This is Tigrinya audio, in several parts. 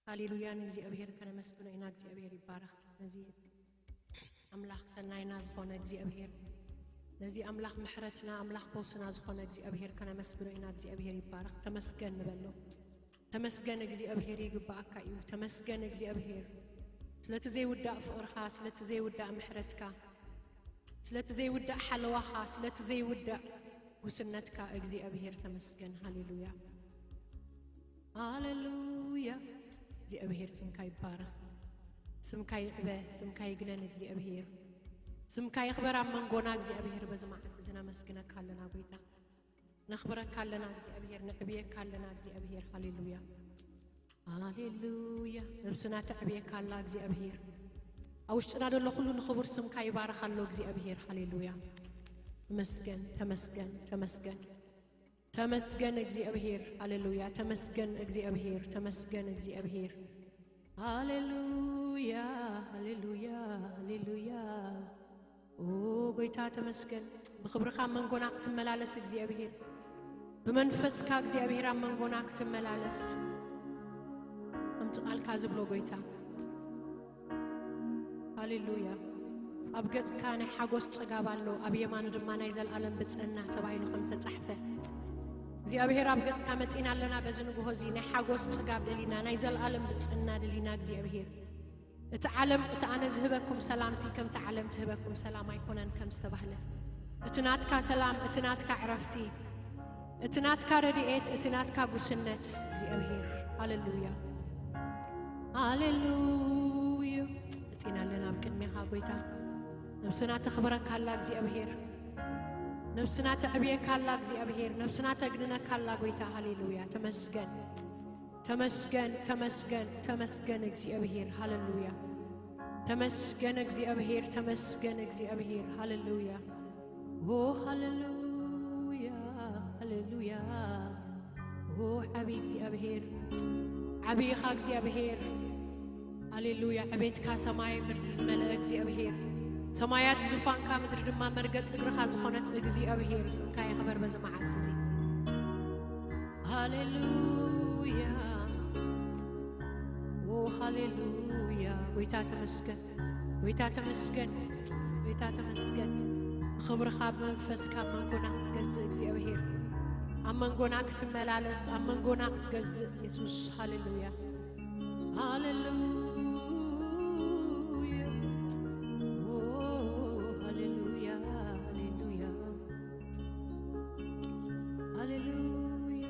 ሃሌሉያ፣ ንእግዚኣብሔር ከነመስግኖ ኢና። እግዚኣብሔር ይባረኽ። ነዚ ኣምላኽ ሰናይና ዝኾነ እግዚኣብሔር፣ ነዚ ኣምላኽ ምሕረትና፣ ኣምላኽ ፈውስና ዝኾነ እግዚኣብሔር ከነመስግኖ ኢና። እግዚኣብሔር ይባረኽ። ተመስገን ንበሎ። ተመስገን እግዚኣብሔር፣ ይግባኣካ እዩ። ተመስገን እግዚኣብሔር፣ ስለቲ ዘይውዳእ ፍቕርኻ፣ ስለቲ ዘይውዳእ ምሕረትካ፣ ስለቲ ዘይውዳእ ሓለዋኻ፣ ስለቲ ዘይውዳእ ጉስነትካ እግዚኣብሔር ተመስገን። ሃሌሉያ፣ ሃሌሉያ። እግዚኣብሔር ስምካ ይባረኽ፣ ስምካ ይዕበ፣ ስምካ ይግነን እግዚኣብሔር። ስምካ ይኽበር ኣብ መንጎና እግዚኣብሔር። በዚ መዓልቲ እዚ ነመስግነካ ኣለና ጎይታ፣ ነኽብረካ ኣለና እግዚኣብሔር፣ ነዕብየካ ኣለና እግዚኣብሔር። ሃሌሉያ፣ ሃሌሉያ። ነብስና ተዕብየካ ኣላ እግዚኣብሔር። ኣብ ውሽጥና ዘሎ ኩሉ ንኽቡር ስምካ ይባረኽ ኣሎ እግዚኣብሔር። ሃሌሉያ። ተመስገን፣ ተመስገን፣ ተመስገን። ተመስገን እግዚኣብሔር። ሃሌሉያ። ተመስገን እግዚኣብሔር፣ ተመስገን እግዚኣብሔር። ሃሌሉያ፣ ሃሌሉያ፣ ሃሌሉያ። ኦ ጎይታ ተመስገን። ብኽብርኻ መንጎና ክትመላለስ እግዚኣብሔር፣ ብመንፈስካ እግዚኣብሔር ኣብ መንጎና ክትመላለስ፣ ከምቲ ቃልካ ዝብሎ ጎይታ። ሃሌሉያ። ኣብ ገጽካ ናይ ሓጎስ ጽጋብ ኣሎ፣ ኣብ የማኑ ድማ ናይ ዘለኣለም ብጽዕና ተባሂሉ ከም ተጻሕፈ። እግዚኣብሔር ኣብ ገጽካ መጺና ኣለና። በዚ ንግሆ እዚ ናይ ሓጎስ ጽጋብ ደሊና፣ ናይ ዘለኣለም ብጽዕና ደሊና እግዚኣብሔር። እቲ ዓለም፣ እቲ ኣነ ዝህበኩም ሰላምሲ ከምቲ ዓለም ትህበኩም ሰላም ኣይኮነን ከም ዝተባህለ፣ እቲ ናትካ ሰላም፣ እቲ ናትካ ዕረፍቲ፣ እቲ ናትካ ረድኤት፣ እቲ ናትካ ጉስነት እግዚኣብሔር። ሃሌሉያ፣ ሃሌሉያ። መጺና ኣለና ኣብ ቅድሜኻ ጎይታ። ነብስና ተኽብረካ ኣላ እግዚኣብሔር፣ ነብስና ተዕብየካ ኣላ እግዚኣብሔር፣ ነብስና ተግንነካ ኣላ ጎይታ። ሃሌሉያ። ተመስገን፣ ተመስገን፣ ተመስገን፣ ተመስገን እግዚኣብሔር። ሃሌሉያ። ተመስገን እግዚኣብሔር፣ ተመስገን እግዚኣብሔር። ሃሌሉያ። ኦ ሃሌሉያ፣ ሃሌሉያ። ኦ ዓቢ እግዚኣብሔር፣ ዓቢ ኢኻ እግዚኣብሔር። ሃሌሉያ። ዕቤትካ ሰማይ ምድሪ ዝመልአ እግዚኣብሔር፣ ሰማያት ዙፋንካ ምድሪ ድማ መርገጽ እግርኻ ዝኾነት እግዚኣብሔር፣ ስምካ ይኽበር በዚ መዓልቲ እዚ። ሃሌሉያ፣ ኦ ሃሌሉያ። ጎይታ ተመስገን፣ ጎይታ ተመስገን፣ ጎይታ ተመስገን። ክብርኻ ብመንፈስካ ኣብ መንጎና ክትገዝእ እግዚኣብሔር፣ ኣብ መንጎና ክትመላለስ፣ ኣብ መንጎና ክትገዝእ የሱስ። ሃሌሉያ፣ ሃሌሉያ፣ ኦ ሃሌሉያ፣ ሃሌሉያ፣ ሃሌሉያ።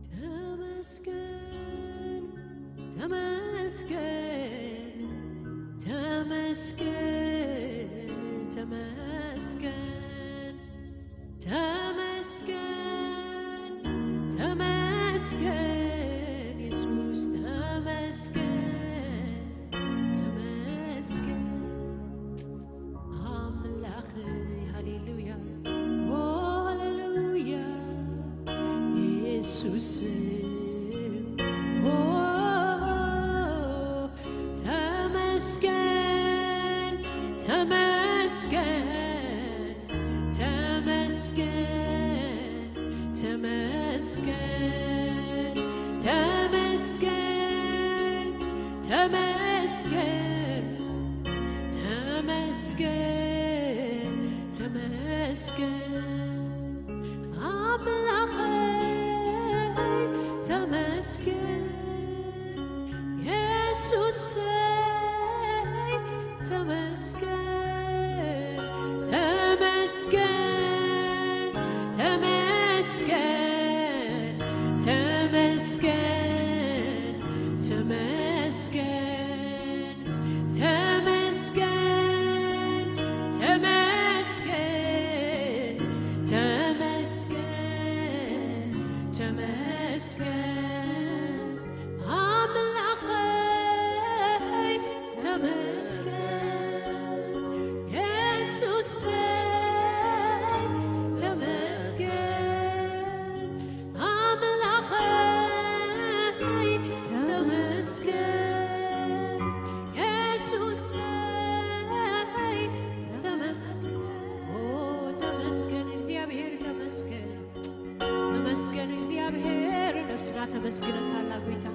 ተመስገን፣ ተመስገን፣ ተመስገን፣ ተመስገን፣ ተመስገን፣ ተመስገን፣ የሱስ ተመስገን፣ ተመስገን። ኣምላኽ ሃሌሉያ፣ ሃሌሉያ፣ የሱስ፣ ኦ ተመስገን፣ ተመስገን፣ ተመስገን፣ ተመስገን፣ ተመስገን፣ ተመስገን፣ ተመስገን፣ ተመስገን። ኣምላኸይ ተመስገን፣ የሱሰይ ተመስገን፣ ተመስገን፣ ተመስገን፣ ተመስገን፣ ተመስገን፣ ተመስገን፣ ተመስገን፣ ተመስገን፣ ተመስገን። ኣምላኸይ ተመስገን፣ የሱሰይ ተመስገን፣ ኣምላኸይ ተመስገን፣ የሱሰይ ተመስገን። ኦ ተመስገን እግዚኣብሔር፣ ተመስገን፣ ተመስገን እግዚኣብሔር። ነብስና ተመስግነካ ኣላ ጎይታ።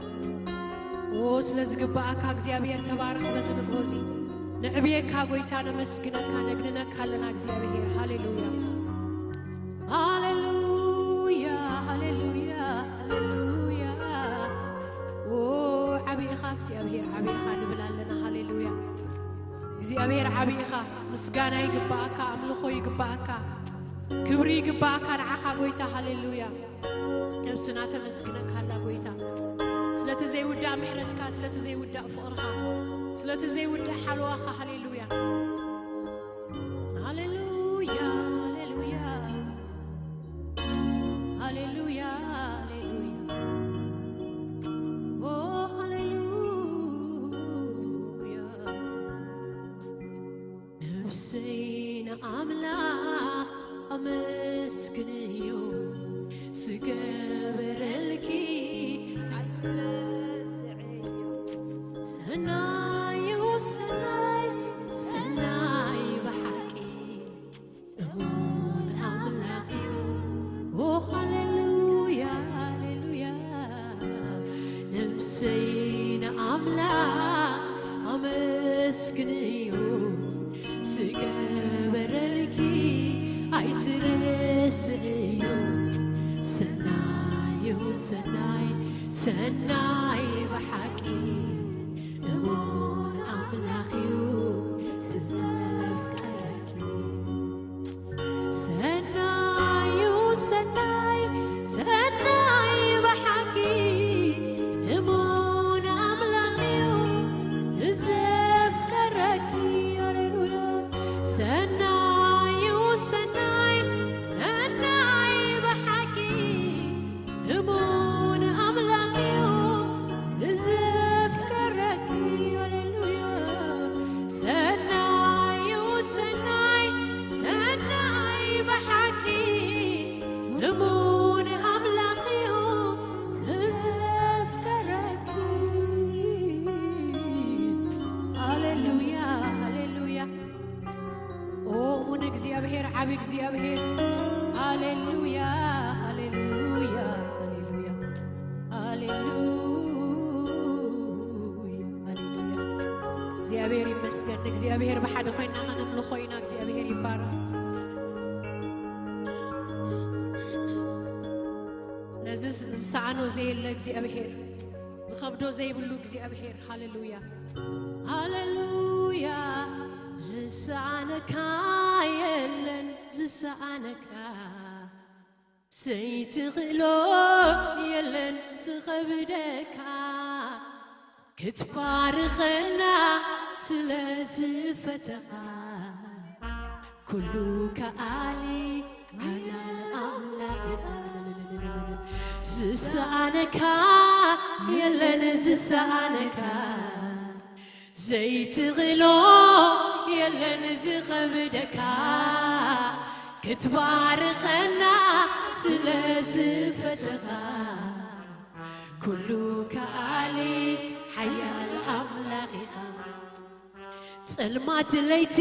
ኦ፣ ስለ ዝግባኣካ እግዚኣብሔር ተባረኽ። በዚ ንግሆ እዚ ንዕብየካ ጎይታ፣ ነመስግነካ፣ ነግንነካ ኣለና እግዚኣብሔር። ሃሌሉያ፣ ሃሌሉያ፣ ሃሌሉያ፣ ሃሌሉያ። ኦ፣ ዓብይኻ እግዚኣብሔር፣ ዓብይኻ ንብል ኣለና። ሃሌሉያ፣ እግዚኣብሔር ዓብይኻ። ምስጋና ይግባኣካ፣ ኣምልኾ ይግባኣካ፣ ክብሪ ይግባኣካ ንዓኻ ጎይታ። ሃሌሉያ። ነብስና ተመስግነካ ኣላ ጎይታ፣ ስለቲ ዘይውዳእ ምሕረትካ፣ ስለቲ ዘይውዳእ ፍቕርካ፣ ስለቲ ዘይውዳእ ሓለዋኻ። ሃሌሉያ፣ ሃሌሉያ፣ ሃሌሉያ፣ ሃሌሉያ፣ ሃሌሉያ። ኦ፣ ሃሌሉያ። ነብሰይ ንኣምላኽ ኣመስግንዮ፣ ዝገበረልኪ ኣይትረስዕዮ። ሰናዩ ሰናይ፣ ሰናይ ብሓቂ እሙን ኣምላኽዮ። ኦ፣ ሃሌሉያ፣ ሃሌሉያ። ነብሰይ ንኣምላኽ ኣመስግንዮ፣ ዝገበረልኪ ኣይትረስዕዮ። ሰናዩ ሰናይ፣ ሰናይ ብሓቂ እሙን ኣምላኽዩ፣ ትዘፍቀረኪ። ሰናዩ ሰናይ፣ ሰናይ ብሓቂ እሙን ኣምላኽዩ፣ ትዘፍቀረኪ። ሃሌሉያ። ሰናዩ ሰናይ፣ ሰናይ ብሓቂ እሙን ኣምላኽዩ፣ ዝዘፍቀረኪ። ሃሌሉያ። ሰናዩ ሰናይ፣ ሰናይ ብሓቂ እሙን ኣምላኽዩ፣ ዝዘፍቀረኪ። ሃሌሉያ፣ ሃሌሉያ። ኦ፣ እሙን እግዚኣብሔር፣ ዓቢ እግዚኣብሔር። ሃሌሉያ፣ ሃሌሉያ፣ ሃሌሉያ፣ ሃሌሉያ፣ ሃሌሉያ። እግዚኣብሔር ይመስገን። ንእግዚኣብሔር ብሓደ ኮይና ከነምልኾ ኢና። እግዚኣብሔር ይባረኽ። ነዚ ዝሰኣኖ ዘየለ እግዚኣብሔር፣ ዝኸብዶ ዘይብሉ እግዚኣብሔር። ሃሌሉያ፣ ሃሌሉያ። ዝሰኣነካ የለን፣ ዝሰኣነካ፣ ዘይትኽእሎ የለን ዝኸብደካ፣ ክትባርኸና ስለ ዝፈተኻ። ኩሉ ከኣሊ ሓያል ኣምላኽ ኢኻ። ዝሰኣነካ የለን፣ ዝሰኣነካ፣ ዘይትኽእሎ የለን ዝኸብደካ። ክትባርኸና ስለ ዝፈተኻ። ኩሉ ከኣሊ ሓያል ኣምላኽ ኢኻ። ጸልማት ለይቲ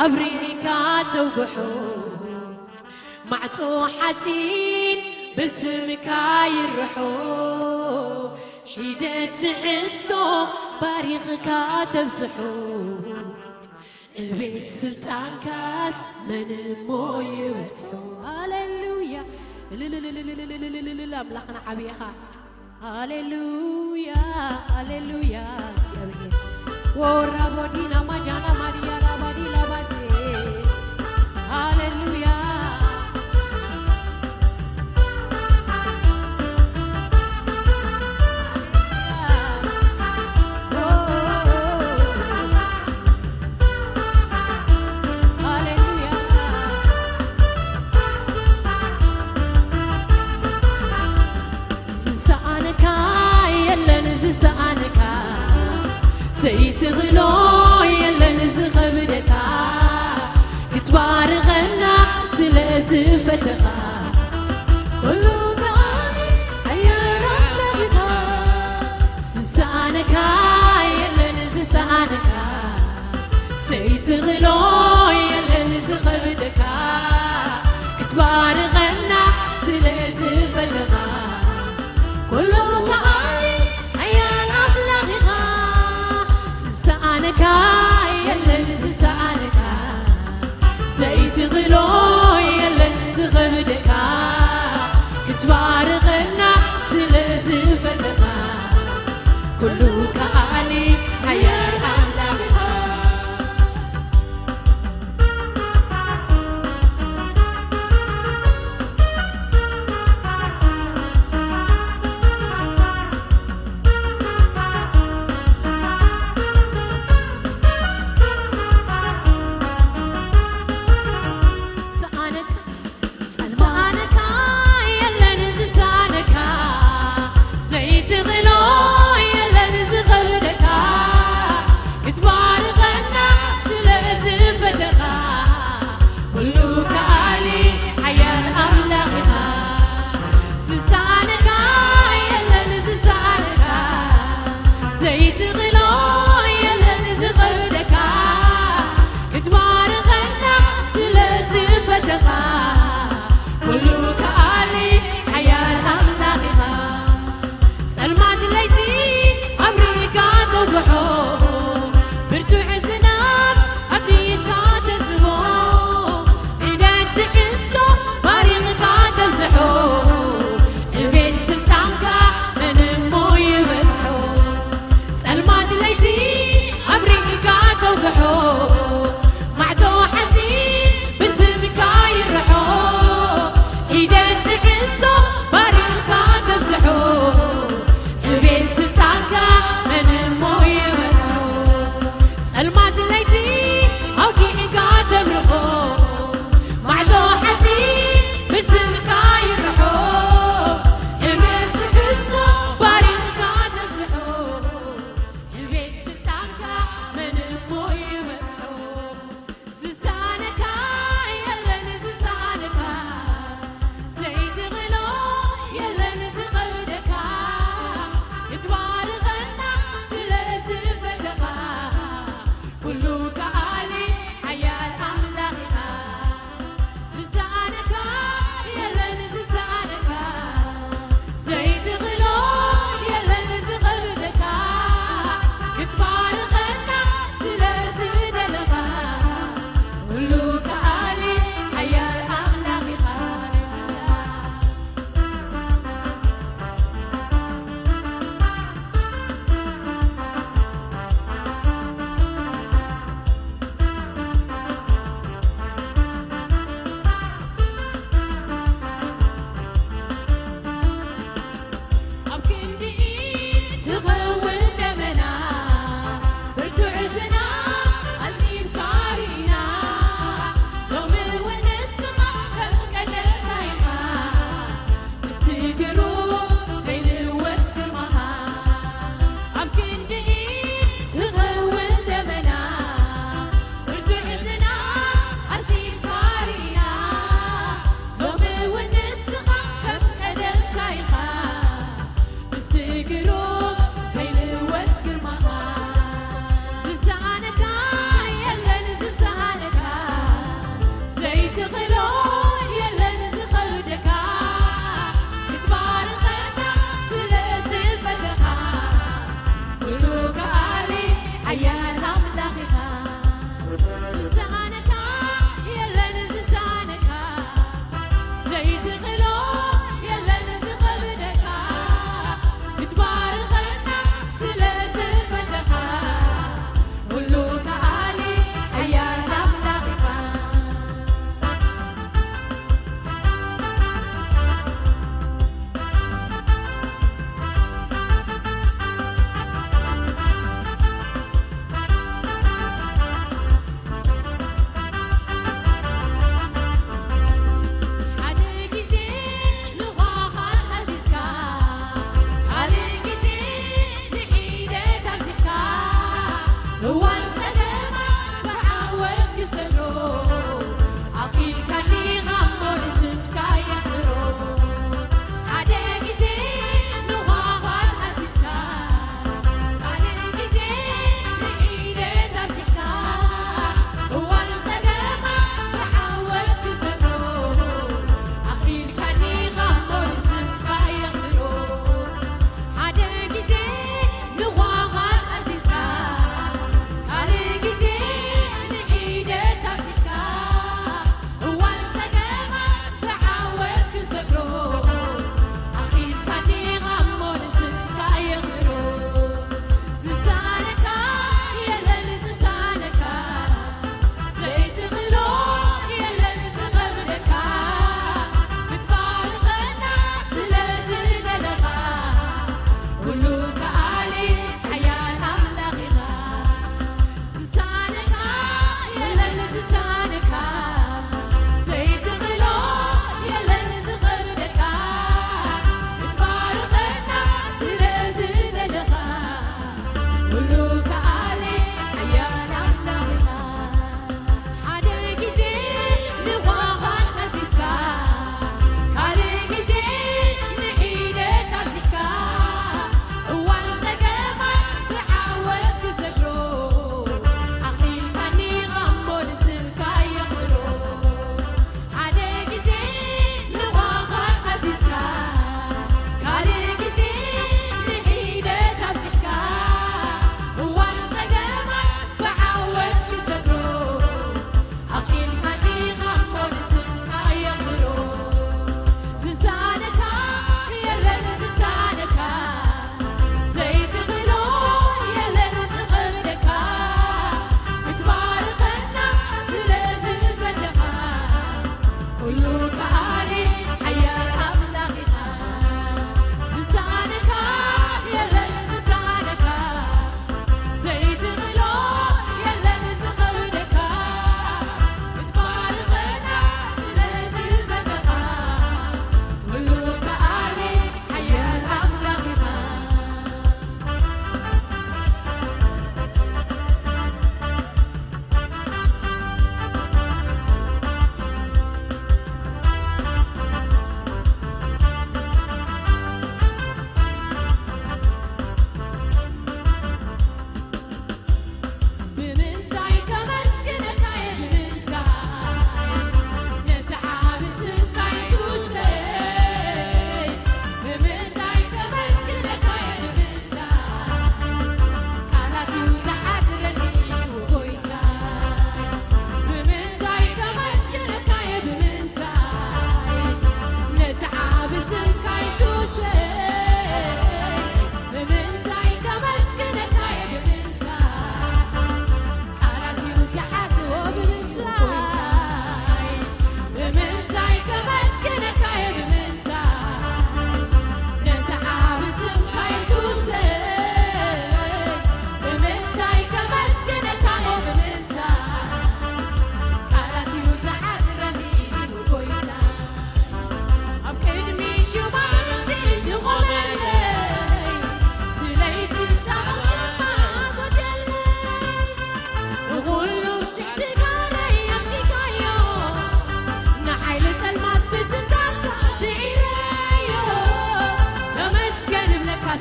ኣብሪህካ ተውግሖ፣ ማዕጾ ሓጺን ብስምካ ይርሖ። ሒደት ትሕዝቶ ባሪኽካ ተብዝሖ፣ እቤት ስልጣንካስ መን እሞ ይበጽሖ? ሃሌሉያ፣ እልልልልልልልልልልልል። ኣምላኽና ዓብዪ ኢኻ። ሃሌሉያ፣ ሃሌሉያ። እግዚኣብሔር። ወራቦዲና ማጃና ማዲያ ላባዲ ላባሴ። ሃሌሉያ። ሃሌሉያ። ዝሰኣነካ የለን ዝሰኣነካ፣ ዘይትኽእሎ የለን ዝኸብደካ፣ ክትባርኸና ስለ ዝፈተኻ። ኩሉ ከኣሊ ሓያል ኣምላኽ ኢኻ። ዝሰኣነካ የለን ዝሰኣነካ፣ ዘይትኽእሎ የለን ዝኸብደካ፣ ክትባርኸና ስለ ዝፈተኻ። ኩሉ ከኣሊ ሓያል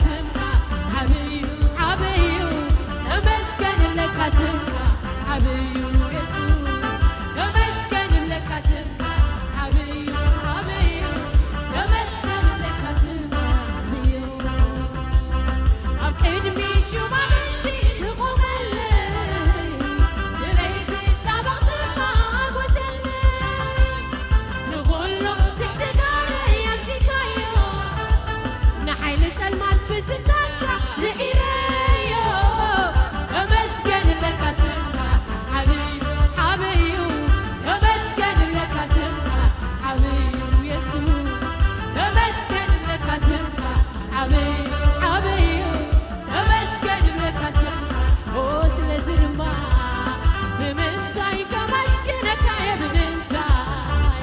ስምካ ዓብዩ፣ ዓብዩ፣ ተመስገን ለካ ስምካ ዓብዩ የሱስ። ተመስገን ለካ ስምካ ዓብዩ፣ ዓብዩ፣ ተመስገን ለካ ስምካ ዓብዩ። ኣብ ቅድሚ ሹማምንቲ ትቑመለይ፣ ስለይቲ ጻብቕቲ ማጎተለይ። ንኹሉ ትሕቲ ጋረይ ኣምሲካዮ፣ ንሓይሊ ጸልማት ብስልጣንካ ስዒረዮ። ተመስገን ለካ ስምካ ዓብዩ፣ ዓብዩ፣ ተመስገን ለካ ስምካ ዓብዩ የሱስ። ተመስገን ለካ ስምካ ዓብዩ፣ ዓብዩ፣ ተመስገን ይብለካ ስምካ። ኦ፣ ስለዚ ድማ ብምንታይ ከመስግነካ እየ፣ ብምንታይ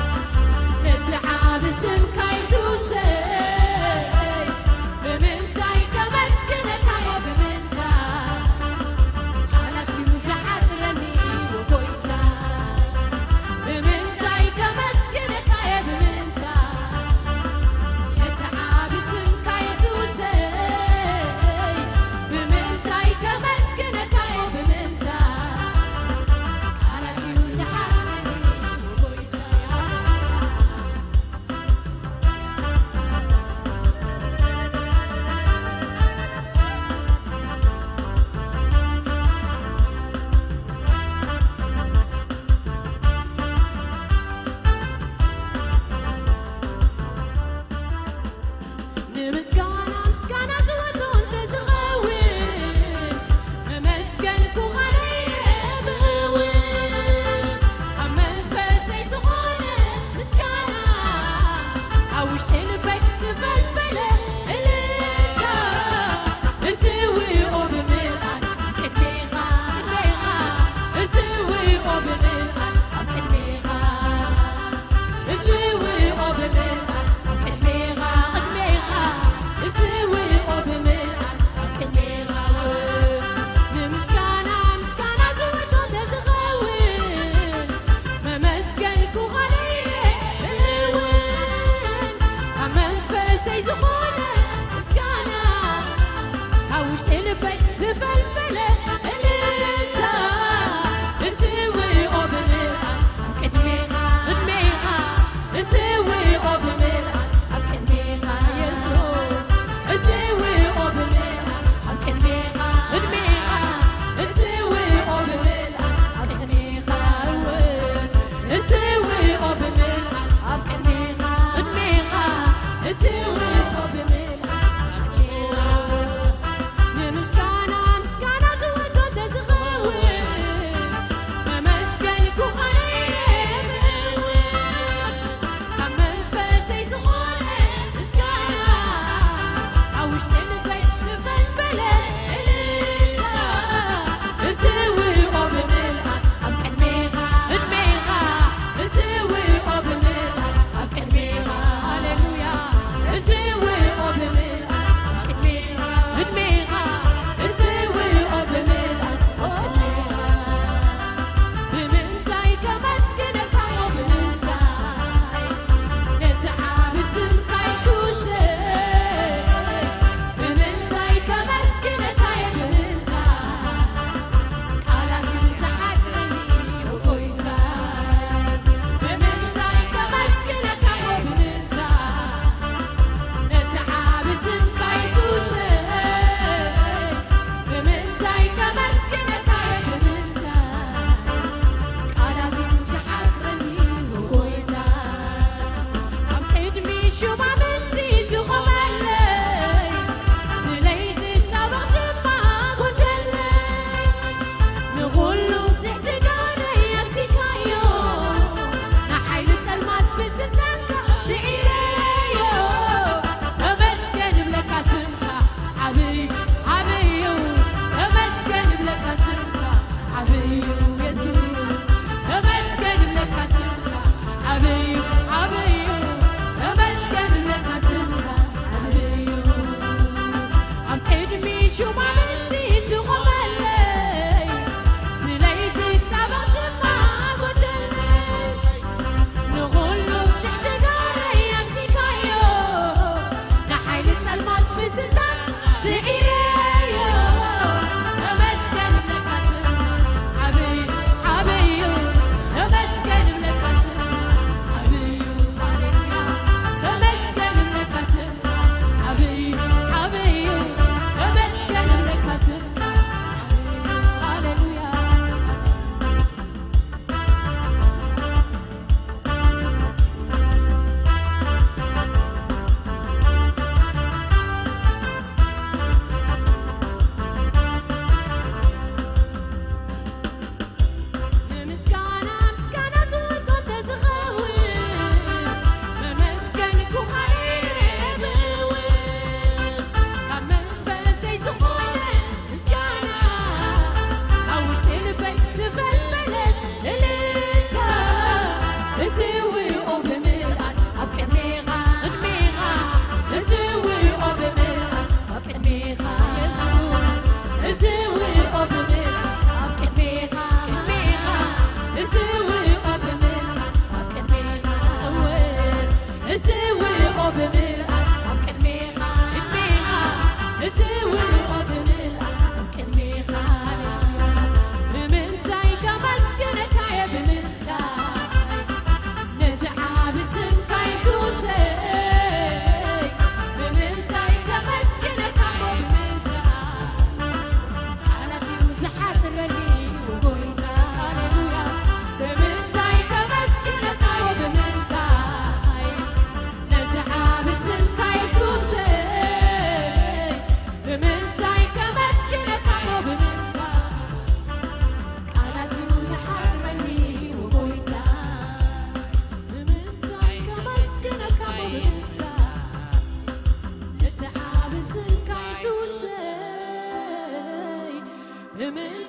ነቲ ዓቢ ስምካ የሱሰይ፣ ብምንታይ ከመስግነካ እየ፣ ብምንታይ ቃላት እዩ ዝሓጽረኒ፣ ጎይታ። ብምንታይ ከመስግነካ እየ፣ ብምንታይ ነቲ ዓቢ ስምካ የሱሰይ፣ ብምንታይ ከመስግነካ እየ፣ ብምንታይ ቃላት እዩ ዝሓጽረኒ፣ ጎይታ። ንምስጋና ምስጋና ዝወጾ እንተዝኸውን፣ መመስገንኩ ቃለይ ብእውን። ኣብ መንፈሰይ ዝኾነ ምስጋና፣ ኣብ ውሽጢ ልበይ ዝፈልፈለ እልልታ፣ እዝውኦ ብምልኣት ቅድሜኻ፣ ቅድሜኻ፣ እዝውኦ ብምልኣት ኣብ ቅድሜኻ። እዝውኦ ብምልኣት ኣብ ቅድሜኻ፣ ቅድሜኻ፣ እዝውኦ ብምልኣት ኣብ ቅድሜኻ። ንምስጋና ምስጋና ዝወጾ እንተዝኸውን፣ መመስገንኩ ቃለይ እውን። ኣብ መንፈሰይ ዝኾነ ምስጋና፣ ካብ ውሽጢ ልበይ ዝፈልፈለ እልልታ፣ እዝውኦ ብምልኣት ኣብ ቅድሜኻ፣ ቅድሜኻ፣ እዝውኦ ብምልኣት ኣብ ቅድሜኻ የሱስ፣ እዝውኦ ብምልኣት ኣብ ቅድሜኻ፣ ቅድሜኻ፣ እዝውኦ ብምልኣት ኣብ ቅድሜኻ እውን፣ እዝውኦ ብምልኣት ኣብ ቅድሜኻ፣ ቅድሜኻ፣ እዝውኦ ብምልኣት ኣብ ቅድሜኻ እውን። ንምስጋና ምስጋና ዝወጾ እንተዝኸውን፣ መመስገንኩ ቃለይ እውን። ካብ መንፈሰይ ዝኾነ ምስጋና፣ ኣብ ውሽጢ ልበይ ዝፈልፈለ እልልታ፣ እዝውኦ ብምልኣት ኣብ ቅድሜኻ፣ ቅድሜኻ፣ እዝውኦ ብምልኣት ኣብ ቅድሜኻ። ሃሌሉያ። እዝውኦ ብምልኣት ኣብ ቅድሜኻ፣ ቅድሜኻ፣ እዝውኦ ብምልኣት ኣብ ቅድሜኻ። ብምንታይ ከመስግነካ እሞ ብምንታይ ነቲ ዓቢ ስምካ የሱሰይ? ብምንታይ ከመስግነካ እየ ብምንታይ ቃላት እዩ ዝሓጽረኒ ጎይታይ? ብምንታይ ከመስግነካ እየ ብምንታይ ነቲ ዓቢ ስምካ የሱሰይ? ብምንታይ ከመስግነካ እየ ብምንታይ ቃላት እዩ ዝሓጽረኒ ጎይታ? ኣብ ቅድሚ ሹማምንቲ ትቖመለይ፣ ስለይቲ ጻብቕ ድማ ጎተለይ። ንኹሉ ትሕቲ ጋረይ ኣምሲካዮ፣ ንሓይሊ ጸልማት ብስልጣንካ ስዒረዮ። ተመስገን እብለካ ስምካ ዓብይ ዓብይ እዩ። ተመስገን እብለካ ስምካ ዓብይ እዩ የሱስ። ተመስገን እብለካ ስምካ ዓብይ እዩ፣ ዓብይ እዩ። ተመስገን እብለካ ስምካ ዓብይ እዩ። ኣብ ቅድሚ ሹማምንቲ ትቖመለይ፣ ስለይቲ ጻብቕ ድማ ጎተለይ። ንኹሉ ትሕቲ ጋረይ ኣምሲካዮ፣ ንሓይሊ ጸልማት ብስልጣን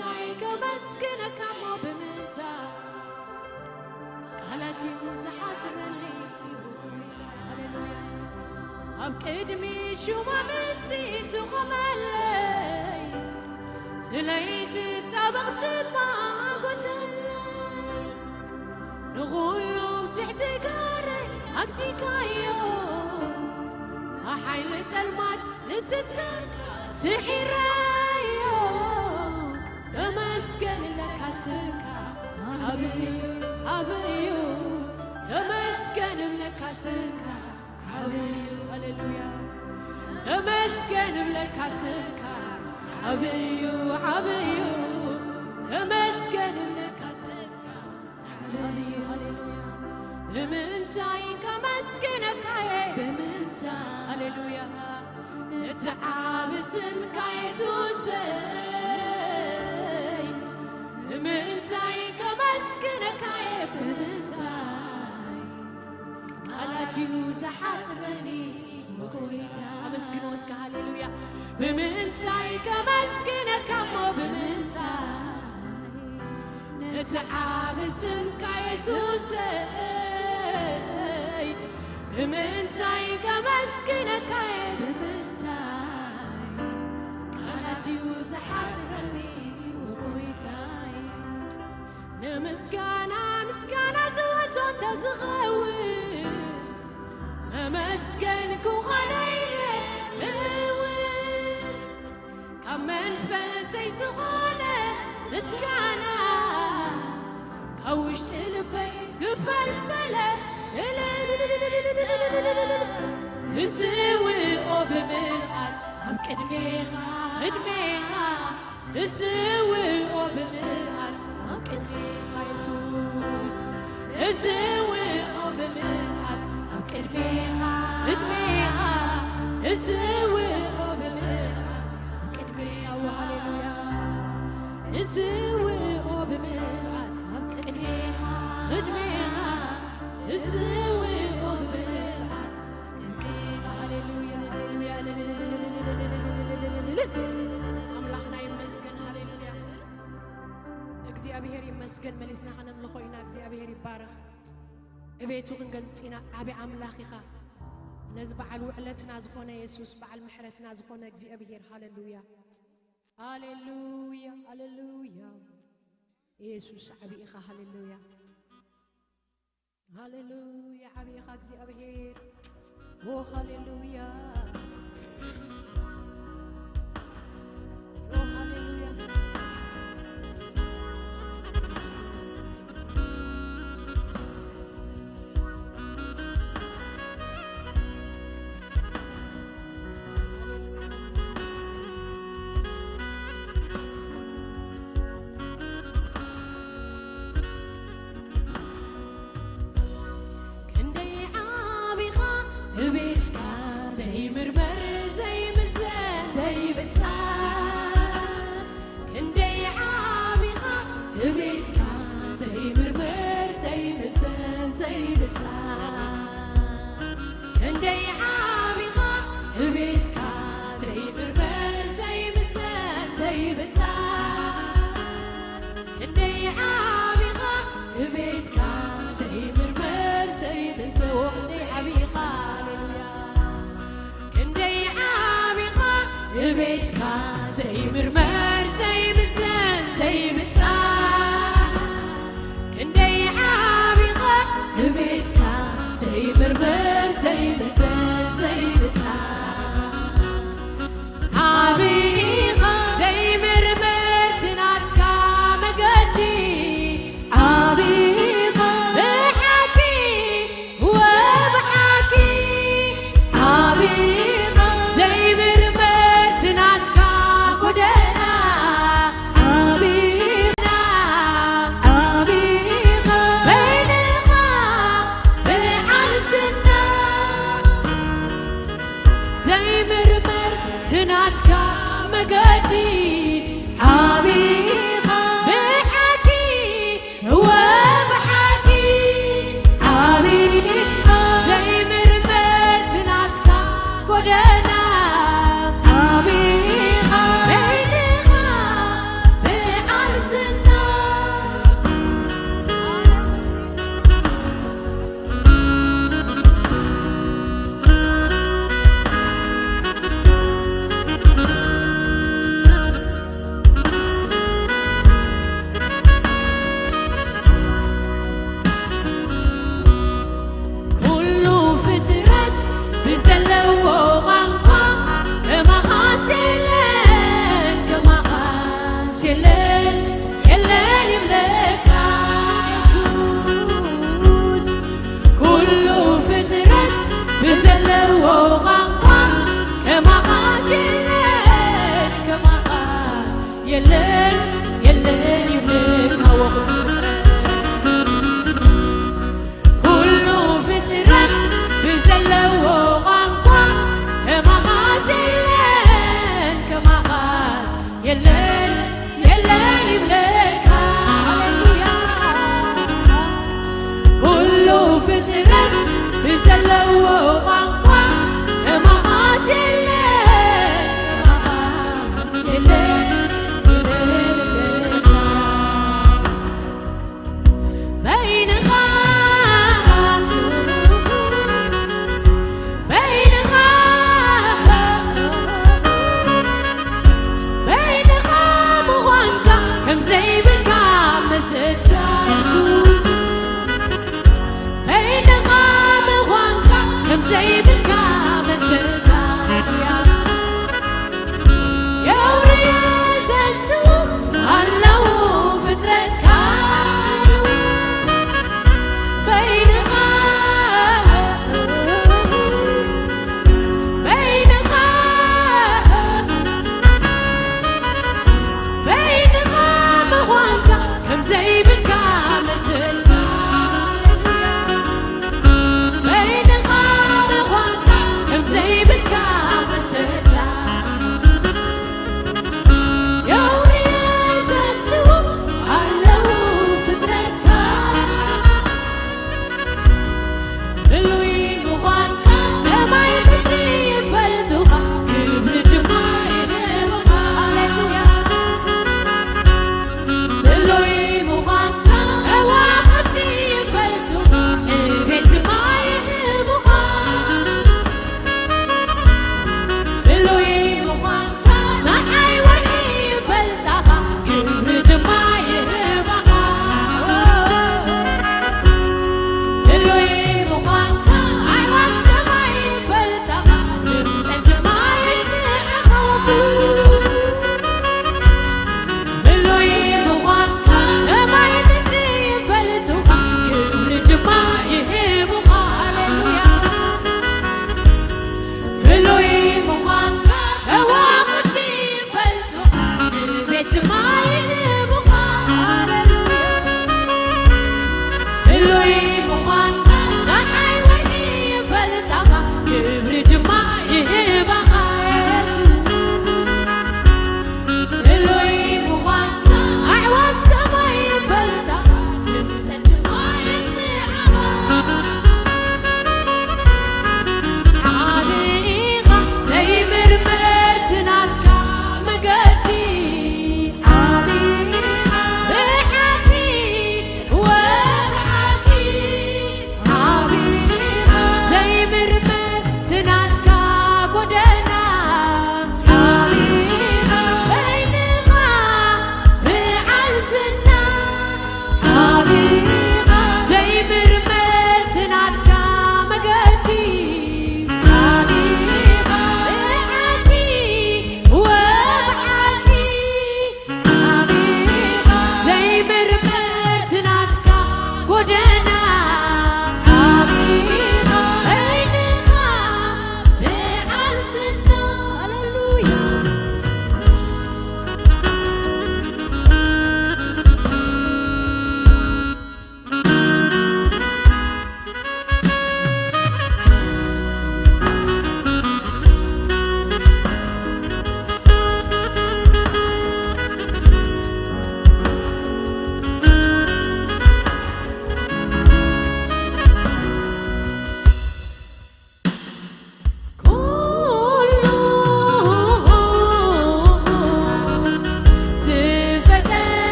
እንታይ ከመስግነካ እሞ ብምንታይ? ቃላት እዩ ዝሓጽረኒ። ሃሌሉያ። ኣብ ቅድሚ ሹማምንቲ ትቖመለይ፣ ስለይቲ ጣበቕ ድማ ጎተለይ። ንኹሉ ትሕቲ ጋረይ ኣግዚካዮ፣ ንሓይሊ ጸልማት ንስልጣንካ ስሒረዮ። ተመስገን ለካ ስምካ ዓብዩ፣ ዓብዩ። ተመስገን ለካ ስምካ ዓብዩ። ሃሌሉያ። ተመስገን ለካ ስምካ ዓብዩ፣ ዓብዩ። ተመስገን ለካ ስምካ ዓብዩ። ሃሌሉያ። ብምንታይ ከመስግነካየ? ብምንታይ? ሃሌሉያ። ነቲ ዓቢ ስምካ የሱሰይ፣ ብምንታይ ከመስግነካየ? ብምንታይ? ቃላት እዩ ዝሓጽረኒ ጎይታ። ኣመስግኖ እስከ። ሃሌሉያ። ብምንታይ ከመስግነካ እሞ ብምንታይ? ነቲ ዓቢ ስምካ የሱሰይ፣ ብምንታይ ከመስግነካ እየ? ብምንታይ? ቃላት እዩ ዝሓጽረኒ ጎይታይ። ንምስጋና ምስጋና ዝወጾ እንተዝኸውን፣ መመስገን ክኾነ ኢለ እውን ካብ መንፈሰይ ዝኾነ ምስጋና ካብ ውሽጢ ልበይ ዝፈልፈለ እልል። እዝውኦ ብምልኣት ኣብ ቅድሜኻ፣ ቅድሜኻ እዝውኦ ብምልኣት ኣብ ቅድሜኻ የሱስ። እዝውኦ ብምልኣት ኣብ ቅድሜኻ፣ ቅድሜኻ እዝውኦ ብምልኣት ኣብ ቅድሜኻ። ሃሌሉያ። እዝውኦ ብምልኣት ኣብ ቅድሜኻ፣ ቅድሜኻ እዝውኦ ብምልኣት ኣብ ቅድሜኻ። ሃሌሉያ፣ ሃሌሉያ። ኣምላኽና ይመስገን። ሃሌሉያ። እግዚኣብሔር ይመስገን። መሊስና ከነምልኾ ኢና። እግዚኣብሔር ይባረኽ። እቤቱ ክንገልጽ ኢና። ዓቢ ኣምላኽ ኢኻ። ነዚ በዓል ውዕለትና ዝኾነ የሱስ፣ በዓል ምሕረትና ዝኾነ እግዚኣብሔር። ሃሌሉያ፣ ሃሌሉያ፣ ሃሌሉያ። የሱስ ዓቢ ኢኻ። ሃሌሉያ፣ ሃሌሉያ። ዓቢ ኢኻ እግዚኣብሔር። ኦ ሃሌሉያ፣ ኦ ሃሌሉያ። ክንደይ ዓቢኻ ብቤትካ ዘይምርመር ዘይምዘን ዘይብጻሕ። ክንደይ ዓቢኻ ብቤትካ ዘይምርመር ዘይምዘን ዘይብጻሕ። ክንደይ ዓቢኻ ብቤትካ ዘይምርመር ዘይምዘን ዘይብጻሕ። ክንደይ ዓቢኻ ብቤትካ ዘይምርመር ዘይምዘን። ክንደይ ዓቢኻ፣ ሃሌሉያ። ክንደይ ዓቢኻ ብቤትካ ዘይምርመር ዘይምዘን ዘይብጻሕ። ክንደይ ዓቢኻ ብቤትካ ዘይምርመር ዘይምዘን ዘይብጻሕ። ዓቢኻ ዘይምርመር ትናትካ መገዲ። ዓቢኻ ብሓቂ ወብሓቂ። ዓቢኻ ዘይምርመር ትናትካ ጎደና። ዓቢኻ፣ ዓቢኻ በይንኻ በዓል ዝና። ዘይምርመር ትናትካ መገዲ። ዓቢኻ ብሓቂ ወብሓቂ። ዓቢኻ ዘይምርመር ትናትካ ጎደና። ዓቢኻ በይንኻ በዓል የለን የለን ይብልካ ወቕቱ። ኩሉ ፍጥረት ብዘለዎ ቋንቋ ከማኻስ የለን፣ ከማኻስ የለን፣ የለን ይብለካ። ሃሌሉያ። ኩሉ ፍጥረት ብዘለዎ ቋንቋ ከማኻስ የለን፣ ከማኻስ የለን፣ የለን።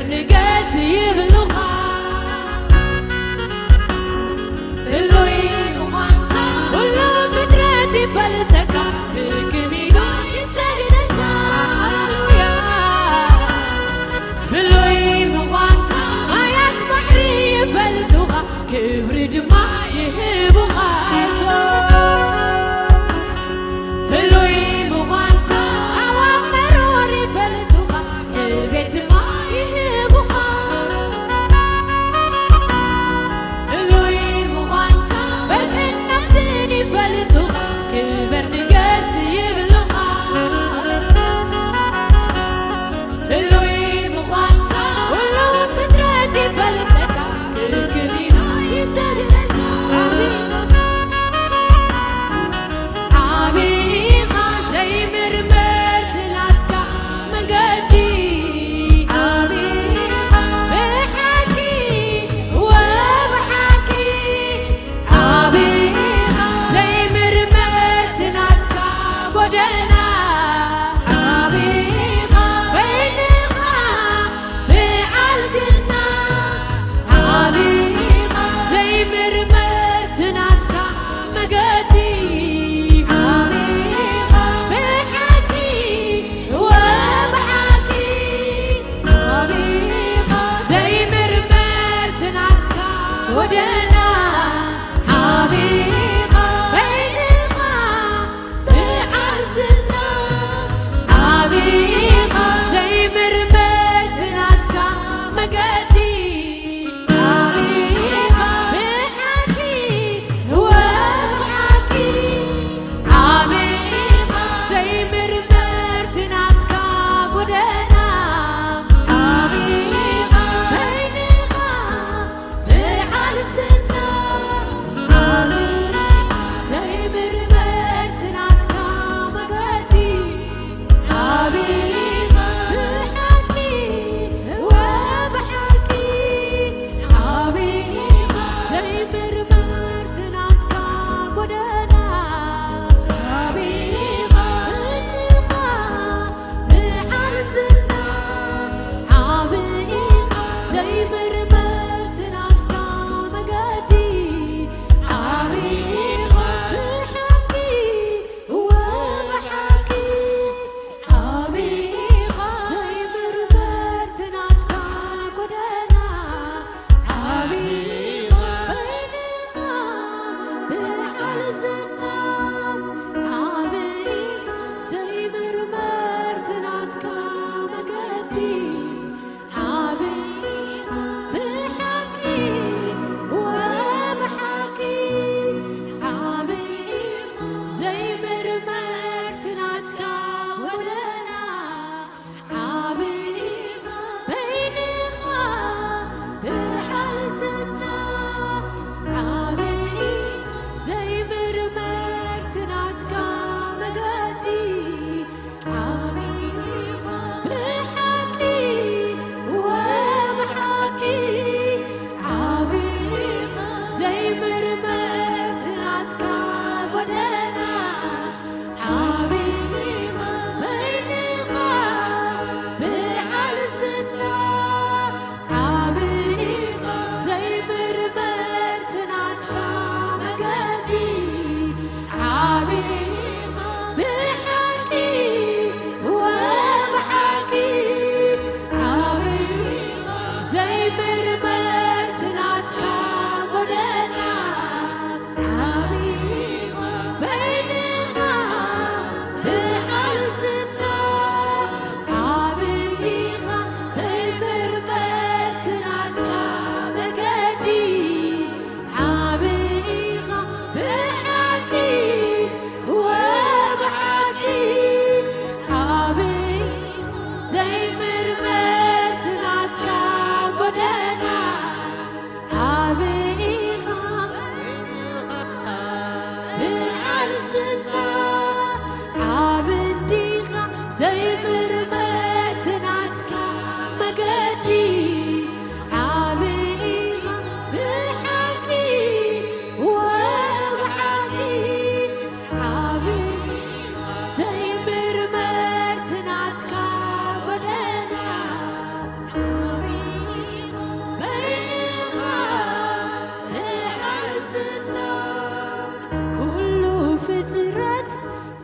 ንገስ ይብሉኻ። ህሉይ ምዃንካ ኩሉ ፍጥረት ይፈልጠካ። ብክሚኖ ይሰግደልካ። ሃሌሉያ። ፍሉይ ምዃንካ ኣያት ባሕሪ ይፈልጡኻ። ክብሪ ድማ ይህቡኻ። የሱስ ፍሉይ ምዃንካ ኣዋፈሮር ይፈልጡኻ። ክብሪ ድማ ይህቡኻ። ፍሉይ ምዃንካ በርቅነትን ይፈልጡኻ። ክበር ንገስ ይብሉኻ። ፍሉይ ምዃንካ ኩሉ ፍጥረት ይፈልጠካ። ክብሪ ይሰግደልካ። ዓቢ ኢኻ ዘይምርመር ናትካ መገዲ። ዓቢ ኢኻ ብሓቂ ወብሓቂ። ዓቢ ኢኻ ዘይምርመር ናትካ ጎደና። ዓቢ ኢኻ በይንኻ ብዓልትና። ዓቢ ኢኻ ዘይምርመር ናትካ መገዲ። ዓቢ ኢኻ ብሓቂ ወብሓቂ። ዓቢ ኢኻ ዘይምርመር ናትካ ጎደና። ዓቢ ኢኻ በይንኻ ብዓልትና።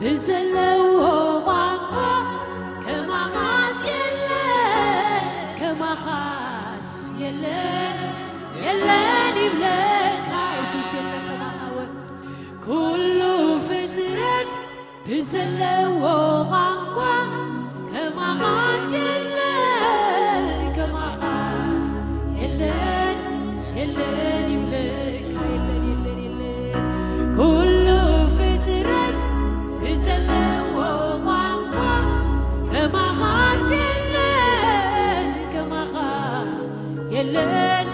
ብዘለዎ ቋንቋ ከማኻስ የለን፣ ከማኻስ የለን፣ የለን ይብለካ የሱስ፣ የለን ከማኻ ወ-፣ ኩሉ ፍጥረት ብዘለዎ ቋንቋ ከማኻስ የለን፣ ከማኻስ የለን፣ የለን ይብለካ፣ የለን፣ የለን፣ የለን። ኩሉ ፍጥረት ብዘለዎ ቋንቋ ከማኻስ የለን፣ ከማኻስ የለን፣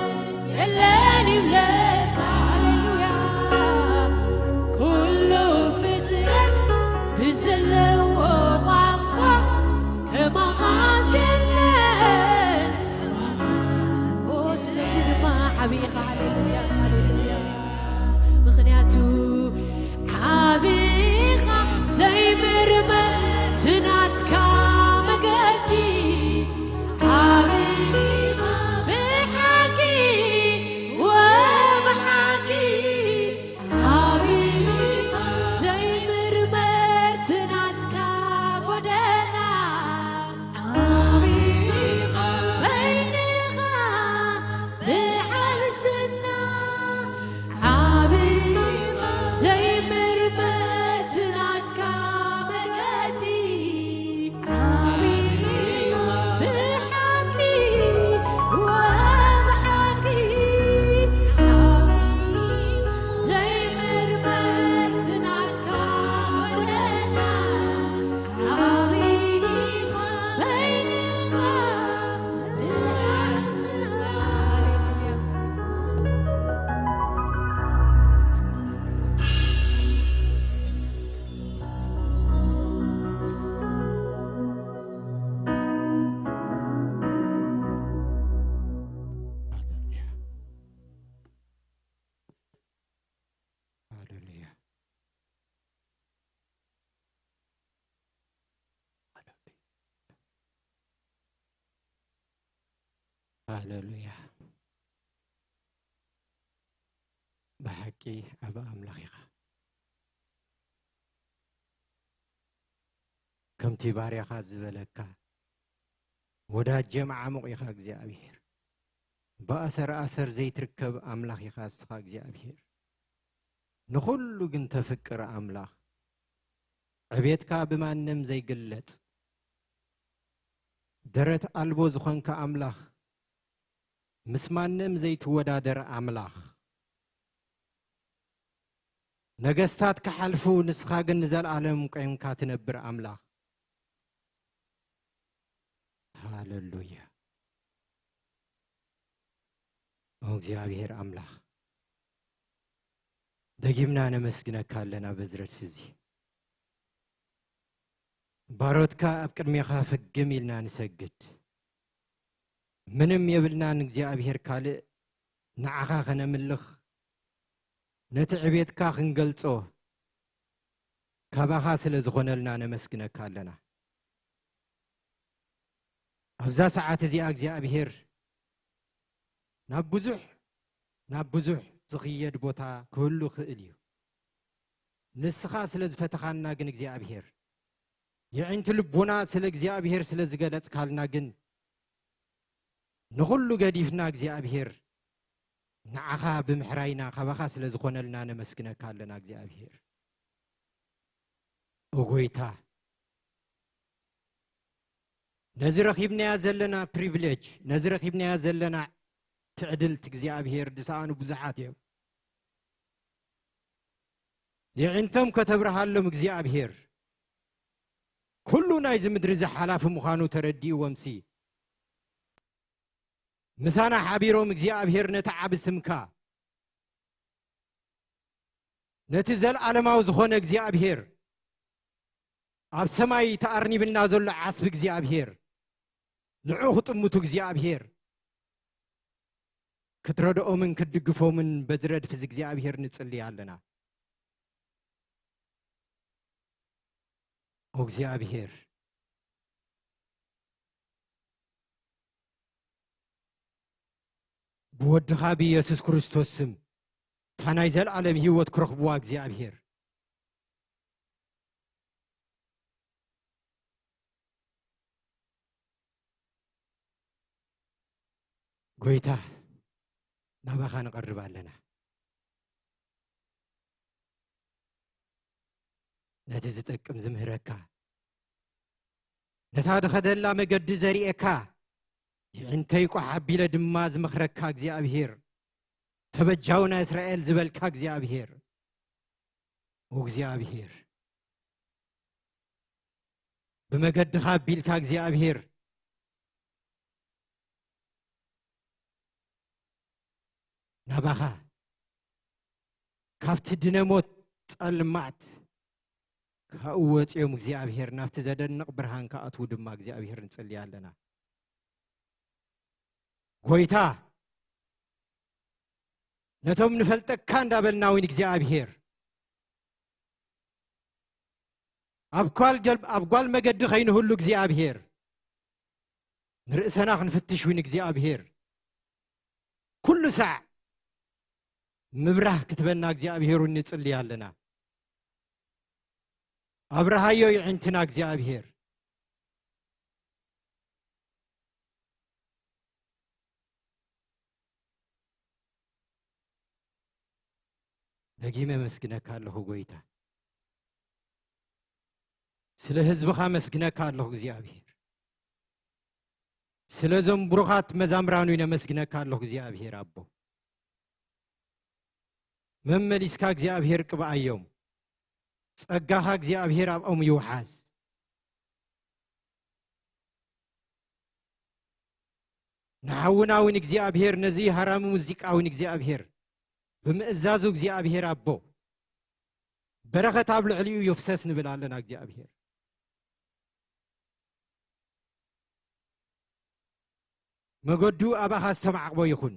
የለን ይብለካ። ሃሌሉያ። ኩሉ ፍጥረት ብዘለዎ ቋንቋ ከማኻስ የለን። ኦ፣ ስለዚ ድማ ዓቢ ኢኻ። ሃሌሉያ፣ ሃሌሉያ። ምኽንያቱ ዓቢ ኢኻ፣ ዘይምርመር ናትካ መገዲ። ዓቢ ኢኻ ብሓቂ፣ ወብሓቂ ዓቢ ኢኻ፣ ዘይምርመር ናትካ ጎደና። ዓቢ ኢኻ በይንኻ ብዓል ዝና። ዓቢ ኢኻ ዘይምርመር ናትካ መገዲ። ዓቢ ኢኻ ብሓቂ፣ ወብሓቂ ዓቢ ኢኻ ዘይምርመር ናትካ ጎደና። ሃሌሉያ። ሃሌሉያ። ብሓቂ ዓቢ ኣምላኽ ኢኻ። ከምቲ ባርያኻ ዝበለካ፣ ወዳጀ መዓሙቕ ኢኻ እግዚኣብሔር። ብኣሰር ኣሰር ዘይትርከብ ኣምላኽ ኢኻ እስኻ እግዚኣብሔር። ንኹሉ ግን ተፍቅር ኣምላኽ፣ ዕቤትካ ብማንም ዘይግለጽ፣ ደረት ኣልቦ ዝኾንካ ኣምላኽ፣ ምስ ማንም ዘይትወዳደር ኣምላኽ፣ ነገስታት ክሓልፉ፣ ንስኻ ግን ንዘለኣለም ቆይምካ ትነብር ኣምላኽ። ሃሌሉያ። ኦ እግዚኣብሔር ኣምላኽ፣ ደጊምና ነመስግነካ ኣለና በዚ ረድፊ እዚ። ባሮትካ ኣብ ቅድሜኻ ፍግም ኢልና ንሰግድ። ምንም የብልናን እግዚኣብሔር ካልእ ንዓኻ ከነምልኽ፣ ነቲ ዕቤትካ ክንገልጾ ካባኻ ስለ ዝኾነልና ነመስግነካ ኣለና። ኣብዛ ሰዓት እዚኣ እግዚኣብሔር ናብ ብዙሕ፣ ናብ ብዙሕ ዝኽየድ ቦታ ክህሉ ክእል እዩ። ንስኻ ስለ ዝፈተኻና ግን እግዚኣብሔር፣ የዒንቲ ልቦና ስለ እግዚኣብሔር ስለ ዝገለጽካልና ግን፣ ንኹሉ ገዲፍና እግዚኣብሔር ንዓኻ ብምሕራይና ካባኻ ስለ ዝኾነልና ነመስግነካ ኣለና እግዚኣብሔር። ኦ ጎይታ፣ ነዚ ረኺብናያ ዘለና ፕሪቪሌጅ፣ ነዚ ረኺብናያ ዘለና ትዕድልቲ እግዚኣብሔር ዝሰኣኑ ብዙሓት እዮም። የዒንቶም ከተብርሃሎም እግዚኣብሔር፣ ኩሉ ናይዚ ምድሪ እዚ ሓላፊ ምዃኑ ተረዲእዎምሲ፣ ምሳና ሓቢሮም እግዚኣብሔር ነቲ ዓቢ ስምካ፣ ነቲ ዘለዓለማዊ ዝኾነ እግዚኣብሔር፣ ኣብ ሰማይ ተኣርኒብና ዘሎ ዓስቢ እግዚኣብሔር፣ ንዑ ክጥምቱ እግዚኣብሔር ክትረድኦምን ክትድግፎምን በዚ ረድፊ እዚ እግዚኣብሔር ንጽሊ ኣለና። ኦ እግዚኣብሔር፣ ብወድኻ ብኢየሱስ ክርስቶስ ስም እታ ናይ ዘለዓለም ህይወት ክረኽብዋ እግዚኣብሔር፣ ጎይታ፣ ናባኻ ንቐርብ ኣለና። ነቲ ዝጠቅም ዝምህረካ፣ ነታ ድኸደላ መገዲ ዘርእየካ፣ ይዕንተይ ቋሕ ኣቢለ ድማ ዝመኽረካ እግዚኣብሔር፣ ተበጃውና እስራኤል ዝበልካ እግዚኣብሔር፣ እግዚኣብሔር፣ ብመገድኻ ኣቢልካ እግዚኣብሔር፣ ናባኻ ካብቲ ድነሞት ጸልማት ካብኡ ወጺኦም እግዚኣብሔር ናብቲ ዘደንቕ ብርሃን ክኣትዉ ድማ እግዚኣብሔር ንጽሊ ኣለና። ጎይታ፣ ነቶም ንፈልጠካ እንዳበልና እውን እግዚኣብሔር፣ ኣብ ጓል ገል-፣ ኣብ ጓል መገዲ ከይንህሉ እግዚኣብሔር፣ ንርእሰና ክንፍትሽ እውን እግዚኣብሔር፣ ኩሉ ሳዕ ምብራህ ክትበና እግዚኣብሔር እውን ንጽሊ ኣለና። ኣብርሃዮ ይዕንትና እግዚኣብሔር። ደጊመ መስግነካ ኣለኹ ጎይታ። ስለ ህዝብኻ መስግነካ ኣለኹ እግዚኣብሔር። ስለዞም ብሩኻት መዛምራኑ ነመስግነካ ኣለኹ እግዚኣብሔር ኣቦ። መመሊስካ እግዚኣብሔር ቅብኣዮም። ጸጋኻ እግዚኣብሔር ኣብኦም ይውሓዝ። ንሓውና እውን እግዚኣብሔር ነዚ ሃራሚ ሙዚቃ እውን እግዚኣብሔር ብምእዛዙ እግዚኣብሔር ኣቦ በረኸት ኣብ ልዕሊኡ ይፍሰስ ንብል ኣለና። እግዚኣብሔር መገዱ ኣባኻ ዝተማዕቕቦ ይኹን።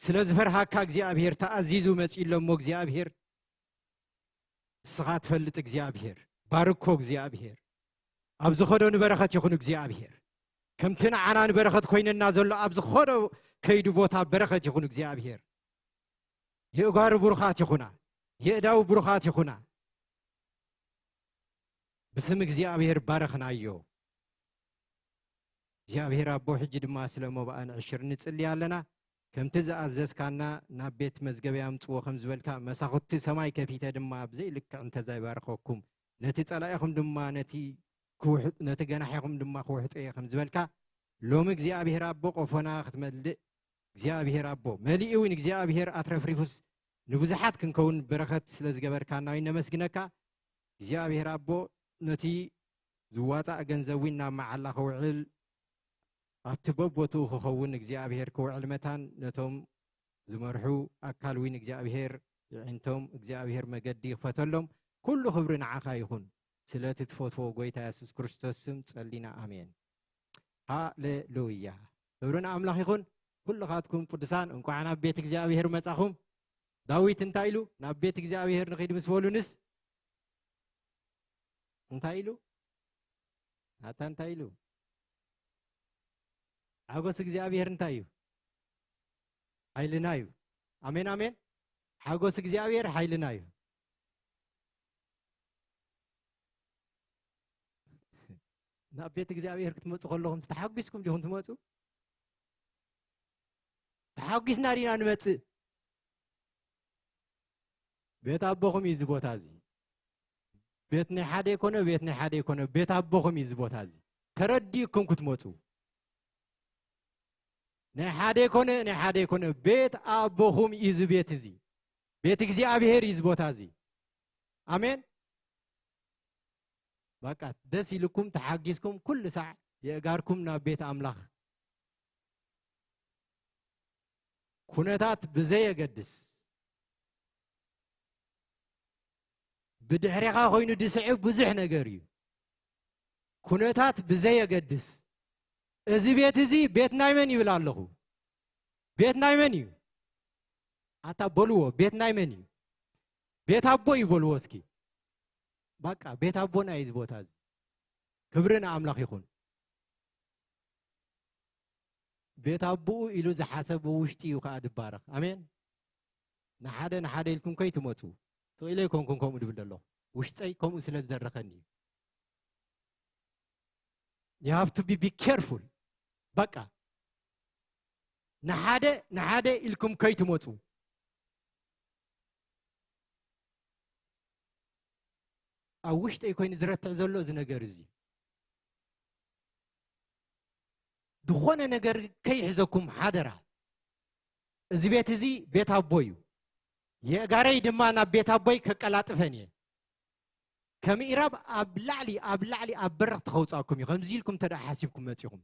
ስለ ዝፈርሃካ እግዚኣብሔር ተኣዚዙ መጺኡ ኣሎ እሞ እግዚኣብሔር ንስኻ ትፈልጥ እግዚኣብሔር ባርኮ እግዚኣብሔር ኣብ ዝኸዶ ንበረኸት ይኹን እግዚኣብሔር ከምቲ ንዓና ንበረኸት ኮይነና ዘሎ ኣብ ዝኸዶ ከይዱ ቦታ በረኸት ይኹን እግዚኣብሔር የእጋሩ ብሩኻት ይኹና የእዳው ብሩኻት ይኹና ብስም እግዚኣብሔር ባረኽናዮ። እግዚኣብሔር ኣቦ ሕጂ ድማ ስለ መባእን ዕሽር ንጽሊ ኣለና። ከምቲ ዝኣዘዝካና ናብ ቤት መዝገብ ያምጽዎ ከም ዝበልካ መሳኹቲ ሰማይ ከፊተ ድማ ብዘይ ልክዕ እንተዘይባርኸኩም ነቲ ጸላኢኹም ድማ ነቲ ክውሕ- ነቲ ገናሒኹም ድማ ክውሕጦ እየ ከም ዝበልካ ሎሚ እግዚኣብሔር ኣቦ ቆፎና ክትመልእ እግዚኣብሔር ኣቦ መሊኡ እውን እግዚኣብሔር ኣትረፍሪፉስ ንብዙሓት ክንከውን በረኸት ስለ ዝገበርካና ነመስግነካ። እግዚኣብሔር ኣቦ ነቲ ዝዋፃእ ገንዘብ እውን ናብ መዓላ ክውዕል ኣብቲ በቦትኡ ክኸውን እግዚኣብሔር ክውዕል መታን ነቶም ዝመርሑ ኣካል እውን እግዚኣብሔር ይዕንቶም እግዚኣብሔር መገዲ ይኽፈተሎም። ኩሉ ክብሪ ንዓኻ ይኹን ስለቲ ትፈትዎ ጎይታ የሱስ ክርስቶስ ስም ጸሊና ኣሜን። ሃሌሉያ። ክብሪ ንኣምላኽ ይኹን። ኩልኻትኩም ቅዱሳን እንኳዕ ናብ ቤት እግዚኣብሔር መጻኹም። ዳዊት እንታይ ኢሉ ናብ ቤት እግዚኣብሔር ንኺድ ምስ በሉንስ እንታይ ኢሉ ናታ እንታይ ኢሉ ሓጎስ እግዚኣብሔር እንታይ እዩ ሓይልና እዩ። ኣሜን ኣሜን። ሓጎስ እግዚኣብሔር ሓይልና እዩ። ናብ ቤት እግዚኣብሔር ክትመፁ ከለኹም ተሓጒስኩም ዲኹም ትመፁ? ተሓጒስና ዲና ንመፅእ? ቤት ኣቦኹም እዩ እዚ ቦታ እዚ። ቤት ናይ ሓደ ይኮነ ቤት ናይ ሓደ ይኮነ ቤት ኣቦኹም እዩ እዚ ቦታ እዚ። ተረዲእኩም ክትመፁ ናይ ሓደ ይኮነ ናይ ሓደ ይኮነ ቤት ኣቦኹም እዩ እዚ ቤት እዚ። ቤት እግዚኣብሔር እዩ እዚ ቦታ እዚ። ኣሜን። በቃ ደስ ኢልኩም ተሓጊዝኩም ኩሉ ሳዕ የእጋርኩም ናብ ቤት ኣምላኽ ኩነታት ብዘየገድስ ብድሕሬኻ ኮይኑ ድስዕብ ብዙሕ ነገር እዩ። ኩነታት ብዘየገድስ እዚ ቤት እዚ ቤት ናይ መን ይብል ኣለኹ? ቤት ናይ መን እዩ? ኣታ በልዎ ቤት ናይ መን እዩ? ቤት ኣቦ እዩ በልዎ እስኪ። በቃ ቤት ኣቦና እዩ እዚ ቦታ እዚ። ክብሪ ንኣምላኽ ይኹን። ቤት ኣቦኡ ኢሉ ዝሓሰብ ብውሽጢ እዩ ከዓ ድባረኽ። ኣሜን። ንሓደ ንሓደ ኢልኩም ከይትመፁ ትኽእለ ይኮንኩም ከምኡ ድብል ዘለኹ ውሽጠይ ከምኡ ስለ ዝደረኸኒ እዩ። You have to be, be careful። በቃ ንሓደ ንሓደ ኢልኩም ከይትመፁ። ኣብ ውሽጠይ ኮይኑ ዝረትዕ ዘሎ እዚ ነገር እዚ ዝኾነ ነገር ከይሕዘኩም ሓደራ። እዚ ቤት እዚ ቤት ኣቦ እዩ። የእጋረይ ድማ ናብ ቤት ኣቦይ ከቀላጥፈን እየ። ከምኢራብ ኣብ ላዕሊ ኣብ ላዕሊ ኣብ በረኽቲ ከውፃኩም እዩ። ከምዚ ኢልኩም እንተ ደኣ ሓሲብኩም መፂኹም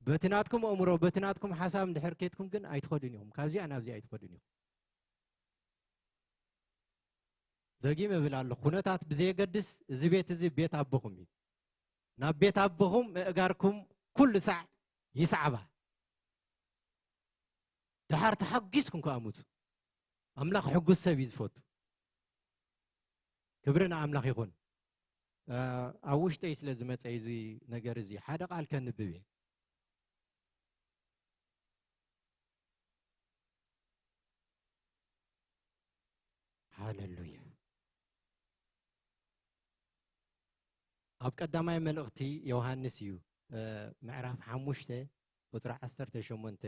በቲ ናትኩም ኣእምሮ በቲ ናትኩም ሓሳብ እንድሕር ኬድኩም ግን ኣይትኸዱን ኢኹም። ካብዚኣ ናብዚ ኣይትኸዱን ኢኹም። ደጊም እብል ኣለኹ፣ ኩነታት ብዘየገድስ እዚ ቤት እዚ ቤት ኣቦኹም እዩ። ናብ ቤት ኣቦኹም ምእጋርኩም ኩሉ ሳዕ ይስዓባ። ደሓር ተሓጒስኩም ከኣ ምጹ። ኣምላኽ ሕጉስ ሰብ እዩ ዝፈቱ። ክብሪ ንኣምላኽ ይኹን። እ፣ ኣብ ውሽጠይ ስለ ዝመጸ እዩ እዚ ነገር እዚ። ሓደ ቃል ከንብብ እየ። ሃሌሉያ። ኣብ ቀዳማይ መልእኽቲ ዮሃንስ እዩ፣ እ፣ ምዕራፍ ሓሙሽተ ቁጽሪ ዓሰርተ ሸሞንተ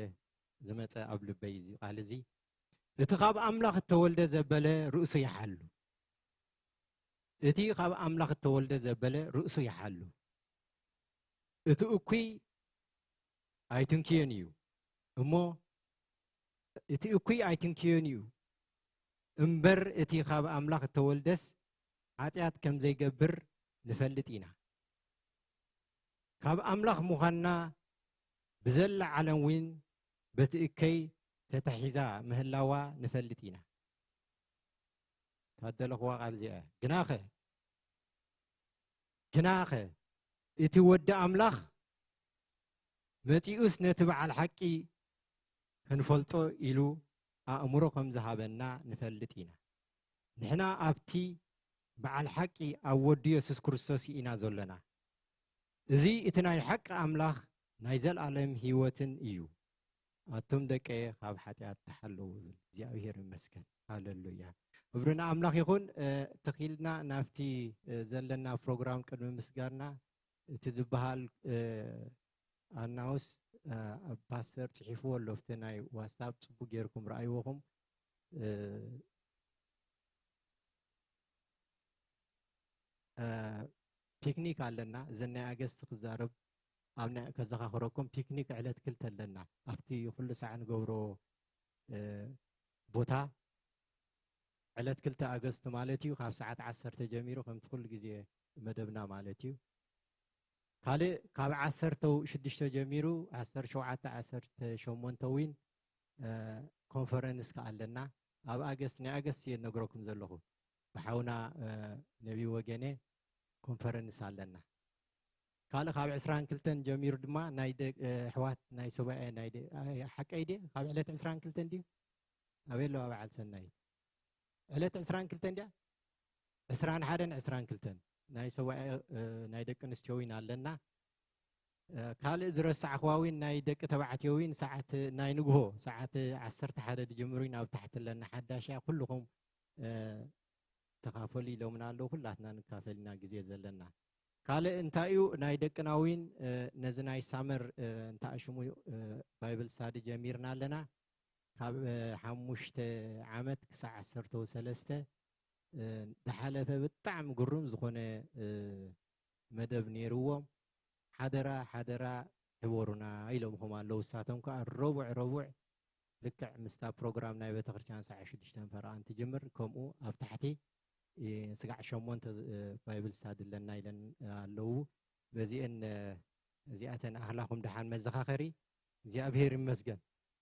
ዝመጸ ኣብ ልበይ እዚ ቃል እዚ። እቲ ካብ ኣምላኽ እተወልደ ዘበለ ርእሱ ይሓሉ። እቲ ካብ ኣምላኽ እተወልደ ዘበለ ርእሱ ይሓሉ። እቲ እኩይ ኣይትንክዮን እዩ እሞ፣ እቲ እኩይ ኣይትንክዮን እዩ እምበር፣ እቲ ካብ ኣምላኽ እተወልደስ ሓጢኣት ከም ዘይገብር ንፈልጥ ኢና። ካብ ኣምላኽ ምዃንና ብዘላ ዓለም እውን በቲ እከይ ተታሒዛ ምህላዋ ንፈልጥ ኢና። ታደለኽዋ ቃል እዚኣ። ግናኸ፣ ግናኸ እቲ ወዲ ኣምላኽ መጺኡስ ነቲ በዓል ሓቂ ክንፈልጦ ኢሉ ኣእምሮ ከም ዝሃበና ንፈልጥ ኢና። ንሕና ኣብቲ በዓል ሓቂ ኣብ ወዱ የሱስ ክርስቶስ ኢና ዘሎና። እዚ እቲ ናይ ሓቂ ኣምላኽ ናይ ዘልኣለም ህይወትን እዩ። ኣቱም ደቀየ ካብ ሓጢኣት ተሓለዉ እብል። እግዚኣብሔር ይመስገን። ሃሌሉያ። ክብሪ ንኣምላኽ ይኹን። እ፣ ተኺልና ናብቲ፣ እ፣ ዘለና ፕሮግራም ቅድሚ ምስጋና እቲ ዝበሃል፣ እ፣ ኣናውስ፣ እ፣ ኣብ ፓስተር ጽሒፍዎ ኣሎ ኣብቲ ናይ ዋትሳፕ ጽቡቅ ጌርኩም ረኣይዎኹም። እ፣ እ፣ ፒክኒክ ኣለና። እዘን ናይ ኣገስት ክዛረብ ኣብ ናይ ከዘኻኽረኩም ፒክኒክ ዕለት ክልተ ኣለና። ኣብቲ ኩሉ ሳዕ ንገብሮ፣ እ፣ ቦታ ዕለት ክልተ ኣገስት ማለት እዩ። ካብ ሰዓት ዓሰርተ ጀሚሩ ከምቲ ኩሉ ግዜ መደብና ማለት እዩ። ካልእ ካብ ዓሰርተ ሽዱሽተ ጀሚሩ ዓሰርተ ሸውዓተ ዓሰርተ ሸሞንተ ዊን፣ እ፣ ኮንፈረንስ ከኣ ኣለና። ኣብ ኣገስት ናይ ኣገስት እየ ነግረኩም ዘለኹ። ብሓውና፣ እ፣ ነቢ ወገነ ኮንፈረንስ ኣለና። ካልእ ካብ ዕስራን ክልተን ጀሚሩ ድማ ናይ ደ-፣ እ፣ ኣሕዋት ናይ ሱባኤ ናይ ደ-፣ ኣይ፣ ሓቀይ ድየ? ካብ ዕለት ዕስራን ክልተን ድዩ? ኣበይ ኣለዋ በዓል ሰናይ? ዕለት ዕስራን ክልተን ድያ? ዕስራን ሓደን ዕስራን ክልተን ናይ ሱባኤ፣ እ፣ ናይ ደቂ ኣንስትዮ እውን ኣለና። እ፣ ካልእ ዝረሳዕኽዋ እውን ናይ ደቂ ተባዕትዮ እውን ሰዓት ናይ ንግሆ ሰዓት ዓሰርተ ሓደ ዝጅምር እውን ኣብ ታሕቲ ኣለና ሓዳሽ እያ። ኩልኹም፣ እ፣ ተኻፈሉ ኢሎምና ኣለዉ። ኩላትና ንካፈል ኢና ግዜ ዘለና። ካልእ እንታይ እዩ ናይ ደቅና እውን፣ እ፣ ነዚ ናይ ሳመር፣ እ፣ እንተኣሽሙ፣ እ፣ ባይብል ስታዲ ጀሚርና ኣለና። ካብ፣ እ፣ ሓሙሽተ ዓመት ክሳዕ ዓሰርተ ሰለስተ፣ እ፣ ዝሓለፈ ብጣዕሚ ግሩም ዝኾነ፣ እ፣ መደብ ነይርዎም። ሓደራ፣ ሓደራ ሕበሩና ኢሎምኹም ኣለዉ። እሳቶም ከኣ ረቡዕ፣ ረቡዕ ልክዕ ምስታ ፕሮግራም ናይ ቤተክርስትያን ሰዓት ሽዱሽተ ፈረቓ እንትጅምር፣ ከምኡ ኣብ ታሕቲ፣ እ፣ ስጋዕ ሸሞንተ፣ እ፣ ባይብል ስታዲ ኣለና ኢለን ኣለዉ። በዚአን፣ እ፣ እዚኣተን ኣኽላኹም ደሓን መዘኻኸሪ። እግዚኣብሔር ይመስገን።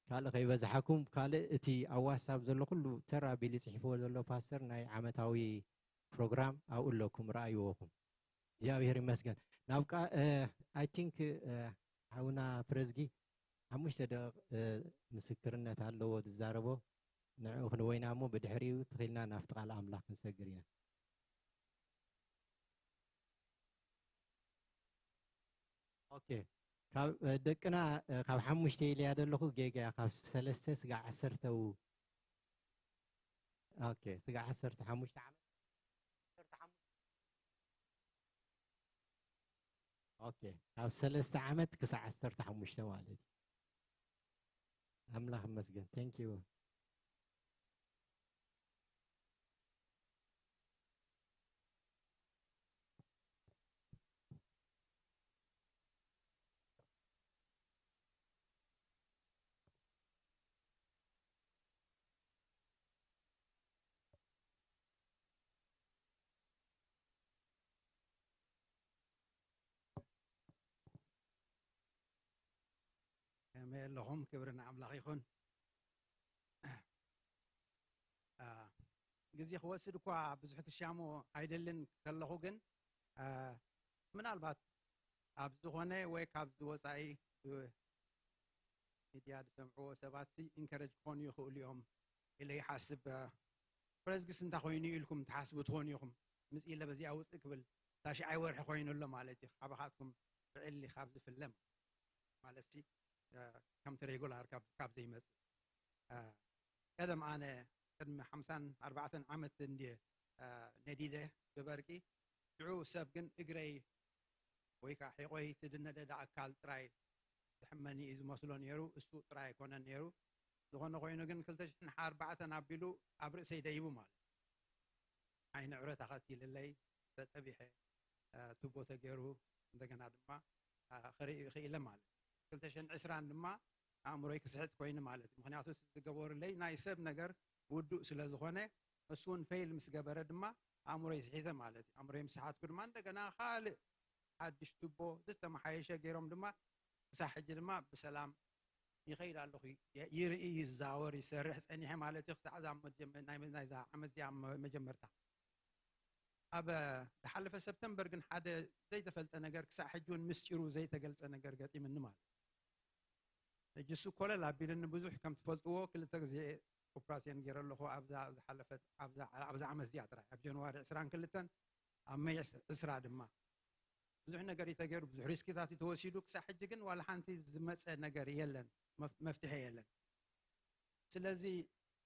ካልእ ከይበዝሓኩም፣ ካልእ እቲ ኣብ ዋትሳፕ ዘሎ ኩሉ ተራ ቢሊ ጽሒፍዎ ዘሎ ፓስተር ናይ ዓመታዊ ፕሮግራም ኣብኡ ኣለኩም፣ ረኣይዎኹም። እግዚኣብሔር ይመስገን። ናብ ቃ-፣ እ፣ I think፣ እ፣ ሓውና ፕረዝጊ ሓሙሽተ ደቂቕ፣ እ፣ ምስክርነት ኣለዎ ዝዛረቦ። ንዕኡ ክንወይና እሞ ብድሕሪኡ ትኺልና ናብቲ ቃል ኣምላኽ ክንሰግር ኢና። ኦኬ። ካብ፣ እ፣ ደቅና፣ እ፣ ካብ ሓሙሽተ ኢለያ ዘለኹ ጌጋ እያ። ካብ ሰለስተ ስጋዕ ዓሰርተ ው-፣ ኦኬ፣ ስጋዕ ዓሰርተ ሓሙሽተ ዓመት። ዓሰርተ ሓሙሽተ ኦኬ፣ ካብ ሰለስተ ዓመት ክሳብ ዓሰርተ ሓሙሽተ ማለት እዩ። ኣምላኽ ይመስገን። Thank you። ከመይ ኣለኹም? ክብሪ ንኣምላኽ ይኹን። አ፣ ግዜ ክወስድ እኳ ብዙሕ ክሻሞ ኣይደልን ከለኹ ግን፣ አ፣ ምናልባት ኣብ ዝኾነ ወይ ካብዚ ወጻኢ ብ-፣ ሚድያ ዝሰምዕዎ ሰባት ሲ ኢንከረጅ ክኾኑ ይኽእሉ እዮም ኢለ ይሓስብ። አ፣ ፕረዝግስ እንታይ ኮይኑ ኢልኩም ትሓስቡ ትኾኑ ኢኹም። ምስ ኢለ በዚኣ ውፅእ ክብል ታሽዓይ ወርሒ ኮይኑ ኣሎ ማለት እዩ። ካባኻትኩም ብዕሊ ካብ ዝፍለ ማለት ሲ፣ አ፣ ከምቲ ሬጉላር ካብ፣ ካብ ዘይመጽእ። አ፣ ቀደም ኣነ ቅድሚ ሓምሳን ኣርባዕተን ዓመት እንድየ፣ አ፣ ነዲደ ብበርቂ። ሽዑ ሰብ ግን እግረይ ወይ ከዓ ሒቆይ ትድነደደ ኣካል ጥራይ ዝሕመኒ እዩ ዝመስሎ ነይሩ። እሱ ጥራይ ኣይኮነን ነይሩ። ዝኾነ ኮይኑ ግን ክልተ ሽሕን ኣርባዕተን ኣቢሉ ኣብ ርእሰይ ደይቡ ማለት እዩ። ዓይኒ ዕረት ኣኸቲልለይ፣ ተጠቢሐ፣ አ፣ ቱቦ ተገይሩ፣ እንደገና ድማ፣ አ፣ ክርኢ ክኢለ ማለት እዩ። ክልተ ሽሕን ዕስራን ድማ ኣእምሮይ ክስሕት ኮይኑ ማለት እዩ። ምኽንያቱ እቲ ዝገበሩለይ ናይ ሰብ ነገር ውዱእ ስለ ዝኾነ፣ እሱ እውን ፌል ምስ ገበረ ድማ ኣእምሮይ ስሒተ ማለት እዩ። ኣእምሮይ ምስ ሰሓትኩ ድማ እንደገና ካልእ ሓድሽ ቱቦ ዝተመሓየሸ ገይሮም ድማ ክሳብ ሕጂ ድማ ብሰላም ይኸይድ ኣለኹ። ይ-፣ ይርኢ፣ ይዘዋወር፣ ይሰርሕ ጸኒሐ ማለት እዩ። ክሳዕ እዛ መጀመ-፣ ናይ፣ ናይዛ ዓመት እዚኣ መ-፣ መጀመርታ። ኣብ ዝሓለፈ ሰፕተምበር ግን ሓደ ዘይተፈልጠ ነገር ክሳዕ ሕጂ እውን ምስጢሩ ዘይተገልጸ ነገር ገጢምኒ ማለት እዩ። ሕጂ እሱ ኮለል ኣቢልኒ ብዙሕ ከም ትፈልጥዎ ክልተ ግዜ ኦፕራስዮን ገይረ ኣለኹ ኣብዛ ዝሓለፈት፣ ኣብዛ፣ ኣብዛ ዓመት እዚኣ ጥራይ፣ ኣብ ጃንዋሪ ዕስራን ክልተን ኣብ መይ ዕስራ ድማ ብዙሕ ነገር እዩ ተገይሩ፣ ብዙሕ ሪስክታት እዩ ተወሲዱ። ክሳብ ሕጂ ግን ዋላ ሓንቲ ዝመጸ ነገር የለን፣ መፍ-፣ መፍትሒ የለን። ስለዚ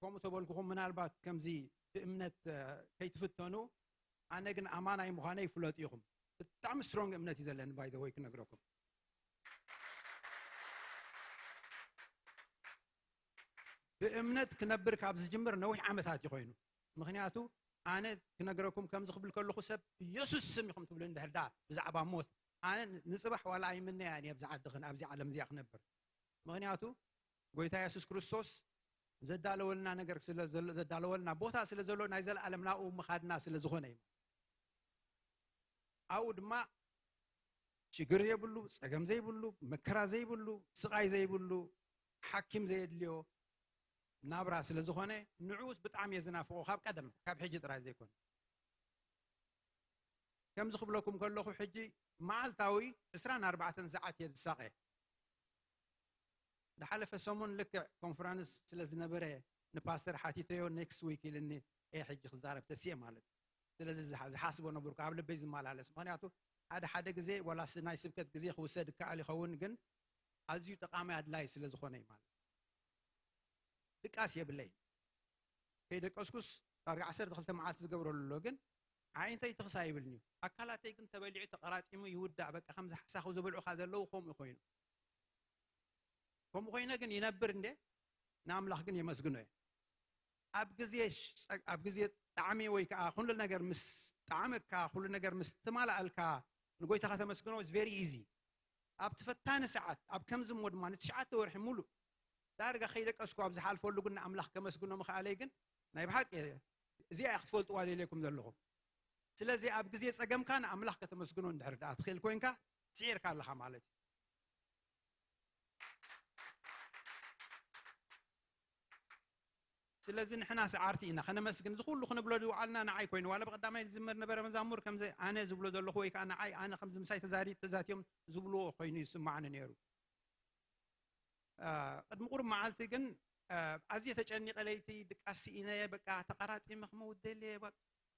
ከምኡ ተበልኩኹም ምናልባት ከምዚ ብእምነት፣ እ፣ ከይትፍተኑ፣ ኣነ ግን ኣማናይ ምዃነይ ይፍለጡ ኢኹም። ብጣዕሚ ስትሮንግ እምነት እዩ ዘለኒ ባይ ዘ ወይ ክነግረኩም። ብእምነት ክነብር ካብ ዝጅምር ነዊሕ ዓመታት እዩ ኮይኑ። ምኽንያቱ ኣነ ክነግረኩም ከምዚ ክብል ከለኹ ሰብ ኢየሱስ ስም ኢኹም ትብሉ እንድሕር ደኣ ብዛዕባ ሞት ኣነ ንጽባሕ ዋላ ኣይምነያን እየ ኣብዚ ዓዲ ክን-፣ ኣብዚ ዓለም እዚኣ ክነብር። ምኽንያቱ ጎይታ የሱስ ክርስቶስ ዘዳለወልና ነገር ስለ ዘሎ፣ ዘዳለወልና ቦታ ስለ ዘሎ ናይ ዘለኣለም ናብኡ ምኻድና ስለ ዝኾነ እዩ። ኣብኡ ድማ ሽግር የብሉ፣ ጸገም ዘይብሉ፣ መከራ ዘይብሉ፣ ስቓይ ዘይብሉ፣ ሓኪም ዘየድልዮ ናብራ ስለ ዝኾነ ንዕኡስ ብጣዕሚ እየ ዝናፍቖ፣ ካብ ቀደም፣ ካብ ሕጂ ጥራይ ዘይኮነ። ከምዚ ክብለኩም ከለኹ ሕጂ መዓልታዊ ዕስራን ኣርባዕተን ሰዓት እየ ዝሳቐ። ዝሓለፈ ሰሙን ልክዕ ኮንፈረንስ ስለ ዝነበረ ንፓስተር ሓቲተዮ፣ ኔክስት ዊክ ኢልኒ፣ እየ ሕጂ ክዛረብ ተስየ ማለት እዩ። ስለዚ ዝሓ-፣ ዝሓስቦ ነበርኩ ኣብ ልበይ ዝመላለስ። ምኽንያቱ ሓደ ሓደ ግዜ ዋላስ ናይ ስብከት ግዜ ክውሰድ ይከኣል ይኸውን፣ ግን ኣዝዩ ጠቓሚ ኣድላይ ስለ ዝኾነ እዩ ማለት እዩ። ድቃስ የብለይ። ከይደቀስኩስ ዳርጋ ዓሰርተ ክልተ መዓልቲ ዝገብረሉ ኣሎ፣ ግን ዓይንተይ ትኽሳ ይብልኒ እዩ። ኣካላተይ ግን ተበሊዑ ተቐራጢሙ ይውዳእ። በቃ ከምዚ ሓሳኹ ዝበልዑኻ ዘለዉ ከምኡ ኮይኑ። ከምኡ ኮይነ ግን ይነብር እንዴ? ንኣምላኽ ግን የመስግኖ እየ። ኣብ ግዜ ሽ-፣ ጸ-፣ ኣብ ግዜ ጣዕሚ ወይ ከዓ ኩሉ ነገር ምስ ጣዕመካ፣ ኩሉ ነገር ምስ ትማልኣልካ ንጎይታ ከተመስግኖ is very easy። ኣብቲ ፈታኒ ሰዓት፣ ኣብ ከምዚ እሞ ድማ ንትሽዓተ ወርሒ ሙሉእ ዳርጋ ከይደቀስኩ ኣብ ዝሓልፈሉ ግን ንኣምላኽ ከመስግኖ ምኽኣለይ ግን ናይ ብሓቂ እዚኣ እያ ክትፈልጥዋ ደልየኩም ዘለኹም። ስለዚ ኣብ ግዜ ጸገምካ ንኣምላኽ ከተመስግኖ እንድሕር ደኣ ትኽእል ኮይንካ፣ ስዒርካ ኣለኻ ማለት እዩ። ስለዚ ንሕና ሰዓርቲ ኢና፣ ከነመስግን። እዚ ኩሉ ክንብሎ ዝወዓልና ንዓይ ኮይኑ፣ ዋላ ብቐዳማይ ዝዝመር ነበረ መዛሙር ከምዚ ኣነ ዝብሎ ዘለኹ ወይ ከዓ ንዓይ፣ ኣነ ከምዚ ምሳይ ተዛሪ-፣ ተዛትዮም ዝብልዎ ኮይኑ ይስማዓኒ ነይሩ። አ፣ ቅድሚ ቁሩብ መዓልቲ ግን፣ አ፣ ኣዝየ ተጨኒቐ ለይቲ ድቃስ ስኢነ፣ በቃ ተቐራጢመ ክመውት ደልየ፣ በቃ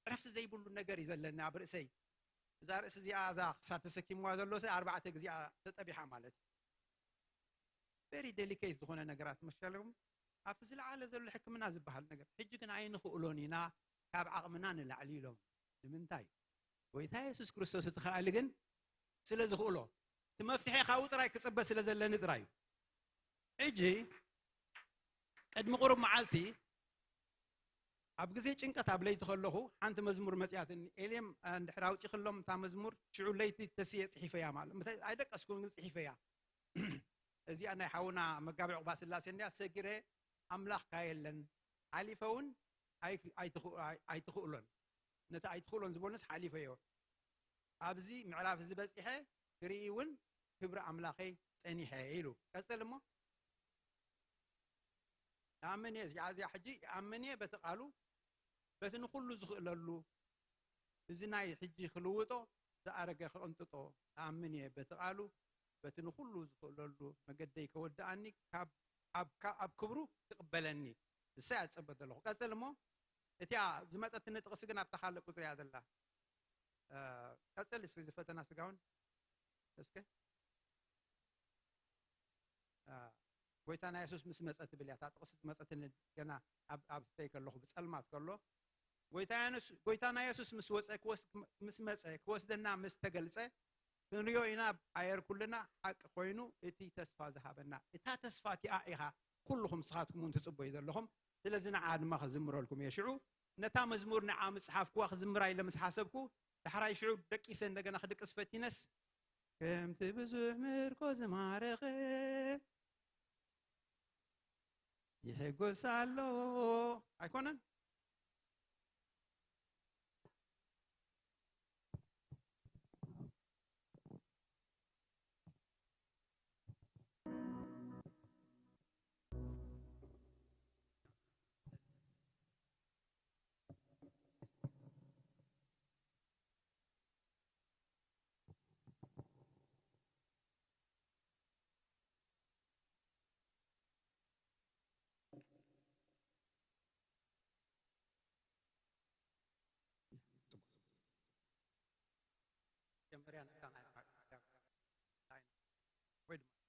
ዕረፍቲ ዘይብሉ ነገር እዩ ዘለኒ ኣብ ርእሰይ። እዛ ርእሲ እዚኣ፣ እዛ ክሳብ ተሰኪምዋ ዘሎ ሰ ኣርባዕተ ግዜኣ ተጠቢሓ ማለት እዩ። ቨሪ ዴሊኬት ዝኾነ ነገራት መሸለኹም ኣብቲ ዝለዓለ ዘሎ ሕክምና ዝበሃል ነገር። ሕጂ ግን ኣይንኽእሎን ኢና፣ ካብ ዓቕምና ንላዕሊ ኢሎም። ንምንታይ? ጎይታ የሱስ ክርስቶስ እቲ ከኣሊ ግን ስለ ዝኽእሎ፣ እቲ መፍትሒ ካብኡ ጥራይ ክጽበ ስለ ዘለኒ ጥራይ እዩ። ሕጂ ቅድሚ ቁሩብ መዓልቲ ኣብ ግዜ ጭንቀት ኣብ ለይቲ ከለኹ ሓንቲ መዝሙር መጺኣትኒ። ኤልየም እንድሕር ኣውጺኽሎም እታ መዝሙር፣ ሽዑ ለይቲ ተስየ ጽሒፈያ ማለት፣ ምተ-፣ ኣይደቀስኩን ግን ጽሒፈያ። እዚኣ ናይ ሓውና መጋቢ ዕቑባ ስላሴ እንድያ፣ ሰጊረ ኣምላኽካ የለን፣ ሓሊፈ እውን ኣይ-፣ ኣይትኽእ-፣ ኣይ-፣ ኣይትኽእሎን። ነቲ ኣይትኽእሎን ዝበሉንስ ሓሊፈዮ። ኣብዚ ምዕራፍ እዚ በጺሐ ክርኢ እውን ክብሪ ኣምላኸይ ጸኒሐ ኢሉ። ቀጽል እሞ። ይኣምን እየ፣ እዚኣ፣ እዚኣ ሕጂ ይኣምን እየ በቲ ቃሉ፣ በቲ ንኹሉ ዝኽእለሉ፣ እዚ ናይ ሕጂ ክልውጦ፣ ዝኣረገ ክቕንጥጦ እኣምን እየ በቲ ቃሉ፣ በቲ ንኹሉ ዝኽእለሉ መገደይ ከወድኣኒ፣ ካብ፣ ኣብ፣ ካብ፣ ኣብ ክብሩ ክቕበለኒ። ንሳ እያ ዝጸበ ዘለኹ። ቀጽል እሞ፣ እቲኣ ዝመጸትኒ ጥቕሲ ግን ኣብታ ካልእ ቁጽሪ እያ ዘላ። እ፣ ቀጽል እስኪ፣ ዝፈተና ስጋውን እስከ። እ፣ ጎይታና የሱስ ምስ መጸ ትብል እያ እታ ጥቕሲ ዝመጸትኒ፣ ገና ኣብ፣ ኣብ ስተይ ከለኹ፣ ብጸልማት ከሎ፣ ጎይታ የሱስ፣ ጎይታና የሱስ ምስ ወጸ ክወስ-፣ ምስ መጸ ክወስደና ምስ ተገልጸ ክንሪኦ ኢና፣ ኣየር ኩልና ሓቂ ኮይኑ፣ እቲ ተስፋ ዝሃበና። እታ ተስፋ እቲኣ ኢኻ ኩልኹም ንስኻትኩም እውን ትጽበዩ ዘለኹም። ስለዚ ንዓ ድማ ክዝምረልኩም እየ። ሽዑ ነታ መዝሙር ንዓ ምስ ጸሓፍኩዋ ክዝምራ ኢለ ምስ ሓሰብኩ፣ ዳሕራይ ሽዑ ደቂሰ እንደገና ክድቅስ ፈቲነስ፣ ከምቲ ብዙሕ ምርኮ ዝማረኸ ይሕጎስ ኣሎ። ኣይኮነን? መጀመርያ ነታ ናይ ማርያም ወይ ድማ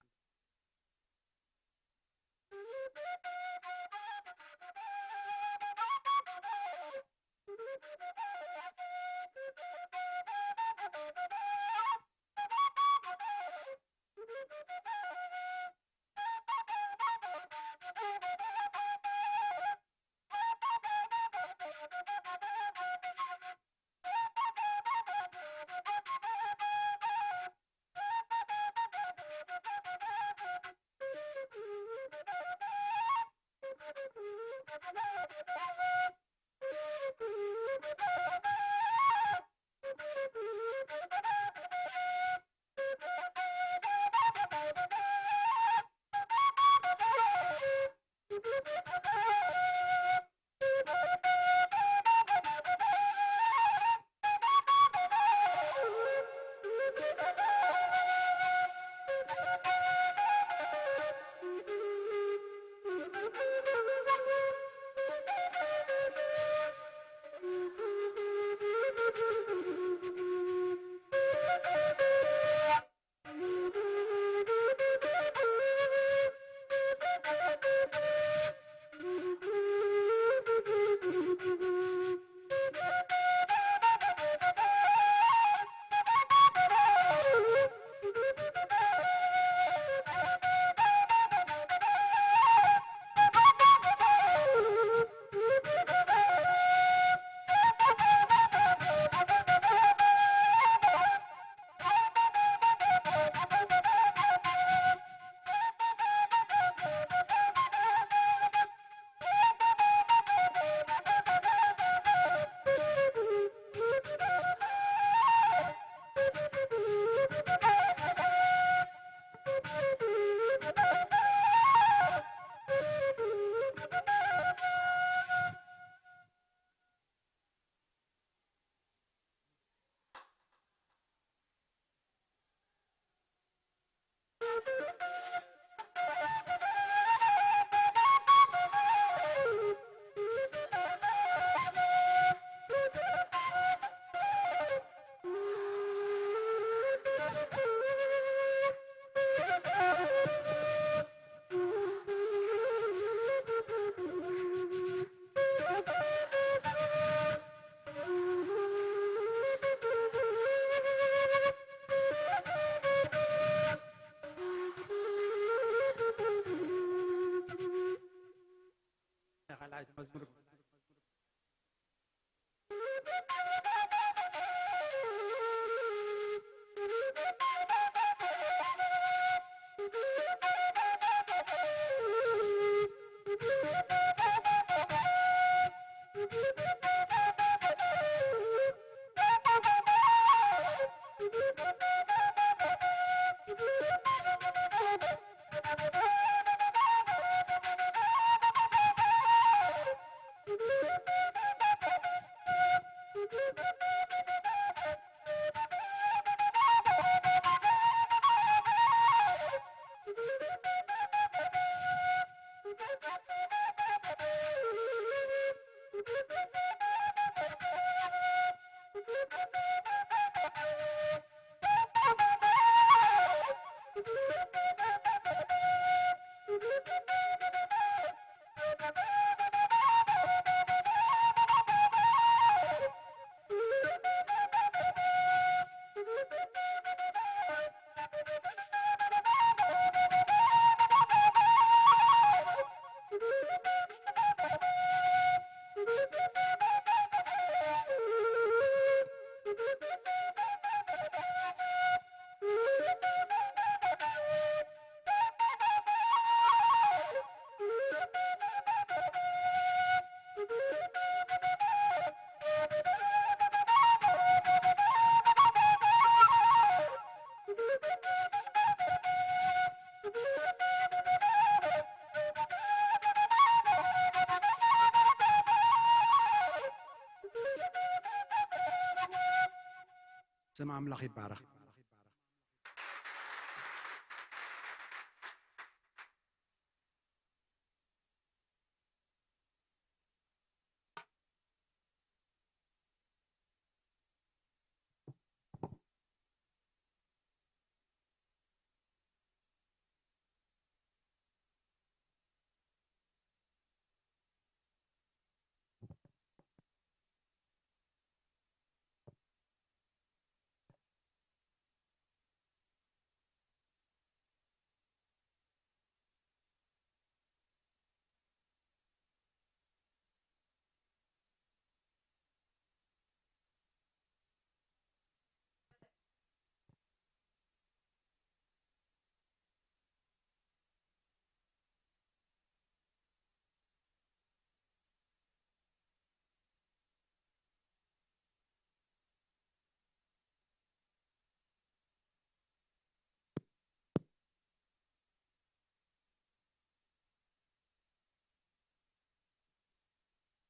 ስም ኣምላኽ ይባረኽ።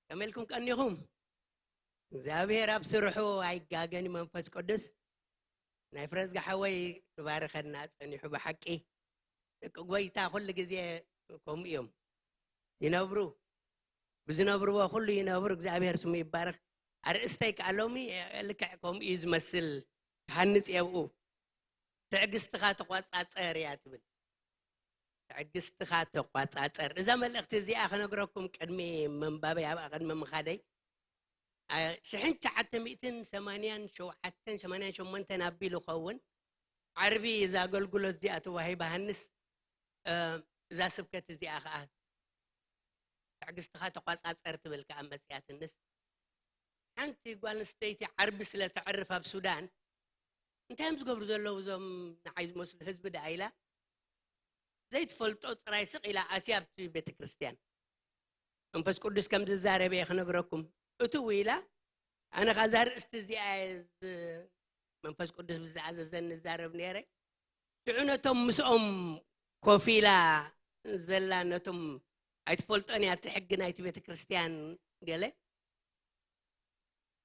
ከመይ ኢልኩም ቀኒኹም? እግዚኣብሔር ኣብ ስርሑ ኣይጋገን እዩ። መንፈስ ቅዱስ ናይ ፍረዝጊ ሓወይ ክባርኸና ጸኒሑ። ብሓቂ ደቂ ጎይታ ኩሉ ግዜ ከምኡ እዮም ይነብሩ። ብዝነብርዎ ኩሉ ይነብሩ። እግዚኣብሔር ስሙ ይባረኽ። ኣርእስተይ ከኣ ሎሚ ልክዕ ከምኡ እዩ ዝመስል። ትሃንጽ እየ ብኡ። ትዕግስትኻ ተቋጻጸር እያ ትብል። ትዕግስትኻ ተቋጻጸር። እዛ መልእኽቲ እዚኣ ክነግረኩም ቅድሚ ምንባበይ፣ ኣብኣ ቅድሚ ምኻደይ፣ አ፣ ሽሕን ትሽዓተ ሚእትን ሰማንያን ሸውዓተን፣ ሰማንያን ሸሞንተን ኣቢሉ ኸውን ዓርቢ እዛ ኣገልግሎት እዚኣ ተዋሂባ ሃንስ፣ እ፣ እዛ ስብከት እዚኣ ኸዓ ትዕግስትኻ ተቋጻጸር ትብል ከኣ መጽያትንስ። ሓንቲ ጓል ኣንስተይቲ ዓርቢ ስለ ተዕርፍ ኣብ ሱዳን፣ እንታይ እዮም ዝገብሩ ዘለዉ እዞም ንዓይ ዝመስሉ ህዝቢ ደኣ ኢላ፣ ዘይትፈልጦ ጥራይ ስቕ ኢላ ኣትያ ኣብቲ ቤተ ክርስቲያን። መንፈስ ቅዱስ ከም ዝዛረብ እየ ክነግረኩም። እትው ኢላ፣ ኣነ ኸኣ እዛ ርእስቲ እዚኣ እየ ዝ-፣ መንፈስ ቅዱስ ብዝኣዘዘኒ እዛረብ ነይረ። ሽዑ ነቶም ምስኦም ኮፍ ኢላ ዘላ፣ ነቶም ኣይትፈልጦን እያ እቲ ሕጊ ናይቲ ቤተ ክርስቲያን ገለ፣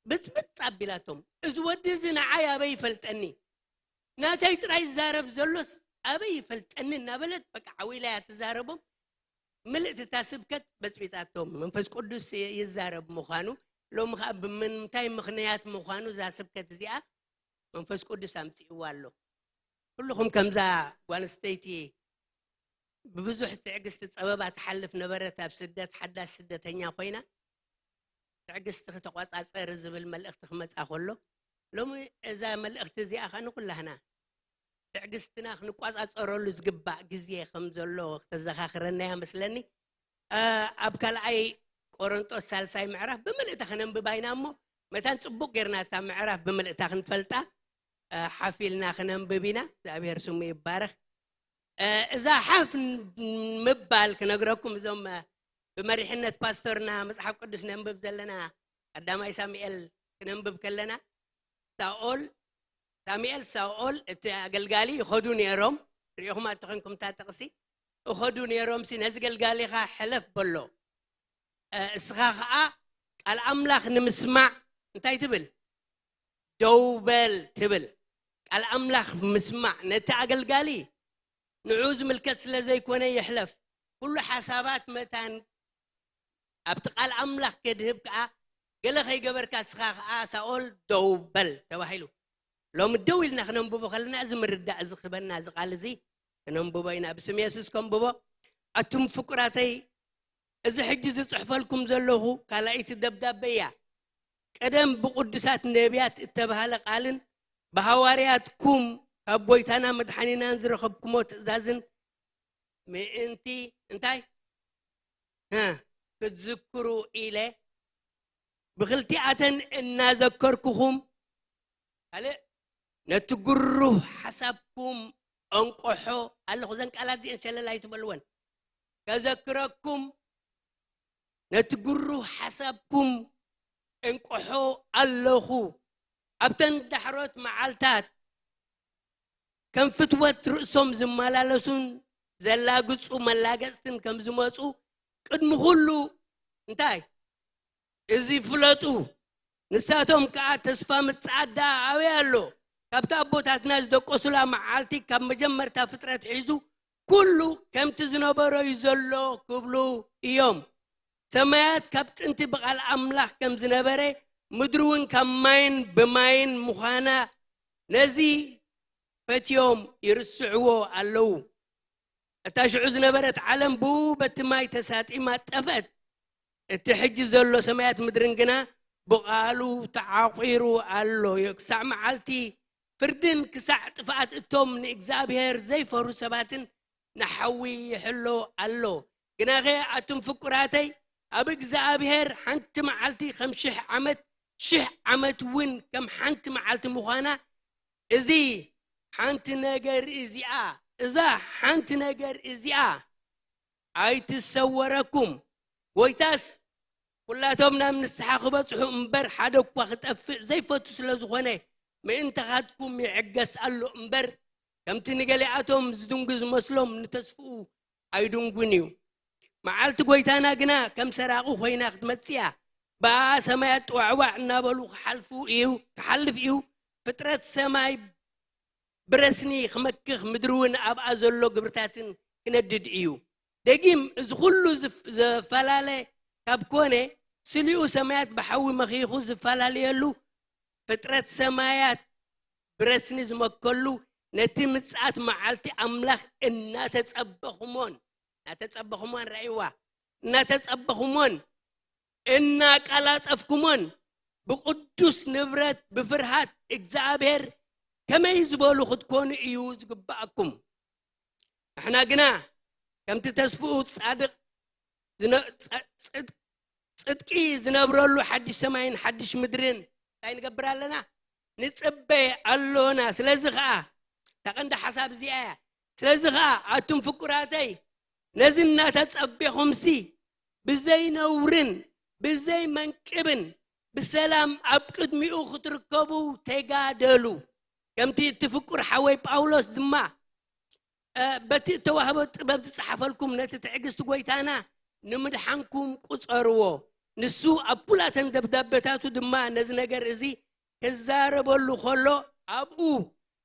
ብጽብጽ ኣቢላቶም፣ "እዚ ወዲ እዚ ንዓይ ኣበይ ይፈልጠኒ? ናተይ ጥራይ ዝዛረብ ዘሎስ ኣበይ ይፈልጠኒ?" እናበለት በቃ ዓው ኢላ እያ ትዛረቦም። ምልእቲ እታ ስብከት በጽቢጻቶም። መንፈስ ቅዱስ ይ-፣ ይዛረብ ምዃኑ፣ ሎሚ ኸኣ ብምንታይ ምኽንያት ምዃኑ እዛ ስብከት እዚኣ መንፈስ ቅዱስ ኣምጺእዋ ኣሎ። ኩልኹም ከምዛ ጓል ኣንስተይቲ ብብዙሕ ትዕግስቲ ጸበባ ትሓልፍ ነበረት። ኣብ ስደት ሓዳሽ ስደተኛ ኮይና፣ ትዕግስቲ ክተቋጻጸር ዝብል መልእኽቲ ክመጻ ከሎ፣ ሎሚ እዛ መልእኽቲ እዚኣ ኸኣ ንኹላህና ትዕግስትና ክንቋጻጸረሉ ዝግባእ ግዜ ከም ዘሎ ክተዘኻኽረና እያ መስለኒ። እ፣ ኣብ ካልኣይ ቆሮንጦስ ሳልሳይ ምዕራፍ ብምልእታ ከነንብባ ኢና እሞ፣ መታን ጽቡቕ ጌርና እታ ምዕራፍ ብምልእታ ክንፈልጣ፣ እ፣ ሓፍ ኢልና ክነንብብ ኢና። እግዚኣብሔር ስሙ ይባረኽ። እ፣ እዛ ሓፍ ን-፣ ምባል ክነግረኩም፣ እዞም፣ እ፣ ብመሪሕነት ፓስተርና መጽሓፍ ቅዱስ ነንብብ ዘለና ቀዳማይ ሳሙኤል ክነንብብ ከለና፣ ሳኦል፣ ሳሙኤል፣ ሳኦል እቲ ኣገልጋሊ ይኸዱ ነይሮም። ሪኢኹም ኣተኾንኩም እታ ጥቕሲ፣ ይኸዱ ነይሮም ሲ፣ "ነዚ ገልጋሊኻ ሕለፍ" በሎ። እ፣ እስኻ ኸኣ ቃል ኣምላኽ ንምስማዕ እንታይ ትብል? "ደው በል" ትብል። ቃል ኣምላኽ ምስማዕ ነቲ ኣገልጋሊ ንዕኡ ዝምልከት ስለ ዘይኮነ ይሕለፍ። ኩሉ ሓሳባት መታን ኣብቲ ቃል ኣምላኽ ከድህብ ከኣ፣ ገለ ከይገበርካ እስኻ ከኣ ሳኦል ደው በል ተባሂሉ። ሎሚ ደው ኢልና ክነንብቦ ከለና እዚ ምርዳእ እዚ ክህበና እዚ ቃል እዚ ክነንብቦ ኢና። ብስም የሱስ ከንብቦ። ኣቱም ፍቁራተይ፣ እዚ ሕጂ ዝጽሕፈልኩም ዘለኹ ካልኣይቲ ደብዳበ እያ። ቀደም ብቅዱሳት ነቢያት እተባህለ ቃልን ብሃዋርያትኩም ካብ ጎይታና መድሓኒናን ዝረኸብኩሞ ትእዛዝን ምእንቲ እንታይ? እ፣ ክትዝክሩ ኢለ ብኽልቲኣተን እናዘከርኩኹም፣ ካልእ ነቲ ግሩህ ሓሳብኩም እንቆሖ ኣለኹ። እዘን ቃላት እዚአን ሸለል ኣይትበልወን። ከዘክረኩም፣ ነቲ ግሩህ ሓሳብኩም እንቆሖ ኣለኹ። ኣብተን ዳሕሮት መዓልታት ከም ፍትወት ርእሶም ዝመላለሱን ዘላግጹ መላገጽትን ከም ዝመጹ ቅድሚ ኩሉ እንታይ? እዚ ፍለጡ። ንሳቶም ከኣ ተስፋ ምጽኣት ደኣ ኣበይ ኣሎ? ካብቲ ኣቦታትና ዝደቀሱላ መዓልቲ ካብ መጀመርታ ፍጥረት ሒዙ ኩሉ ከምቲ ዝነበሮ እዩ ዘሎ ክብሉ እዮም። ሰማያት ካብ ጥንቲ ብቓል ኣምላኽ ከም ዝነበረ፣ ምድሪ እውን ካብ ማይን ብማይን ምዃና ነዚ ፈትዮም ይርስዕዎ ኣለዉ። እታ ሽዑ ዝነበረት ዓለም ብኡ በቲ ማይ ተሳጢማ ጠፍአት። እቲ ሕጂ ዘሎ ሰማያት ምድርን ግና ብቓሉ ተዓቂሩ ኣሎ። ክሳዕ መዓልቲ ፍርድን ክሳዕ ጥፍኣት እቶም ንእግዚኣብሔር ዘይፈርሁ ሰባትን ንሓዊ ይሕሎ ኣሎ። ግናኸ ኣቱም ፍቁራተይ፣ ኣብ እግዚኣብሔር ሓንቲ መዓልቲ ከም ሽሕ ዓመት፣ ሽሕ ዓመት እውን ከም ሓንቲ መዓልቲ ምዃና፣ እዚ ሓንቲ ነገር እዚኣ፣ እዛ ሓንቲ ነገር እዚኣ ኣይትሰወረኩም። ጎይታስ ኩላቶም ናብ ንስሓ ክበጽሑ እምበር፣ ሓደ እኳ ክጠፍእ ዘይፈቱ ስለ ዝኾነ፣ ምእንታኻትኩም ይዕገስ ኣሎ እምበር፣ ከምቲ ንገሊኣቶም ዝድንጉ ዝመስሎም፣ ንተስፍኡ ኣይድንጉን እዩ። መዓልቲ ጎይታና ግና ከም ሰራቒ ኮይና ክትመጽእ እያ። ብኣ ሰማያት ጥዋዕዋዕ እናበሉ ክሓልፉ እዩ፣ ክሓልፍ እዩ። ፍጥረት ሰማይ ብረስኒ ክመክኽ፣ ምድሪ እውን ኣብኣ ዘሎ ግብርታትን ክነድድ እዩ። ደጊም እዚ ኩሉ ዝፍ-፣ ዘፈላለ ካብ ኮነ፣ ስሊኡ ሰማያት ብሓዊ መኺኹ ዝፈላለየሉ፣ ፍጥረት ሰማያት ብረስኒ ዝመከሉ፣ ነቲ ምጽኣት መዓልቲ ኣምላኽ እናተጸበኹሞን፣ እናተጸበኹሞን፣ ራእይዋ፣ እናተጸበኹሞን፣ እናቀላጠፍኩሞን፣ ብቅዱስ ንብረት ብፍርሃት እግዚኣብሔር ከመይ ዝበሉ ክትኮኑ እዩ ዝግባኣኩም። ንሕና ግና ከምቲ ተስፍኡ ጻድቕ ዝነ-፣ ጸ-፣ ጽድቅ-፣ ጽድቂ ዝነብረሉ ሓድሽ ሰማይን ሓድሽ ምድርን እንታይ ንገብር ኣለና? ንጽበ ኣሎና። ስለዚ ኸኣ እታ ቀንዲ ሓሳብ እዚኣ እያ። ስለዚ ኸኣ ኣቱም ፍቁራተይ፣ ነዚ እናተጸቤኹምሲ ብዘይ ነውርን ብዘይ መንቅብን ብሰላም ኣብ ቅድሚኡ ክትርከቡ ተጋደሉ። ከምቲ እቲ ፍቁር ሓወይ ጳውሎስ ድማ፣ እ፣ በቲ እተዋህቦ ጥበብ ዝጸሓፈልኩም ነቲ ትዕግስቲ ጐይታና ንምድሓንኩም ቁጸርዎ። ንሱ ኣብ ኩላተን ደብዳበታቱ ድማ ነዚ ነገር እዚ ክዛረበሉ ኸሎ፣ ኣብኡ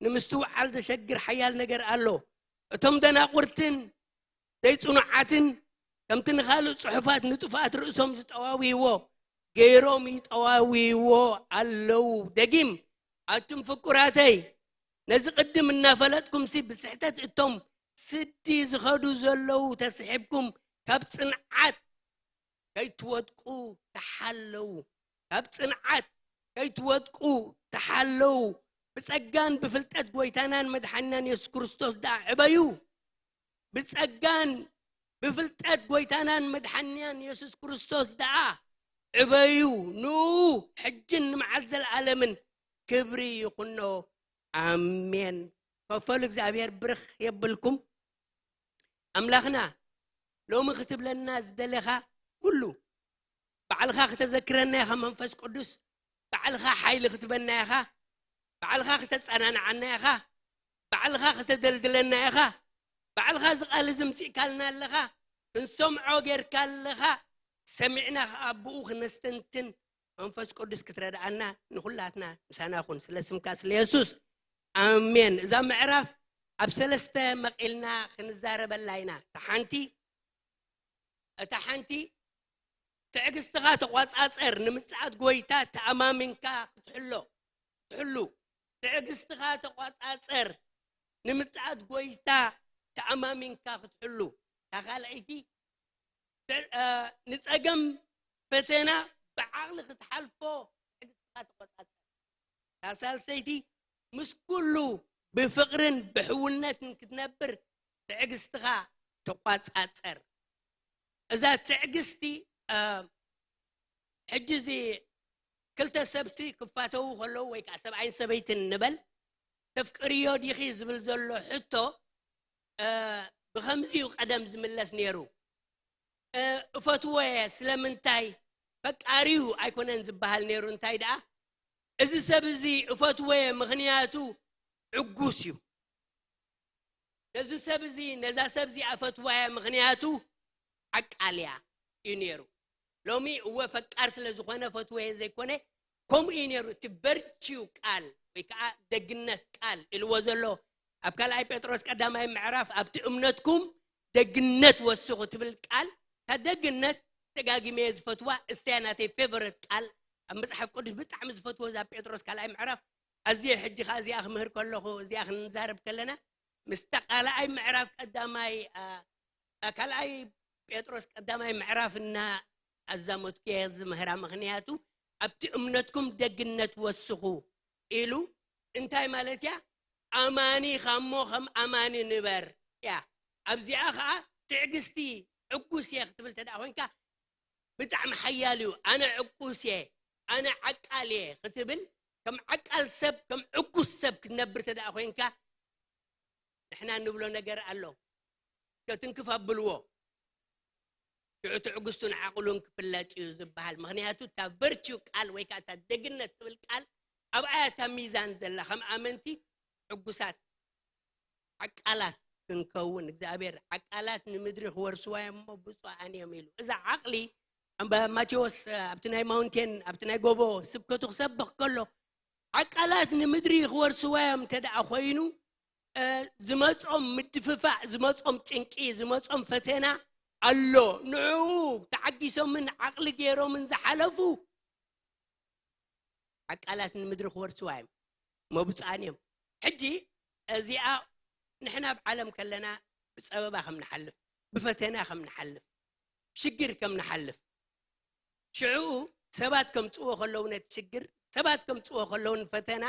ንምስትውዓል ዘሸግር ሓያል ነገር ኣሎ። እቶም ደናቑርትን ዘይጽኑዓትን ከምቲ ንኻልእ ጽሑፋት ንጥፉኣት ርእሶም ዝጠዋውይዎ ገይሮም ይጠዋውይዎ ኣለዉ። ደጊም፣ ኣቱም ፍቁራተይ፣ ነዚ ቅድም እናፈለጥኩምሲ ብስሕተት እቶም ስዲ ዝኸዱ ዘለዉ ተስሒብኩም ካብ ጽንዓት ከይትወድቁ ተሓለዉ። ካብ ጽንዓት ከይትወድቁ ተሓለዉ። ብጸጋን ብፍልጠት ጐይታናን መድሓኒናን የሱስ ክርስቶስ ደኣ ዕበዩ። ብጸጋን ብፍልጠት ጐይታናን መድሓኒናን የሱስ ክርስቶስ ደኣ ዕበዩ፣ ንኡ ሕጅን ንመዓልቲ ዘለኣለምን ክብሪ ይኹኖ። ኣሜን። ከፈሉ እግዚኣብሔር ብርኽ የብልኩም። ኣምላኽና ሎሚ ክትብለና ዝደለኻ ኩሉ ባዕልኻ ክተዘክረና ኢኻ። መንፈስ ቅዱስ ባዕልኻ ሓይሊ ክትበና ኢኻ። ባዕልኻ ክተጸናንዓና ኢኻ። ባዕልኻ ክተደልድለና ኢኻ። ባዕልኻ እዚ ቃል እዚ ምጽእካልና ኣለኻ። ክንሰምዖ ጌርካ ኣለኻ። ሰሚዕና ኸኣ ብኡ ክነስተንትን መንፈስ ቅዱስ ክትረድኣና ንኹላትና ምሳና ኩን። ስለ ስምካ ስለ የሱስ ኣሜን። እዛ ምዕራፍ ኣብ ሰለስተ መቒልና ክንዛረበላ ኢና። እታ ሓንቲ እታ ሓንቲ ትዕግስትኻ ተቋጻጸር፣ ንምጽኣት ጎይታ ተኣማሚንካ ክትሕሎ ክትሕሉ። ትዕግስትኻ ተቋጻጸር፣ ንምጽኣት ጎይታ ተኣማሚንካ ክትሕሉ። እታ ካልኣይቲ ንጸገም ፈተና ብዓቕሊ ክትሓልፎ ትዕግስትኻ ተቆጻጸር። እታ ሳልሰይቲ ምስ ኩሉ ብፍቕርን ብሕውነትን ክትነብር ትዕግስትኻ ተቋጻጸር። እዛ ትዕግስቲ ሕጂ እዚ ክልተ ሰብሲ ክፋተዉ ከለዉ ወይ ከዓ ሰብኣይን ሰበይትን ንበል፣ ተፍቅርዮ ዲኺ ዝብል ዘሎ ሕቶ ብኸምዚ እዩ ቀደም ዝምለስ ነይሩ። እፈትዎ እየ፣ ስለምንታይ ፈቃሪዩ ኣይኮነን ዝበሃል ነይሩ። እንታይ ደኣ እዚ ሰብ እዚ እፈትዎ እየ ምኽንያቱ ዕጉስ እዩ። ነዚ ሰብ እዚ ነዛ ሰብ እዚ ኣፈትዋ እየ ምኽንያቱ ዓቃል እያ እዩ ነይሩ። ሎሚ እወ ፈቃር ስለ ዝኾነ ፈትዎ እየ ዘይኮነ፣ ከምኡ እዩ ነይሩ። እቲ ቨርችዩ ቃል ወይ ከዓ ደግነት ቃል ኢልዎ ዘሎ ኣብ ካልኣይ ጴጥሮስ ቀዳማይ ምዕራፍ ኣብቲ እምነትኩም ደግነት ወስኹ ትብል ቃል፣ እታ ደግነት ተጋጊመ እየ ዝፈትዋ። እስተያ ናተይ ፌቨረት ቃል ኣብ መጽሓፍ ቅዱስ ብጣዕሚ ዝፈትዎ እዛ ጴጥሮስ ካልኣይ ምዕራፍ ኣዝየ ሕጂ ከኣ እዚኣ ክምህር ከለኹ እዚኣ ክንዛረብ ከለና ምስታ ካልኣይ ምዕራፍ ቀዳማይ ካልኣይ ጴጥሮስ ቀዳማይ ምዕራፍ እና ኣዛመትኩ እየ ዝምህራ። ምኽንያቱ ኣብቲ እምነትኩም ደግነት ወስኹ ኢሉ እንታይ ማለት እያ? ኣማኒ ኻሞ ከም ኣማኒ ንበር እያ። ኣብዚኣ ኸዓ ትዕግስቲ ዕጉስ እየ ክትብል ተደኣ ኮይንካ ብጣዕሚ ሓያል እዩ። ኣነ ዕጉስ እየ፣ ኣነ ዓቃል እየ ክትብል ከም ዓቃል ሰብ ከም ዕጉስ ሰብ ክትነብር ተደኣ ኮይንካ ንሕና እንብሎ ነገር ኣሎ። እስከ ትንክፍ ኣብልዎ። ሽዑ ትዕግስቱን ዓቕሉን ክፍለጥ እዩ ዝበሃል። ምኽንያቱ እታ ቨርችዩ ቃል ወይ ከዓ እታ ደግነት ትብል ቃል ኣብኣ እያ እታ ሚዛን ዘላ። ከም ኣመንቲ ዕጉሳት ዓቃላት ክንከውን እግዚኣብሔር ዓቃላት ንምድሪ ክወርስዋ እዮም እሞ ብፁዓን እዮም ኢሉ። እዛ ዓቕሊ እምበ ማቴዎስ ኣብቲ ናይ ማውንቴን ኣብቲ ናይ ጎቦ ስብከቱ ክሰብኽ ከሎ ዓቃላት ንምድሪ ክወርስዋ እዮም እንተ ደኣ ኮይኑ ዝመጾም ምድፍፋእ፣ ዝመጾም ጭንቂ፣ ዝመጾም ፈተና ኣሎ። ንዕኡ ተዓጊሶምን ዓቕሊ ገይሮምን ዝሓለፉ ዓቃላት ንምድሪ ክወርስዋ እዮም፣ መብፅኣን እዮም። ሕጂ እዚኣ ንሕና ኣብ ዓለም ከለና ብፀበባ ከም ንሓልፍ፣ ብፈተና ከም ንሓልፍ፣ ሽግር ከም ንሓልፍ፣ ሽዕኡ ሰባት ከምፅዎ ከለዉ ነቲ ሽግር፣ ሰባት ከምፅዎ ከለዉ ንፈተና፣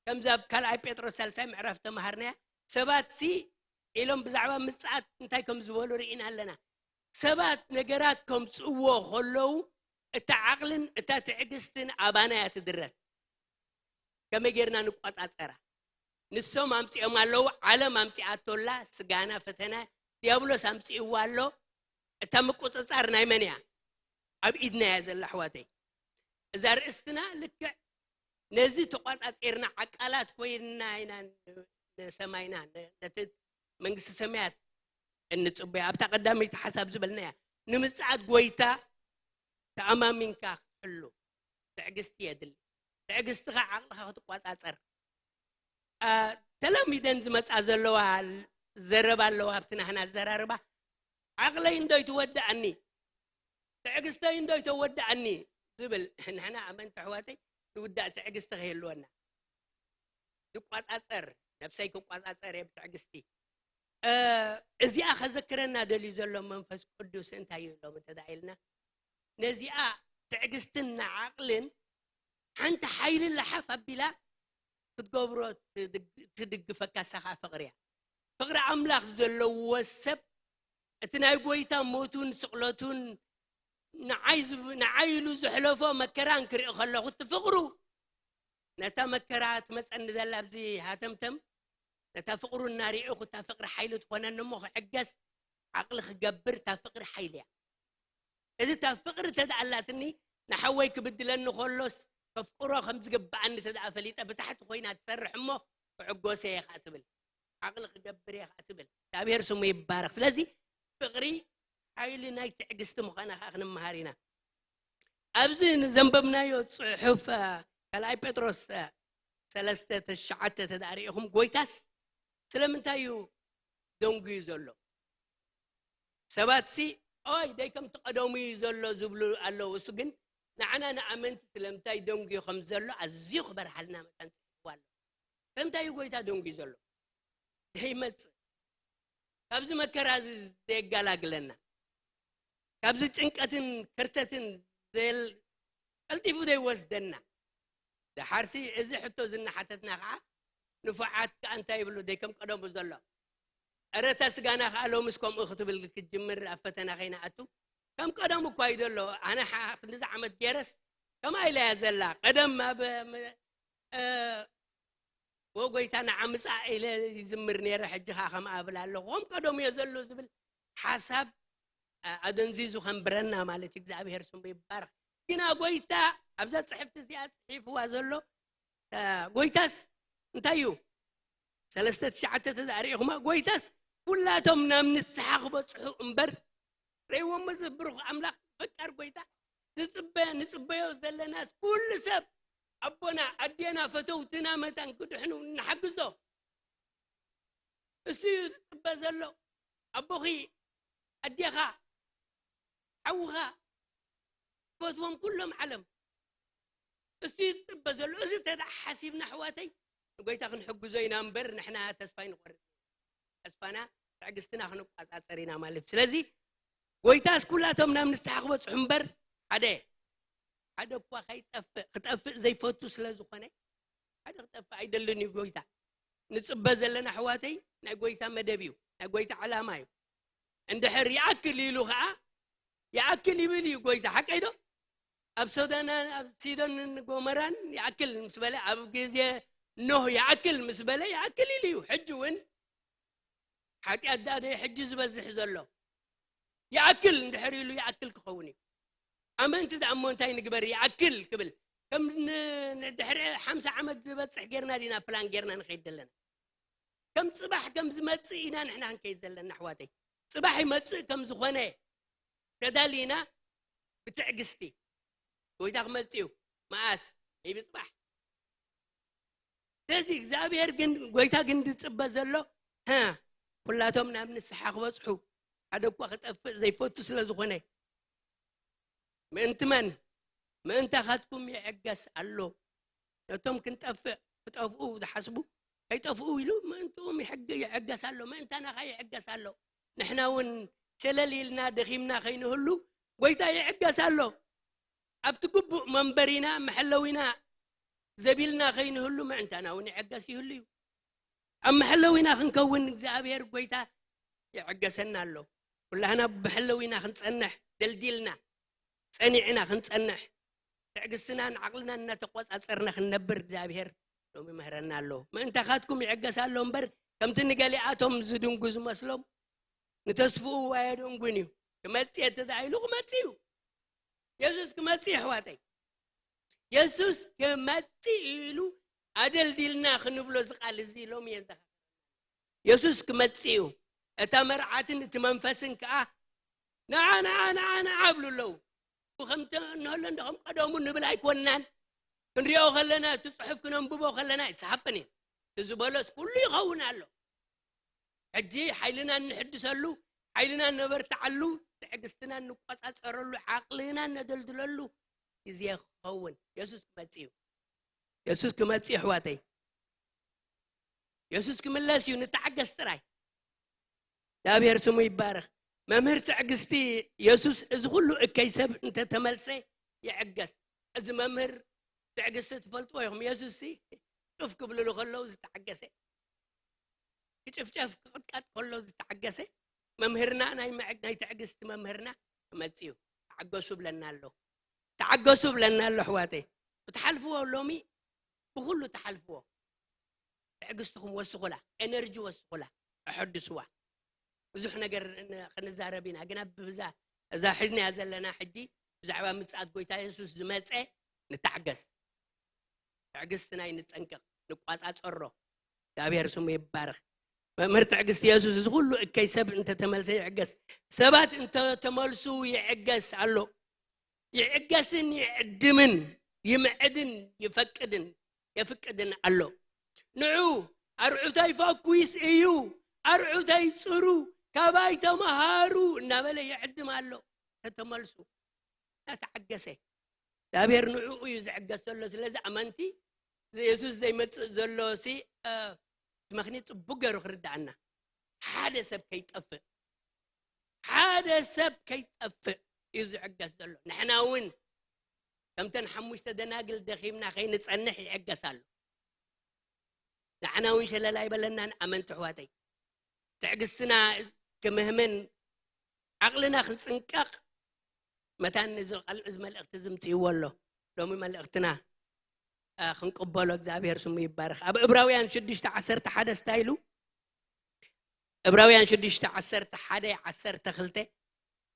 ከምዚ ኣብ ካልኣይ ጴጥሮስ ሳልሳይ ምዕራፍ ተምሃርናያ፣ ሰባት ሲ ኢሎም ብዛዕባ ምፅኣት እንታይ ከም ዝበሉ ርኢና ኣለና። ሰባት ነገራት ከምፅዎ ከለዉ እታ ዓቕልን እታ ትዕግስትን ኣባና እያ ትድረት። ከመይ ጌርና ንቋፃፀራ? ንሶም ኣምፂኦም ኣለዉ፣ ዓለም ኣምፂኣቶ ኣላ፣ ስጋና ፈተነ ዲያብሎስ ኣምፂእዋ ኣሎ። እታ ምቁፅፃር ናይ መን እያ? ኣብ ኢድና እያ ዘላ ኣሕዋተይ። እዛ ርእስትና ልክዕ ነዚ ተቋፃፂርና ዓቃላት ኮይንና ኢና ንሰማይና ነቲ መንግስቲ ሰማያት እንፅበዮ። ኣብታ ቀዳመይቲ ሓሳብ ዝበልና እያ ንምፅዓት ጎይታ ተኣማሚንካ ክትሕሉ ትዕግስቲ የድሊ። ትዕግስቲ ከዓ ዓቕልኻ ክትቋፃፀር ተለሚደን ዝመፃ ዘለዋ ዘረባ ኣለዋ ኣብቲ ናህና ኣዘራርባ። ዓቕለይ እንዶ ይትወድኣኒ፣ ትዕግስተይ እንዶ ይተወድኣኒ ዝብል። ንሕና ኣመንቲ ኣሕዋተይ ዝውዳእ ትዕግስቲ ከይህልወና ዝቋፃፀር፣ ነብሰይ ክቋፃፀር እየ ብትዕግስቲ። እዚኣ ከዘክረና ደልዩ ዘሎ መንፈስ ቅዱስ እንታይ እዩ ሎም እንተዳ ኢልና፣ ነዚኣ ትዕግስትን ንዓቕልን ሓንቲ ሓይሊ ለሓፍ ኣቢላ ክትገብሮ ትድግፈካ እሳ ከዓ ፍቕሪ እያ። ፍቕሪ ኣምላኽ ዘለዎ ሰብ እቲ ናይ ጎይታ ሞቱን ስቕለቱን ንዓይ ዝብ- ንዓይ ኢሉ ዘሕለፎ መከራ እንክርኢ ከለኹ፣ እቲ ፍቕሩ፣ ነታ መከራ ትመጸኒ ዘላ ኣብዚ ሃተምተም፣ ነታ ፍቕሩ እናሪእኹ፣ እታ ፍቕሪ ሓይሊ ትኾነኒ እሞ ክዕገስ፣ ዓቕሊ ክገብር፣ እታ ፍቕሪ ሓይሊ እያ። እዚ እታ ፍቕሪ ተደኣላትኒ፣ ንሓወይ ክብድለኒ ከሎስ ከፍቅሮ ከም ዝግብኣኒ ተደኣ ፈሊጠ፣ ብታሕቲ ኮይና ትሰርሕ እሞ ክዕጎሰ እየ ከኣ ትብል። ዓቕሊ ክገብር እየ ከኣ ትብል። እግዚኣብሔር ስሙ ይባረኽ። ስለዚ ፍቕሪ ሓይሊ ናይ ትዕግስቲ ምዃና ከኣ ክንመሃር ኢና። ኣብዚ ንዘንበብናዮ ጽሑፍ፣ እ፣ ካልኣይ ጴጥሮስ፣ እ፣ ሰለስተ ተሽዓተ ተዳሪእኹም፣ ጎይታስ ስለምንታይ እዩ ደንጉዩ ዘሎ? ሰባት ሲ፣ ኦይ፣ ደይ ከምቲ ቀደሙ እዩ ዘሎ ዝብሉ ኣለዉ። እሱ ግን ንዓና ንኣመንቲ ስለምንታይ ደንጉዩ ከም ዘሎ ኣዝዩ ክበርሃልና መጠን ጽሒፍዎ ኣሎ። ስለምንታይ እዩ ጎይታ ደንጉዩ ዘሎ? ደይመጽእ፣ ካብዚ መከራ እዚ ዘየጋላግለና፣ ካብዚ ጭንቀትን ከርተትን ዘየል-፣ ቀልጢፉ ዘይወስደና። ደሓርሲ እዚ ሕቶ እዚ እናሓተትና ከዓ ንፉዓት ከዓ እንታይ ይብሉ? ደይ ከም ቀደሙ ዘሎ። እረ እታ ስጋና ከዓ ሎምስ ከምኡ ክትብል ክትጅምር ኣብ ፈተና ከይንኣቱ። ከም ቀደሙ እኳ እዩ ዘሎ። ኣነ ሓ-፣ ክንዲዚ ዓመት ገይረስ ከምኣ ኢላ እያ ዘላ። ቀደም ኣብ፣ ም-፣ እ፣ "ወ ጎይታ ንዓ ምጻእ" ኢለ ይዝምር ነይረ፣ ሕጂ ኸኣ ከምኣ እብል ኣለኹ። ከም ቀደሙ እየ ዘሎ ዝብል ሓሳብ፣ እ፣ ኣደንዚዙ ከንብረና ማለት እዩ። እግዚኣብሔር ስሙ ይባረኽ። ግና ጎይታ ኣብዛ ጽሕፍቲ እዚኣ ጽሒፍዋ ዘሎ፣ እ፣ ጎይታስ እንታይ እዩ? ሰለስተ ትሽዓተ ተዛሪእኹማ፣ ጎይታስ ኩላቶም ናብ ንስሓ ክበጽሑ እምበር፣ ርእይዎሞ፣ እዚ ብሩኽ ኣምላኽ ፈቃር ጎይታ ዝጽበ-፣ ንጽበዮ ዘለናስ ኩሉ ሰብ፣ ኣቦና፣ ኣዴና፣ ፈተውትና መታን ክድሕኑ ንሓግዞ። እሱ እዩ ዝጽበ ዘሎ። ኣቦኺ፣ ኣዴኻ፣ ሓውኻ፣ ፈትዎም ኩሎም ዓለም። እሱ እዩ ዝጽበ ዘሎ። እዚ ተደኣ ሓሲብና፣ ኣሕዋተይ፣ ንጎይታ ክንሕግዞ ኢና እምበር፣ ንሕና ተስፋ ኣይንቆርጽ። ተስፋና፣ ትዕግስትና ክንቆጻጸር ኢና ማለት እዩ። ስለዚ፣ ጎይታስ ኩላቶም ናብ ንስሓ ክበጽሑ እምበር፣ ሓደ፣ ሓደ እኳ ከይጠፍእ፣ ክጠፍእ ዘይፈቱ ስለ ዝኾነ፣ ሓደ ክጠፍእ ኣይደልን እዩ ጎይታ። ንጽበ ዘለና፣ ኣሕዋተይ፣ ናይ ጎይታ መደብ እዩ፣ ናይ ጎይታ ዕላማ እዩ። እንድሕር ይኣክል ኢሉ ኸኣ፣ ይኣክል ይብል እዩ ጎይታ። ሓቀይ ዶ? ኣብ ሶዶና፣ ኣብ ሲዶንን ጎመራን ይኣክል ምስ በለ፣ ኣብ ግዜ ኖህ ይኣክል ምስ በለ፣ ይኣክል ኢሉ እዩ። ሕጂ እውን ሓጢኣት ደኣ ዶ ሕጂ ዝበዝሕ ዘሎ? ይኣክል እንድሕር ኢሉ ይኣክል ክኸውን እዩ። ኣመንቲ ደኣ እሞ እንታይ ንግበር? ይኣክል ክብል፣ ከም ን-፣ ንድሕሪ ሓምሳ ዓመት ዝበጽሕ ጌርና ዲና ፕላን ጌርና ንኸይድ ዘለና? ከም ጽባሕ ከም ዝመጽእ ኢና ንሕና ክንከይድ ዘለና፣ ኣሕዋተይ። ጽባሕ ይመጽእ ከም ዝኾነ ተዳሊና ብትዕግስቲ፣ ጎይታ ክመጽእ እዩ። መኣስ? maybe ጽባሕ። ስለዚ እግዚኣብሔር ግን፣ ጎይታ ግን ዝጽበ ዘሎ፣ "ሃ፣ ኩላቶም ናብ ንስሓ ክበጽሑ፣ ሓደ እኳ ክጠፍእ ዘይፈቱ ስለ ዝኾነ፣ ምእንቲ መን? ምእንታኻትኩም ይዕገስ ኣሎ። ነቶም ክንጠፍእ፣ ክጠፍኡ ዝሓስቡ፣ ከይጠፍኡ ኢሉ ምእንትኡም ይሕግ-፣ ይዕገስ ኣሎ። ምእንታና ኸኣ ይዕገስ ኣሎ። ንሕና እውን ሸለል ኢልና ደኺምና ከይንህሉ፣ ጎይታ ይዕገስ ኣሎ። ኣብቲ ግቡእ መንበሪና፣ መሐለዊና ዘቢልና ከይንህሉ፣ ምእንታና እውን ይዕገስ ይህሉ እዩ። ኣብ መሐለዊና ክንከውን እግዚኣብሔር ጎይታ ይዕገሰና ኣሎ። ኩላህና ብመሐለዊና ክንጸንሕ፣ ደልዲልና፣ ጸኒዕና ክንጸንሕ፣ ትዕግስትናን ዓቕልናን እናተቆጻጸርና ክንነብር እግዚኣብሔር ሎሚ ይምህረና ኣሎ። ምእንታኻትኩም ይዕገስ ኣሎ እምበር፣ ከምቲ ንገሊኣቶም ዝድንጉ ዝመስሎም፣ ንተስፍኡ ኣየደንጉን እዩ። ክመጽእ እየ እንተ ደኣ ኢሉ ክመጽእ እዩ። የሱስ ክመጽእ እዩ፣ ኣሕዋተይ። የሱስ ክመጽእ ኢሉ ኣደልዲልና ክንብሎ፣ እዚ ቃል እዚ ሎሚ የዘኻኽረና። የሱስ ክመጽእ እዩ። እታ መርዓትን እቲ መንፈስን ከኣ፣ "ንዓ፣ ንዓ፣ ንዓ፣ ንዓ" ይብሉ ኣለዉ። ከምቲ እንሀሎ እንዶ ከም ቀደሙ ንብል ኣይኮንናን። ክንሪኦ ከለና፣ እቲ ጽሑፍ ክነንብቦ ከለና፣ it's happening። እቲ ዝበሎስ ኩሉ ይኸውን ኣሎ። ሕጂ ሓይልና እንሕድሰሉ፣ ሓይልና እነበርትዓሉ፣ ትዕግስትና እንቆጻጸረሉ፣ ዓቕልና እነደልድለሉ ግዜ ክኸውን። የሱስ ክመጽእ እዩ። የሱስ ክመጽእ እዩ፣ ኣሕዋተይ። የሱስ ክምለስ እዩ፣ ንተዓገስ ጥራይ። እግዚኣብሔር ስሙ ይባረኽ። መምህር ትዕግስቲ፣ የሱስ እዚ ኩሉ እከይ ሰብ እንተተመልሰ ይዕገስ። እዚ መምህር ትዕግስቲ ትፈልጥዎ ኢኹም። የሱስ ሲ ጡፍ ክብልሉ ከለዉ ዝተዓገሰ፣ ክጭፍጨፍ ክቕጥቀጥ ከሎ ዝተዓገሰ መምህርና፣ ናይ መዕ-፣ ናይ ትዕግስቲ መምህርና ክመጽእ እዩ። ተዓገሱ ብለና ኣሎ። ተዓገሱ ብለና ኣሎ ኣሕዋተይ። ብትሓልፍዎ ሎሚ ብኹሉ ተሓልፍዎ። ትዕግስትኹም ወስኹላ፣ ኤነርጂ ወስኹላ፣ ኣሐድስዋ። ብዙሕ ነገር ን- ክንዛረብ ኢና፣ ግና ብብዛ እዛ ሒዝናያ ዘለና ሕጂ ብዛዕባ ምጽኣት ጎይታ የሱስ ዝመጸ ንተዓገስ። ትዕግስትና ይንጸንቀቕ፣ ንቋጻጸሮ። እግዚኣብሔር ስሙ ይባረኽ። መምህር ትዕግስቲ የሱስ እዚ ኩሉ እከይ ሰብ እንተተመልሰ ይዕገስ፣ ሰባት እንተተመልሱ ይዕገስ ኣሎ። ይዕገስን ይዕድምን ይምዕድን ይፈቅድን የፍቅድን ኣሎ። ንዑ ኣርዑተይ ፈኩስ እዩ፣ ኣርዑተይ ጽሩ፣ ካባይ ተመሃሩ እናበለ ይዕድም ኣሎ። ተተመልሱ እናተዓገሰ እግዚኣብሔር ንዕኡ እዩ ዝዕገስ ዘሎ። ስለዚ ኣመንቲ የሱስ ዘይመጽእ ዘሎ ሲ እቲ ምኽንያት ጽቡቅ ገይሩ ክርዳኣና፣ ሓደ ሰብ ከይጠፍእ፣ ሓደ ሰብ ከይጠፍእ እዩ ዝዕገስ ዘሎ። ንሕና እውን ከምተን ሓሙሽተ ደናግል ደኺምና ከይንጸንሕ ይዕገስ ኣሎ። ንዓና እውን ሸለል ኣይበለናን ኣመንቲ ኣሕዋተይ። ትዕግስትና ክምህምን ዓቕልና ክንጽንቀቕ መታን እዚ ቃል እዚ መልእኽቲ ዝምጽእዎ ኣሎ። ሎሚ መልእኽትና ክንቅበሎ እግዚኣብሔር ስሙ ይባረኽ። ኣብ ዕብራውያን ሽዱሽተ ዓሰርተ ሓደ እንታይ ኢሉ? ዕብራውያን ሽዱሽተ ዓሰርተ ሓደ ዓሰርተ ክልተ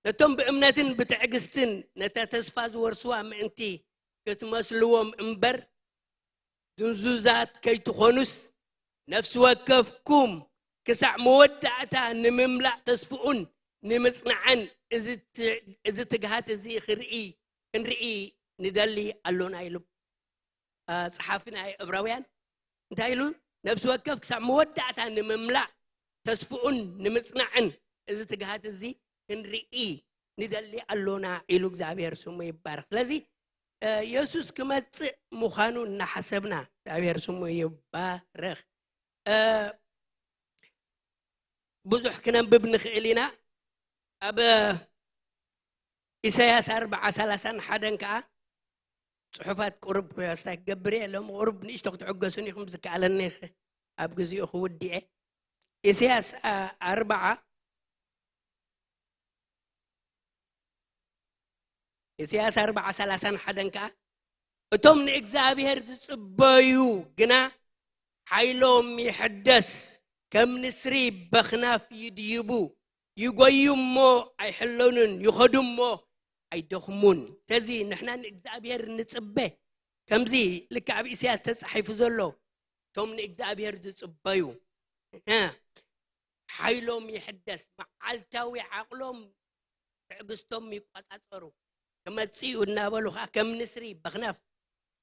ነቶም ብእምነትን ብትዕግስትን ነታ ተስፋ ዝወርስዋ ምእንቲ ክትመስልዎም እምበር ድንዙዛት ከይትኾኑስ ነፍሲ ወከፍኩም ክሳዕ መወዳእታ ንምምላእ ተስፍኡን ንምጽናዕን እዚ ትግሃት እዚ ክርኢ ክንርኢ ንደሊ ኣሎና ኢሉ። ጸሓፊ ናይ ዕብራውያን እንታይ ኢሉ? ነፍሲ ወከፍ ክሳብ መወዳእታ ንምምላእ ተስፍኡን ንምጽናዕን እዚ ትግሃት እዚ ክንርኢ ንደሊ ኣሎና ኢሉ እግዚኣብሔር ስሙ ይባረኽ። ስለዚ የሱስ ክመጽእ ምዃኑ እናሓሰብና እግዚኣብሔር ስሙ ይባረኽ። ብዙሕ ክነንብብ ንኽእል ኢና። ኣብ ኢሳያስ ኣርባዓ ሰላሳን ሓደን ከዓ ጽሑፋት ቁሩብ ኣስታይ ክገብር እየ። ሎም ቁሩብ ንእሽቶ ክትዕገሱን ኢኹም ዝከኣለኒ ኣብ ግዜኡ ክውድኤ። ኢሳያስ ኣርባዓ ኢሳያስ ኣርባዓ ሰላሳን ሓደን ከዓ እቶም ንእግዚኣብሔር ዝጽበዩ ግና ሓይሎም ይሕደስ፣ ከም ንስሪ በኽናፍ ይድይቡ፣ ይጎዩ እሞ ኣይሕለኑን፣ ይኸዱ እሞ ኣይደኽሙን። ተዚ ንሕና ንእግዚኣብሔር ንጽበ ከምዚ ልክዕ ኣብ ኢሳያስ ተጻሒፉ ዘሎ እቶም ንእግዚኣብሔር ዝጽበዩ ሓይሎም ይሕደስ፣ መዓልታዊ ዓቕሎም ትዕግስቶም ይቆጻጸሩ። ክመጽእ እዩ እናበሉ ከዓ ከም ንስሪ በኽናፍ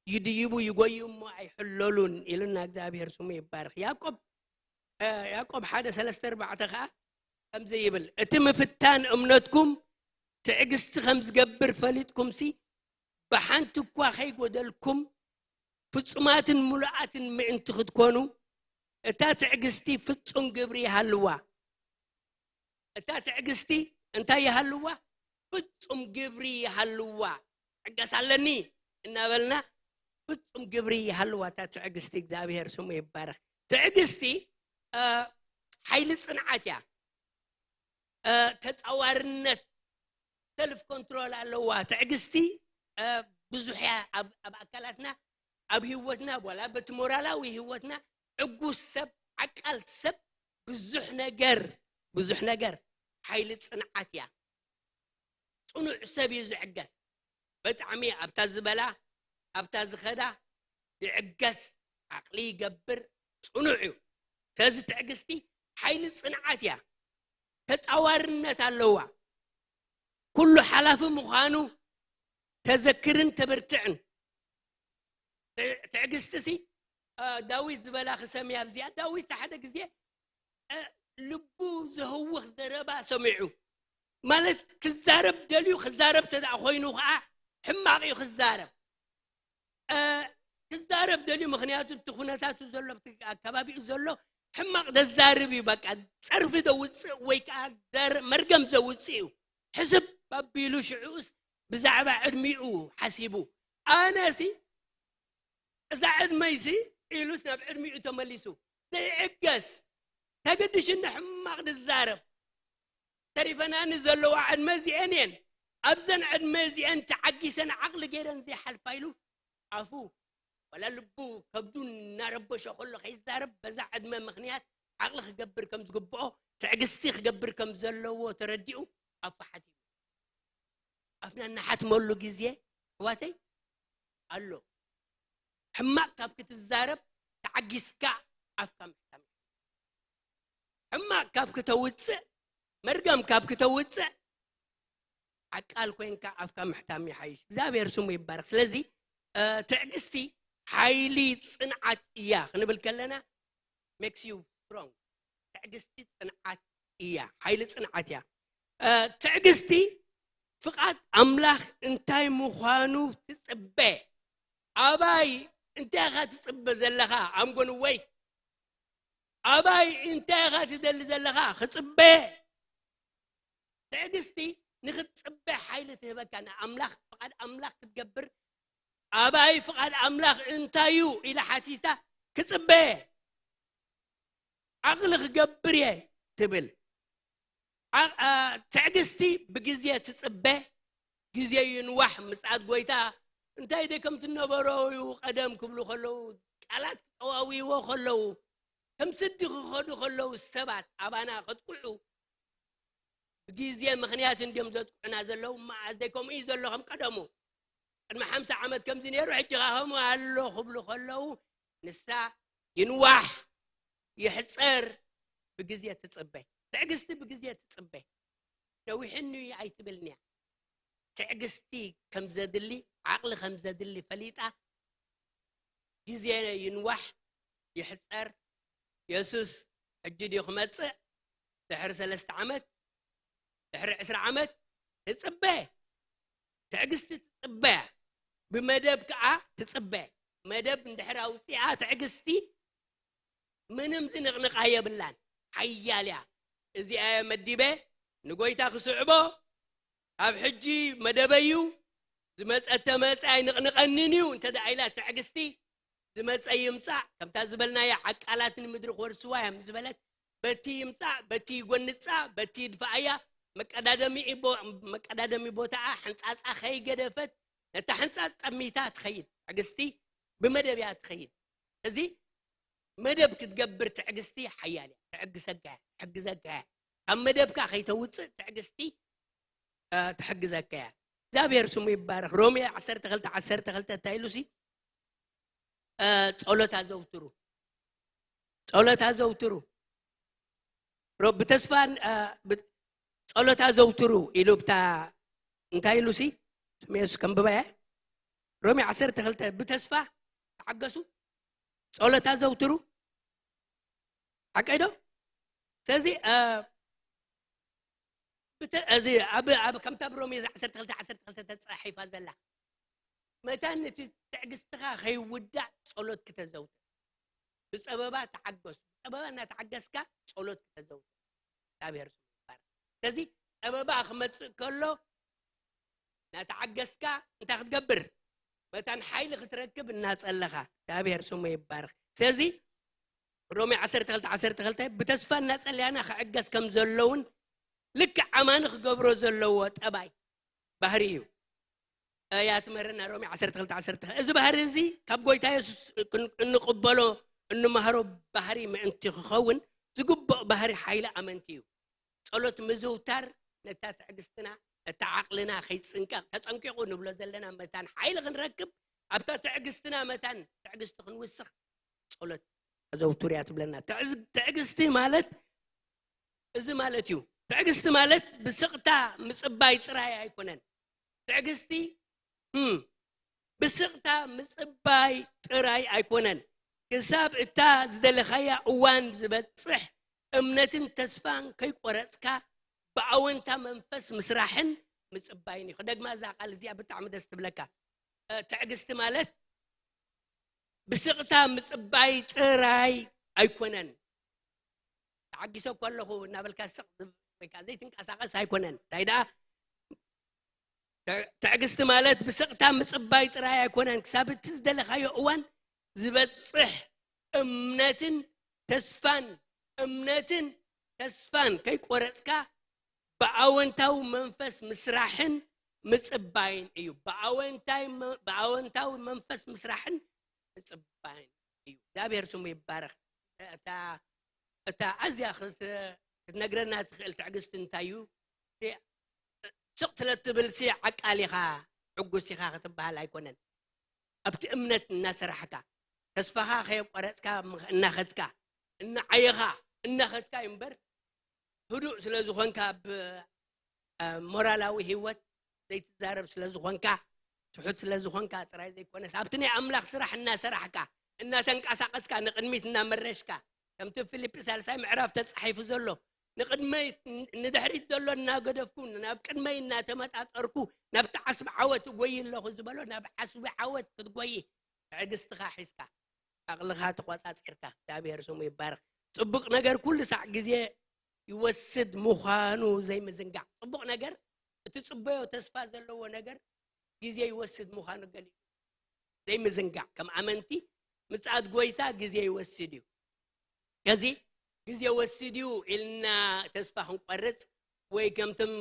ይድይቡ ይጎዩ እሞ ኣይሕለሉን ኢሉና እግዚኣብሔር ስሙ ይባረኽ። ያዕቆብ ያዕቆብ ሓደ ሰለስተ ኣርባዕተ ከዓ ከምዚ ይብል፣ እቲ ምፍታን እምነትኩም ትዕግስቲ ከም ዝገብር ፈሊጥኩምሲ ብሓንቲ እኳ ከይጎደልኩም ፍጹማትን ምሉኣትን ምእንቲ ክትኮኑ እታ ትዕግስቲ ፍጹም ግብሪ ይሃልዋ። እታ ትዕግስቲ እንታይ ይሃልዋ? ፍጹም ግብሪ ይሃልዋ። ዕገስ ኣለኒ እናበልና ፍጹም ግብሪ ይሃልዋ እታ ትዕግስቲ። እግዚኣብሔር ስሙ ይባረኽ። ትዕግስቲ ሓይሊ ጽንዓት እያ። ተጻዋርነት ሰልፍ ኮንትሮል ኣለዋ። ትዕግስቲ ብዙሕ እያ ኣብ ኣካላትና፣ ኣብ ህይወትና፣ ዋላ በቲ ሞራላዊ ህይወትና ዕጉስ ሰብ፣ ዓቃል ሰብ ብዙሕ ነገር ብዙሕ ነገር ሓይሊ ጽንዓት እያ። ጽኑዕ ሰብ እዩ ዝዕገስ። ብጣዕሚ ኣብታ ዝበላ ኣብታ ዝኸዳ ይዕገስ፣ ዓቕሊ ይገብር፣ ጽኑዕ እዩ። ስለዚ ትዕግስቲ ሓይሊ ጽንዓት እያ። ተጻዋርነት ኣለዋ። ኩሉ ሓላፊ ምዃኑ ተዘክርን ተበርትዕን። ትዕግስቲ ሲ ዳዊት ዝበላ ክሰምያ ኣብዚኣ። ዳዊት ሓደ ግዜ ልቡ ዘህውኽ ዘረባ ሰሚዑ፣ ማለት ክዛረብ ደልዩ ክዛረብ ተደኣ ኮይኑ ከዓ ሕማቕ እዩ ክዛረብ። ክዛረብ ደልዩ፣ ምኽንያቱ እቲ ኩነታቱ ዘሎ ኣብቲ ኣከባቢኡ ዘሎ ሕማቕ ዘዛርብ እዩ። በቃ ጸርፊ ዘውፅእ ወይ ከዓ መርገም ዘውፅእ እዩ። ሕስብ ኣቢሉ ሽዑስ ብዛዕባ ዕድሚኡ ሓሲቡ፣ ኣነሲ እዛ ዕድመይሲ ኢሉስ ናብ ዕድሚኡ ተመሊሱ ዘይዕገስ፣ ተገዲሽኒ ሕማቕ ዝዛረብ፣ ተሪፈናኒ ዘለዋ ዕድመ እዚኤን እየን። ኣብዘን ዕድመ እዚአን ተዓጊሰን ዓቕሊ ገይረን ዘይሓልፋ ኢሉ ኣፉ ዋላ ልቡ ከብዱ እናረበሾ ከሎ ከይዛረብ በዛ ዕድመ ምኽንያት ዓቕሊ ክገብር ከም ዝግብኦ ትዕግስቲ ክገብር ከም ዘለዎ ተረዲኡ ኣፉ ሓቲሙ ኣፍና እናሓትመሉ ግዜ ኣሕዋተይ ኣሎ ሕማቕ ካብ ክትዛረብ ተዓጊስካ ኣፍካ ምሕታም ሕማቕ ካብ ክተውፅእ መርገም ካብ ክተውፅእ ዓቃል ኮይንካ ኣፍካ ምሕታም ይሓይሽ እግዚኣብሔር ስሙ ይባረክ ስለዚ ትዕግስቲ ሓይሊ ፅንዓት እያ ክንብል ከለና makes you strong ትዕግስቲ ፅንዓት እያ ሓይሊ ፅንዓት እያ ትዕግስቲ ፍቓድ ኣምላኽ እንታይ ምዃኑ ትፅበ ኣባይ እንታይ ኢኻ ትፅበ ዘለኻ ኣምጎንወይ ኣባይ እንታይ ኢኻ ትደሊ ዘለኻ ክፅበ ትዕግስቲ ንክትፅበ ሓይሊ ትህበካ ንኣምላኽ ፍቓድ ኣምላኽ ክትገብር ኣባይ ፍቓድ ኣምላኽ እንታይ እዩ ኢላ ሓቲታ ክፅበ ዓቕሊ ክገብር እየ ትብል ትዕግስቲ ብግዜ ትፅበ ግዜ ይንዋሕ ምፅኣት ጎይታ እንታይ ደ ከም ትነበረዩ ቀደም ክብሉ ከለዉ ቃላት ክጠዋውይዎ ከለዉ ከም ስዲ ክኸዱ ከለዉ ሰባት ኣባና ከጥቅዑ ብግዜ ምኽንያት እንዲዮም ዘጥቅዑና ዘለዉ እማ ኣዘይ ከምኡ እዩ ዘሎ ከም ቀደሙ ቅድሚ ሓምሳ ዓመት ከምዚ ነይሩ ሕጂ ኻ ከምኡ ኣሎ ክብሉ ከለዉ ንሳ ይንዋሕ ይሕፀር ብግዜ ትፅበ ትዕግስቲ ብግዜ ትፅበ ነዊሕኒ ኣይትብልንያ ትዕግስቲ ከም ዘድሊ ዓቕሊ ከም ዘድሊ ፈሊጣ ግዜ ይንዋሕ ይሕፀር የሱስ ሕጂ ድዩ ክመፅእ ድሕሪ ሰለስተ ዓመት ድሕሪ ዕስራ ዓመት ትፅበ ትዕግስቲ ትፅበያ ብመደብ ከዓ ትፅበ መደብ እንድሕር ኣውፅኣ ትዕግስቲ ምንም ዝንቕንቓ የብላን ሓያል እያ እዚኣ እየ መዲበ ንጎይታ ክስዕቦ ካብ ሕጂ መደበዩ ዝመፀ ተመፀ ኣይንቕንቐንን እዩ እንተ ደኣ ኢላ ትዕግስቲ ዝመፀ ይምፃእ ከምታ ዝበልናያ ዓቃላት ንምድሪ ክወርስዋ እዮም ዝበለት በቲ ይምፃእ በቲ ይጎንፃ በቲ ይድፋኣያ መቀዳደሚ መቀዳደሚ ቦታኣ ሕንፃፃ ከይገደፈት ነታ ሕንፃፅ ጠሚታ ትኸይድ ትዕግስቲ ብመደብ እያ ትኸይድ እዚ መደብ ክትገብር ትዕግስቲ ሓያል እያ ትሕግዘካ እያ ትሕግዘካ እያ ካብ መደብካ ከይተውፅእ ትዕግስቲ ትሕግዘካ እያ እግዚኣብሔር ስሙ ይባረክ ሮሜ ዓሰርተ ክልተ ዓሰርተ ክልተ እንታይ ኢሉ ሲ ጸሎት ኣዘውትሩ ጸሎት ኣዘውትሩ ብተስፋ ጸሎት ኣዘውትሩ ኢሉ ብታ እንታይ ኢሉ ሲ ስሜሱ ከንብባ እየ ሮሜ ዓሰርተ ክልተ ብተስፋ ተዓገሱ ጸሎት ኣዘውትሩ ሓቀይ ዶ ስለዚ እዚ ኣብ ኣብ ከምታ ብሮሜ ዓሰርተ ክልተ ዓሰርተ ክልተ ተጻሒፋ ዘላ መታን ነቲ ትዕግስትኻ ከይውዳእ ጸሎት ክተዘውትር ብጸበባ ተዓገሱ ብጸበባ እናተዓገስካ ጸሎት ክተዘውትር እግዚኣብሔር ስሙ ይባረክ ስለዚ ጸበባ ክመጽእ ከሎ እናተዓገስካ እንታይ ክትገብር መታን ሓይሊ ክትረክብ እናጸለኻ እግዚኣብሔር ስሙ ይባረክ ስለዚ ሮሜ ዓሰርተ ክልተ ዓሰርተ ክልተ ብተስፋ እናጸለያና ክዕገስ ከም ዘለውን ልክዕ ኣማኒ ክገብሮ ዘለዎ ጠባይ ባህሪ እዩ እያ ትምህርና ሮሜ ዓሰርተ ክልተ ዓሰርተ ክልተ እዚ ባህሪ እዚ ካብ ጎይታ የሱስ እንቅበሎ እንመሃሮ ባህሪ ምእንቲ ክኸውን ዝግብኦ ባህሪ ሓይሊ ኣመንቲ እዩ ጸሎት ምዝውታር ነታ ትዕግስትና ነታ ዓቕልና ከይፅንቀቕ ተፀንቂቑ ንብሎ ዘለና መታን ሓይሊ ክንረክብ ኣብታ ትዕግስትና መታን ትዕግስቲ ክንውስኽ ጸሎት ኣዘውትር እያ ትብለና ትዕግስቲ ማለት እዚ ማለት እዩ ትዕግስቲ ማለት ብስቕታ ምፅባይ ጥራይ ኣይኮነን ትዕግስቲ ብስቕታ ምፅባይ ጥራይ ኣይኮነን ክሳብ እታ ዝደለኻያ እዋን ዝበፅሕ እምነትን ተስፋን ከይቆረፅካ ብኣወንታ መንፈስ ምስራሕን ምፅባይን እዩ ክደግማ እዛ ቃል እዚኣ ብጣዕሚ ደስ ትብለካ ትዕግስቲ ማለት ብስቕታ ምፅባይ ጥራይ ኣይኮነን ተዓጊሰ እኮ ኣለኹ እናበልካ ስቕ ወይከዓ ዘይትንቀሳቐስ ኣይኮነን እንታይ ደኣ ትዕግስቲ ማለት ብስቕታ ምፅባይ ጥራይ ኣይኮነን ክሳብ እቲ ዝደለኻዮ እዋን ዝበፅሕ እምነትን ተስፋን እምነትን ተስፋን ከይቆረፅካ ብኣወንታዊ መንፈስ ምስራሕን ምጽባይን እዩ። ብኣወንታይ መ- ብኣወንታዊ መንፈስ ምስራሕን ምጽባይን እዩ። እግዚኣብሔር ስሙ ይባረኽ። እታ እታ ኣዝያ ክት- ክትነግረና ትኽእል ትዕግስቲ እንታይ እዩ? ሲ- ስቕ ስለ እትብል ሲ ዓቃል ኢኻ፣ ዕጉስ ኢኻ ክትበሃል ኣይኮነን። ኣብቲ እምነት እናሰራሕካ፣ ተስፋኻ ከየቋረፅካ፣ እናኸድካ፣ እናዓየኻ፣ እናኸድካ እዩ እምበር፣ ህዱእ ስለ ዝኾንካ፣ ኣብ ሞራላዊ ህይወት ዘይትዛረብ ስለ ዝኾንካ፣ ትሑት ስለ ዝኾንካ ጥራይ ዘይኮነስ፣ ኣብቲ ናይ ኣምላኽ ስራሕ እናሰራሕካ፣ እናተንቀሳቐስካ፣ ንቕድሚት እናመረሽካ፣ ከምቲ ፊልጲ ሳልሳይ ምዕራፍ ተጻሒፉ ዘሎ፣ ንቕድመይ፣ ንድሕሪት ዘሎ እናገደፍኩ፣ ናብ ቅድመይ እናተመጣጠርኩ፣ ናብቲ ዓስቢ ዓወት እጎይ ኣለኹ ዝበሎ፣ ናብ ዓስቢ ዓወት ክትጎይ ትዕግስትኻ ሒዝካ፣ ዓቕልኻ ተቖጻጺርካ፣ እግዚኣብሔር ስሙ ይባረኽ። ጽቡቕ ነገር ኩሉ ሳዕ ግዜ ይወስድ ምዃኑ ዘይምዝንጋዕ። ጽቡቕ ነገር፣ እቲ ጽበዮ ተስፋ ዘለዎ ነገር ግዜ ይወስድ ምዃኑ ገሊኡ ዘይምዝንጋዕ። ከም ኣመንቲ፣ ምጽኣት ጎይታ ግዜ ይወስድ እዩ። ከዚ ግዜ ወሲድ እዩ ኢልና ተስፋ ክንቆርጽ፣ ወይ ከምቶም፣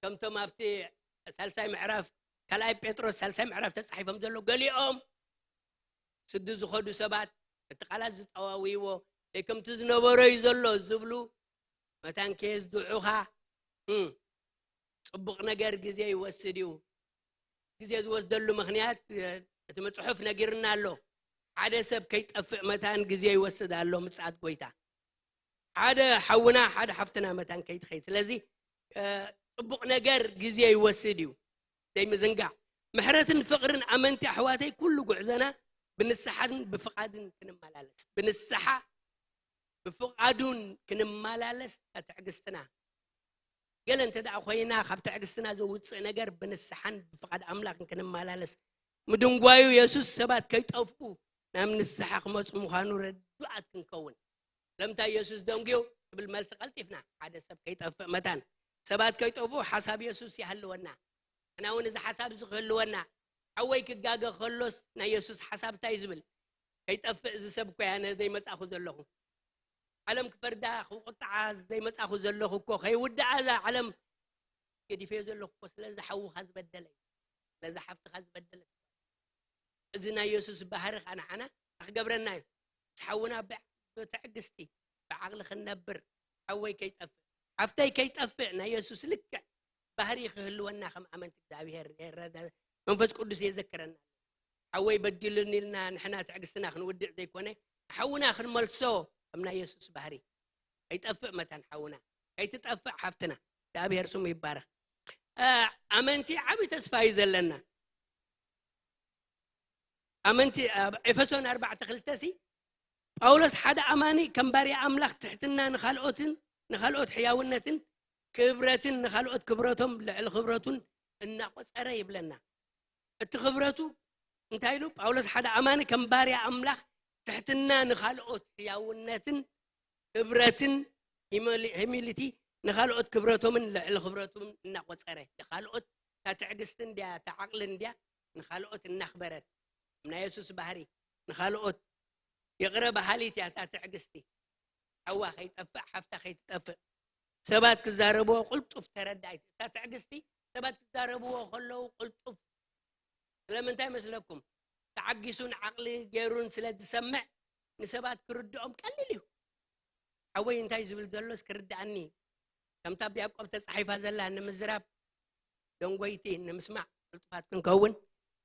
ከምቶም ኣብቲ ሳልሳይ ምዕራፍ፣ ካልኣይ ጴጥሮስ ሳልሳይ ምዕራፍ ተጻሒፎም ዘለዉ፣ ገሊኦም ስዲ ዝኸዱ ሰባት፣ እቲ ቃላት ዝጠዋውይዎ፣ ወይ ከምቲ ዝነበሮ እዩ ዘሎ ዝብሉ፣ መታን ከየዝድዑኻ፣ እም፣ ጽቡቕ ነገር ግዜ ይወስድ እዩ። ግዜ ዝወስደሉ ምኽንያት፣ እ፣ እቲ መጽሑፍ ነጊርና ኣሎ። ሓደ ሰብ ከይጠፍእ መታን ግዜ ይወስድ ኣሎ ምጽኣት ጎይታ። ሓደ ሓውና፣ ሓደ ሓፍትና መታን ከይትኸይድ። ስለዚ፣ እ፣ ጽቡቕ ነገር ግዜ ይወስድ እዩ። ዘይምዝንጋዕ። ምሕረትን ፍቕርን ኣመንቲ ኣሕዋተይ፣ ኩሉ ጉዕዞና ብንስሓን ብፍቓድን ክንመላለስ። ብንስሓ ብፍቓዱን ክንመላለስ፣ እታ ትዕግስትና። ገለ እንተ ደኣ ኮይና፣ ካብ ትዕግስትና ዘውጽእ ነገር፣ ብንስሓን ብፍቓድ ኣምላኽን ክንመላለስ። ምድንጓዩ የሱስ ሰባት ከይጠፍኡ ናብ ንስሓ ክመጹ ምዃኑ ርዱኣት ክንከውን። ስለምንታይ የሱስ ደንጉዩ ክብል መልሲ ቀልጢፍና፣ ሓደ ሰብ ከይጠፍእ መታን። ሰባት ከይጠፍኡ ሓሳብ የሱስ ይሃልወና። ንሕና እውን እዚ ሓሳብ እዚ ክህልወና፣ ሓወይ ክጋገ ከሎስ ናይ የሱስ ሓሳብ እንታይ እዩ ዝብል? ከይጠፍእ እዚ ሰብ እኮ እያ ነዘይ መጻኹ ዘለኹ። ዓለም ክፈርዳ ክቁጣዓ ዘይመጻኹ ዘለኹ እኮ፣ ከይውድኣ እዛ ዓለም ገዲፈዮ ዘለኹ እኮ፣ ስለዚ ሓውኻ ዝበደለ እዩ፣ ስለዚ ሓፍትኻ ዝበደለ። እዚ ናይ የሱስ ባህሪ ኸኣ ንዓና ክገብረና እዩ። እቲ ሓውና ብ-፣ ብትዕግስቲ፣ ብዓቕሊ ክንነብር፣ ሓወይ ከይጠፍእ፣ ሓፍተይ ከይጠፍእ፣ ናይ የሱስ ልክዕ ባህሪ ክህልወና ከም ኣመንቲ እግዚኣብሔር የረዳ-፣ መንፈስ ቅዱስ የዘክረና። ሓወይ በዲሉኒ ኢልና ንሕና ትዕግስትና ክንውድእ ዘይኮነ፣ ሓውና ክንመልሶ ከም ናይ የሱስ ባህሪ። ከይጠፍእ መታን ሓውና፣ ከይትጠፍእ ሓፍትና። እግዚኣብሔር ስሙ ይባረኽ። እ፣ ኣመንቲ ዓቢ ተስፋ እዩ ዘለና። ኣመንቲ፣ ኣብ ኤፌሶን ኣርባዕተ ክልተ ሲ፣ ጳውሎስ ሓደ ኣማኒ ከም ባርያ ኣምላኽ ትሕትና ንኻልኦትን፣ ንኻልኦት ሕያውነትን ክብረትን፣ ንኻልኦት ክብረቶም ልዕሊ ክብረቱን እናቆጸረ ይብለና። እቲ ክብረቱ እንታይ ኢሉ? ጳውሎስ ሓደ ኣማኒ ከም ባርያ ኣምላኽ ትሕትና ንኻልኦት ሕያውነትን ክብረትን፣ ሂሞሊ-፣ ሂሚሊቲ፣ ንኻልኦት ክብረቶምን ልዕሊ ክብረቶምን እናቆጸረ፣ ንኻልኦት እታ ትዕግስቲ እንድያ፣ እታ ዓቕሊ እንድያ፣ ንኻልኦት እናኽበረት፣ ናይ የሱስ ባህሪ፣ ንኻልኦት ይቕረ በሃሊት እያ እታ ትዕግስቲ። ሓዋ ከይጠፍእ፣ ሓፍታ ከይትጠፍእ። ሰባት ክዛረብዎ ቅልጡፍ ተረዳኢት። እታ ትዕግስቲ ሰባት ክዛረብዎ ከለዉ ቅልጡፍ። ስለምንታይ መስለኩም? ተዓጊሱን ዓቕሊ ገይሩን ስለ ዝሰምዕ ንሰባት ክርድኦም ቀሊል እዩ። ሓወይ እንታይ ዝብል ዘሎስ ክርድኣኒ። ከምታ ኣብ ያዕቆብ ተጻሒፋ ዘላ ንምዝራብ ደንጎይቲ ንምስማዕ ቅልጡፋት ክንከውን፣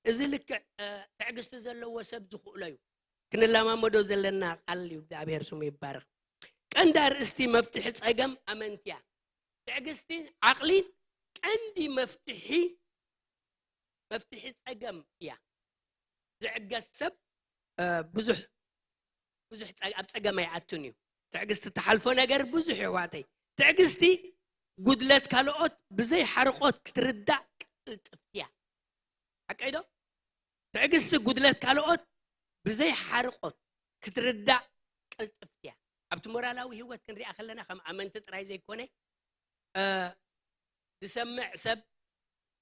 እዚ ልክዕ፣ እ፣ ትዕግስቲ ዘለዎ ሰብ ዝኽእሎ እዩ። ክንለማመዶ ዘለና ቃል እዩ። እግዚኣብሔር ስሙ ይባረኽ። ቀንዲ ኣርእስቲ መፍትሒ ጸገም ኣመንቲ እያ። ትዕግስቲ፣ ዓቕሊ ቀንዲ መፍትሒ፣ መፍትሒ ጸገም እያ። ዝዕገስ ሰብ፣ እ፣ ብዙሕ፣ ብዙሕ ጸ-፣ ኣብ ጸገም ኣይኣቱን እዩ። ትዕግስቲ እትሓልፎ ነገር ብዙሕ እዩ፣ ኣሕዋተይ። ትዕግስቲ ጉድለት ካልኦት ብዘይ ሓርቆት ክትርዳእ ቅልጥፍቲ እያ። ሓቀይ ዶ? ትዕግስቲ ጉድለት ካልኦት ብዘይ ሓርቆት ክትርዳእ ቅልጥፍቲ እያ። ኣብቲ ሞራላዊ ህይወት ክንሪኣ ከለና ከም ኣመንቲ ጥራይ ዘይኮነ፣ እ፣ ዝሰምዕ ሰብ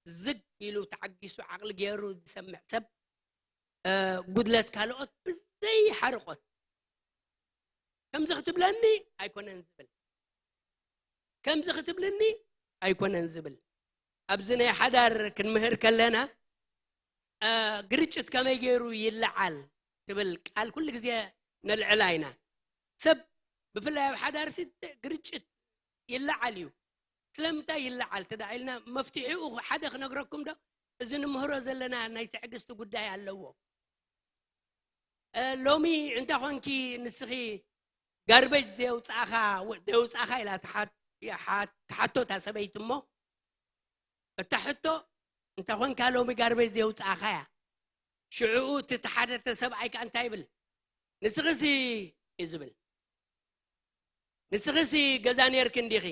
ዝግ ኢሉ ተዓጊሱ ዓቕሊ ገይሩ ዝሰምዕ ሰብ፣ እ፣ ጉድለት ካልኦት ብዘይ ሓርቆት ከምዚ ክትብለኒ ኣይኮነን ዝብል፣ ከምዚ ክትብልኒ ኣይኮነን ዝብል። ኣብዚ ናይ ሓዳር ክንምህር ከለና ግርጭት ከመይ ገይሩ ይለዓል ትብል ቃል ኩሉ ግዜ ነልዕላ ኢና። ሰብ ብፍላይ ኣብ ሓዳርሲ ግርጭት ይለዓል እዩ። ስለምንታይ ይለዓል ተዳ ኢልና መፍትሒኡ ሓደ ክነግረኩም ዶ? እዚ ንምህሮ ዘለና ናይ ትዕግስቲ ጉዳይ ኣለዎ። ሎሚ እንተ ኾንኪ ንስኺ ጋርበጅ ዘየውፃእኻ ዘየውፃእኻ ኢላ ትሓቶ እታ ሰበይቲ እሞ እታ ሕቶ እንተ ኾንካ ሎሚ ጋርበጅ ዘየውፃእኻ እያ። ሽዕኡ እቲ ተሓተተ ሰብኣይ ከኣ እንታይ ይብል? ንስኽሲ እዩ ዝብል። ንስኽሲ ገዛ ነርክ እንዲኺ።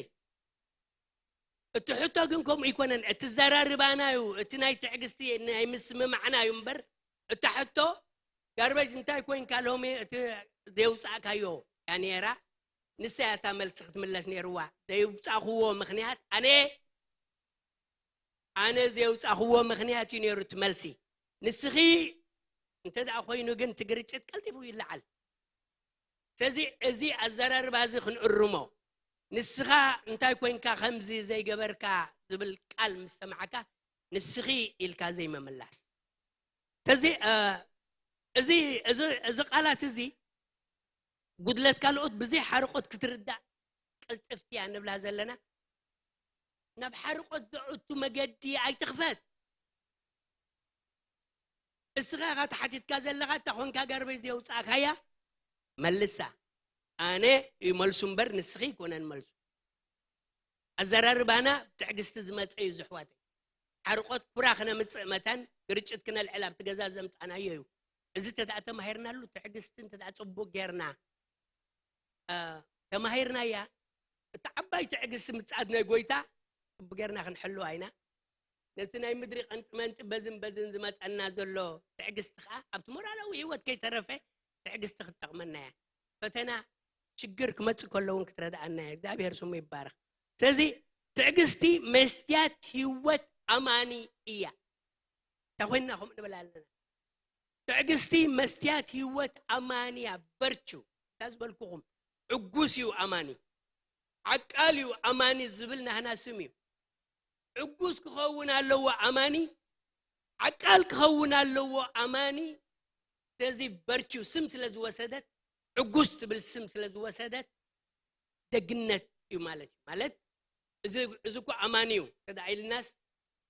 እቲ ሕቶ ግን ከምኡ ይኮነን። እቲ ዘራርባና እዩ፣ እቲ ናይ ትዕግስቲ ናይ ምስምማዕና እዩ እምበር እቲ ሕቶ ጋርበጅ እንታይ ኮይንካ ሎሚ እቲ ዘየውፃእካዮ እያ ነራ። ንሳ እያ እታ መልሲ ክትምለስ ነይርዋ። ዘየውፃእክዎ ምክንያት ኣነ ኣነ ዘየውፃእክዎ ምክንያት እዩ ነይሩ እቲ መልሲ። ንስኺ እንተ ደኣ ኮይኑ ግን እቲ ግርጭት ቀልጢፉ ይለዓል። ስለዚ እዚ ኣዘራርባ እዚ ክንእርሞ፣ ንስኻ እንታይ ኮይንካ ከምዚ ዘይገበርካ ዝብል ቃል ምስ ሰማዕካ ንስኺ ኢልካ ዘይመምላስ። ስለዚ እዚ ቃላት እዚ ጉድለት ካልኦት ብዘይ ሓርቆት ክትርዳእ ቅልጥፍቲ እያ ንብላ ዘለና። ናብ ሓርቆት ዘእቱ መገዲ ኣይትኽፈት። እስኻ ኢኻ ተሓቲትካ ዘለኻ፣ እታ ኾንካ ጋርበጅ ዘየውፃእካያ መልሳ። ኣነ ይመልሱ እምበር ንስኺ ይኮነን መልሱ። ኣዘራርባና ብትዕግስቲ ዝመፀ እዩ ዝሕዋተይ። ሓርቆት ኩራ ክነምፅእ መታን ግርጭት ክነልዕል ኣብቲ ገዛ ዘምፃናዮ እዩ። እዚ ተደኣ ተማሂርናሉ ትዕግስቲ እንተ ደኣ ፅቡቅ ጌርና ተማሂርናያ። እቲ ዓባይ ትዕግስቲ ምፅኣት ናይ ጎይታ ፅቡቅ ጌርና ክንሕልዋ ኢና። ነቲ ናይ ምድሪ ቀንጢ መንጢ በዝን በዝን ዝመፀና ዘሎ ትዕግስቲ ከዓ ኣብቲ ሞራላዊ ህይወት ከይተረፈ ትዕግስቲ ክትጠቕመና እያ። ፈተና ሽግር ክመፅእ ከሎ እውን ክትረድኣና እያ። እግዚኣብሔር ስሙ ይባረክ። ስለዚ ትዕግስቲ መስትያት ህይወት ኣማኒ እያ። እንታይ ኮይንና ከምኡ ንብል ኣለና? ትዕግስቲ መስትያት ህይወት ኣማኒ እያ። በርቹ እታ ዝበልኩኹም ዕጉስ እዩ ኣማኒ፣ ዓቃል እዩ ኣማኒ ዝብል ናህና ስም እዩ። ዕጉስ ክኸውን ኣለዎ ኣማኒ፣ ዓቃል ክኸውን ኣለዎ ኣማኒ። ስለዚ በርቹ ስም ስለ ዝወሰደት፣ ዕጉስ ትብል ስም ስለ ዝወሰደት ደግነት እዩ ማለት እዩ። ማለት እዚ እኮ ኣማኒ እዩ ተዳ ኢልናስ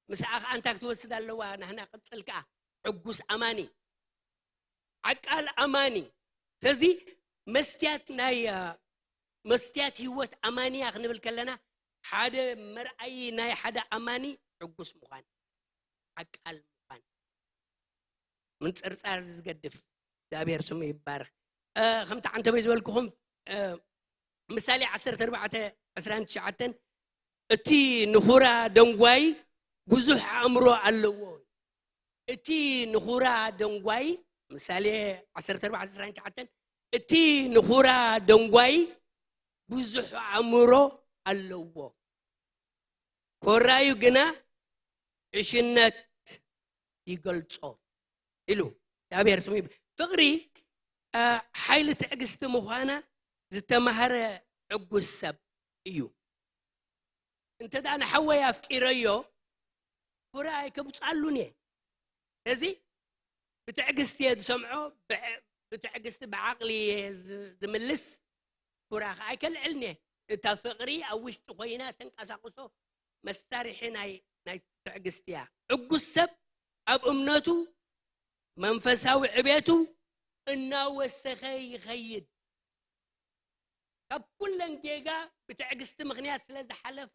ምስኣ ከዓ እንታይ ክትወስድ ኣለዋ? ናህና ቅፅል ከዓ ዕጉስ ኣማኒ፣ ዓቃል ኣማኒ። ስለዚ መስትያት ናይ መስትያት ህይወት ኣማንያ ክንብል ከለና ሓደ መርኣዪ ናይ ሓደ ኣማኒ ዕጉስ ምዃን፣ ዓቃል ምዃን፣ ምንፅርፃር ዝገድፍ። እግዚኣብሔር ስሙ ይባረክ። ከምቲ ዓንተበይ ዝበልኩኹም ምሳሌ ዓሰርተ ኣርባዕተ ዕስራን ትሽዓተን እቲ ንኹራ ደንጓይ ብዙሕ ኣእምሮ ኣለዎ። እቲ ንኹራ ደንጓይ ምሳሌ ዓሰርተ ኣርባዕተ ዕስራን ትሽዓተን እቲ ንኹራ ደንጓይ ብዙሕ ኣእምሮ ኣለዎ፣ ኮራዩ ግና ዕሽነት ይገልጾ ኢሉ እግዚኣብሔር ስሙ ይብ-፣ ፍቕሪ ሓይሊ ትዕግስቲ ምዃና ዝተማህረ ዕጉስ ሰብ እዩ። እንተ ደኣ ንሓወይ ኣፍቂረዮ ኩራ ኣይከብፃሉን እየ። እዚ ብትዕግስቲ እየ ዝሰምዖ፣ ብትዕግስቲ ብዓቕሊ እየ ዝምልስ፣ ኩራ ከዓ ኣይከልዕልን እየ። እታ ፍቕሪ ኣብ ውሽጢ ኮይና ተንቀሳቕሶ መሳርሒ ናይ ትዕግስቲ እያ። ዕጉስ ሰብ ኣብ እምነቱ መንፈሳዊ ዕቤቱ እናወሰኸ ይኸይድ። ካብ ኩለን ጌጋ ብትዕግስቲ ምኽንያት ስለ ዝሓለፈ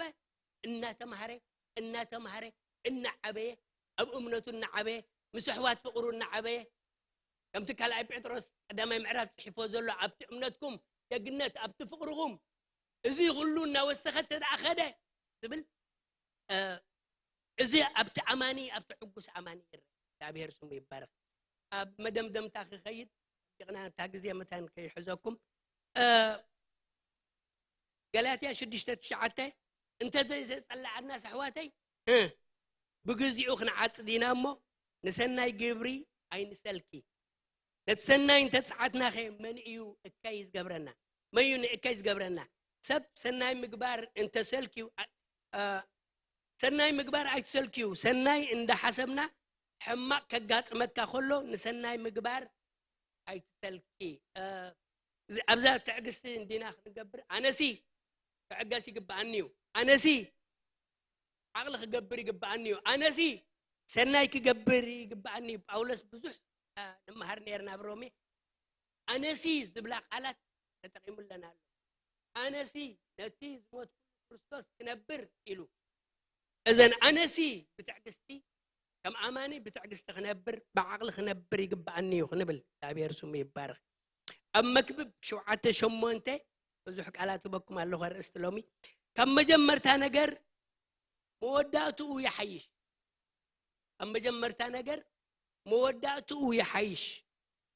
እናተማህረ እናተማህረ እናዓበየ ኣብ እምነቱ እናዓበየ ምስ ኣሕዋት ፍቕሩ እናዓበየ ከምቲ ካልኣይ ጴጥሮስ ቀዳማይ ምዕራፍ ፅሒፎ ዘሎ ኣብቲ እምነትኩም ደግነት ኣብቲ ፍቕርኹም እዚ ኩሉ እናወሰኸ ተደኣኸደ ዝብል እዚ ኣብቲ ኣማኒ ኣብቲ ዕጉስ ኣማኒ ይረ እግዚኣብሔር ስሙ ይባረክ። ኣብ መደምደምታ ክኸይድ ቢቕና እታ ግዜ መታን ከይሕዘኩም ገላትያ ሽዱሽተ ትሽዓተ እንተ ዘይተጸላኣና ኣሕዋተይ ብግዚኡ ክንዓጽድ ኢና እሞ ንሰናይ ግብሪ ኣይንሰልኪ። ነቲ ሰናይ እንተጸዓትናኸ መን እዩ እከይ ዝገብረና? መን እዩ ንእከይ ዝገብረና? ሰብ ሰናይ ምግባር እንተሰልክዩ ሰናይ ምግባር ኣይትሰልክዩ። ሰናይ እንዳሓሰብና ሕማቕ ከጋጥመካ ከሎ ንሰናይ ምግባር ኣይትሰልኪ። እ፣ እዚ፣ ኣብዛ ትዕግስቲ እንዲና ክንገብር፣ ኣነሲ ክዕገስ ይግብኣኒ እዩ፣ ኣነሲ ዓቕሊ ክገብር ይግብኣኒ እዩ፣ ኣነሲ ሰናይ ክገብር ይግብኣኒ እዩ። ጳውሎስ ብዙሕ፣ እ፣ ንመሃር ነርና ኣብ ሮሜ። ኣነሲ ዝብላ ቃላት ተጠቒሙለን ኣሎ። ኣነሲ ነቲ ዝሞትኩሉ ክርስቶስ ክነብር ኢሉ። እዘን ኣነሲ ብትዕግስቲ፣ ከም ኣማኒ ብትዕግስቲ ክነብር፣ ብዓቕሊ ክነብር ይግብኣኒ እዩ ክንብል እግዚኣብሔር ስሙ ይባረኽ። ኣብ መክብብ ሸውዓተ ሸሞንተ ብዙሕ ቃላት ህበኩም ኣለኹ ኣርእስቲ ሎሚ። ካብ መጀመርታ ነገር መወዳእትኡ ይሓይሽ። ካብ መጀመርታ ነገር መወዳእትኡ ይሓይሽ።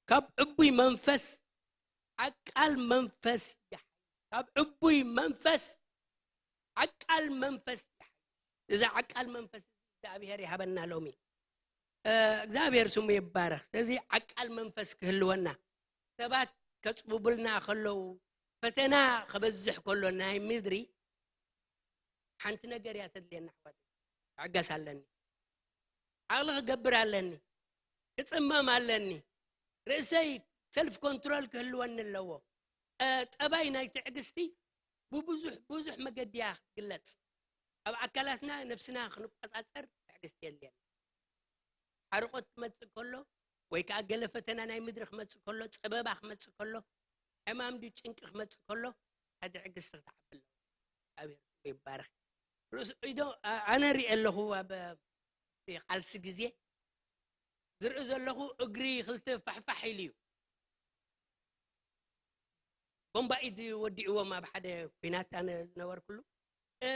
ካብ ዕቡይ መንፈስ ዓቃል መንፈስ ይሓይሽ። ካብ ዕቡይ መንፈስ ዓቃል መንፈስ ይሓይሽ። እዚ ዓቃል መንፈስ እግዚኣብሔር ይሃበና ሎሚ። እ፣ እግዚኣብሔር ስሙ ይባረኽ። ስለዚ ዓቃል መንፈስ ክህልወና፣ ሰባት ከጽብቡልና ከለዉ፣ ፈተና ከበዝሕ ከሎ ናይ ምድሪ፣ ሓንቲ ነገር እያ ተድልየና ኣሕዋት። ክዕገስ ኣለኒ፣ ዓቕሊ ክገብር ኣለኒ፣ ክጽመም ኣለኒ፣ ርእሰይ ሰልፍ ኮንትሮል ክህልወኒ ኣለዎ። እ፣ ጠባይ ናይ ትዕግስቲ ብብዙሕ፣ ብዙሕ መገዲ እያ ክትግለጽ። ኣብ ኣካላትና፣ ነፍስና ክንቆጻጸር ትዕግስቲ የድልየና። ሓርቆት ክመጽእ ከሎ፣ ወይ ከኣ ገለ ፈተና ናይ ምድሪ ክመጽእ ከሎ፣ ጸበባ ክመጽእ ከሎ፣ ሕማም ድዩ ጭንቂ ክመጽእ ከሎ፣ እታ ትዕግስቲ ክትዓቢ ኣለዋ። እግዚኣብሔር ስሙ ይባረኽ። ርእሱ ኢዶ፣ ኣ-፣ ኣነ ሪኤ ኣለኹ ኣብ ቃልሲ ግዜ ዝርኢ ዘለኹ እግሪ ክልተ ፋሕፋሕ ኢሉ እዩ። ቦምባ ኢድ ወዲዕዎም ኣብ ሓደ ኲናት ኣነ ዝነበርኩሉ፣ እ፣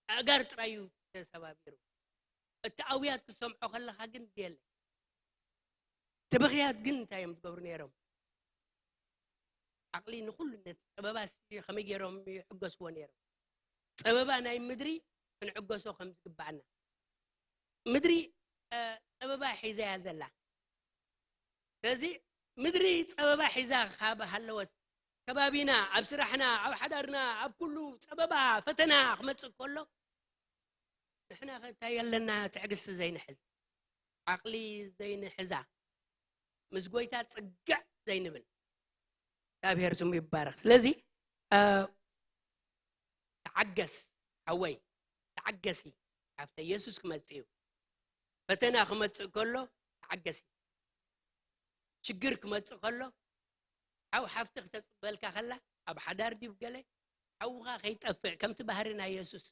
ኣእጋር ጥራይ እዩ ተሰባቢሩ። እቲ ኣውያት ክሰምዖ ከለኻ ግን የለ። እቲ ብኽያት ግን እንታይ እዮም ዝገብሩ ነይሮም? ዓቕሊ ንኹሉ ነቲ ጸበባ ሲ-፣ ከመይ ገይሮም ይዕገስዎ ነይሮም? ጸበባ ናይ ምድሪ ክንዕገሶ ከም ዝግባኣና። ምድሪ፣ እ፣ ጸበባ ሒዛ እያ ዘላ። ስለዚ ምድሪ ጸበባ ሒዛ ካብ ሃለወት፣ ከባቢና፣ ኣብ ስራሕና፣ ኣብ ሓዳርና፣ ኣብ ኩሉ ጸበባ፣ ፈተና ክመጽእ ከሎ፣ ንሕና ከ እንታይ ኣለና? ትዕግስቲ ዘይንሕዝ፣ ዓቕሊ ዘይንሕዛ፣ ምስ ጎይታ ጽግዕ ዘይንብል። እግዚኣብሔር ስሙ ይባረኽ። ስለዚ፣ እ፣ ተዓገስ ሓወይ፣ ተዓገሲ ሓፍተይ፣ የሱስ ክመጽእ እዩ። ፈተና ክመጽእ ከሎ ተዓገሲ። ሽግር ክመጽእ ከሎ፣ ሓው ሓፍቲ ክተጽበልካ ከላ፣ ኣብ ሓዳር ድዩ ገለ፣ ሓውኻ ከይጠፍእ፣ ከምቲ ባህሪ ናይ የሱስ፣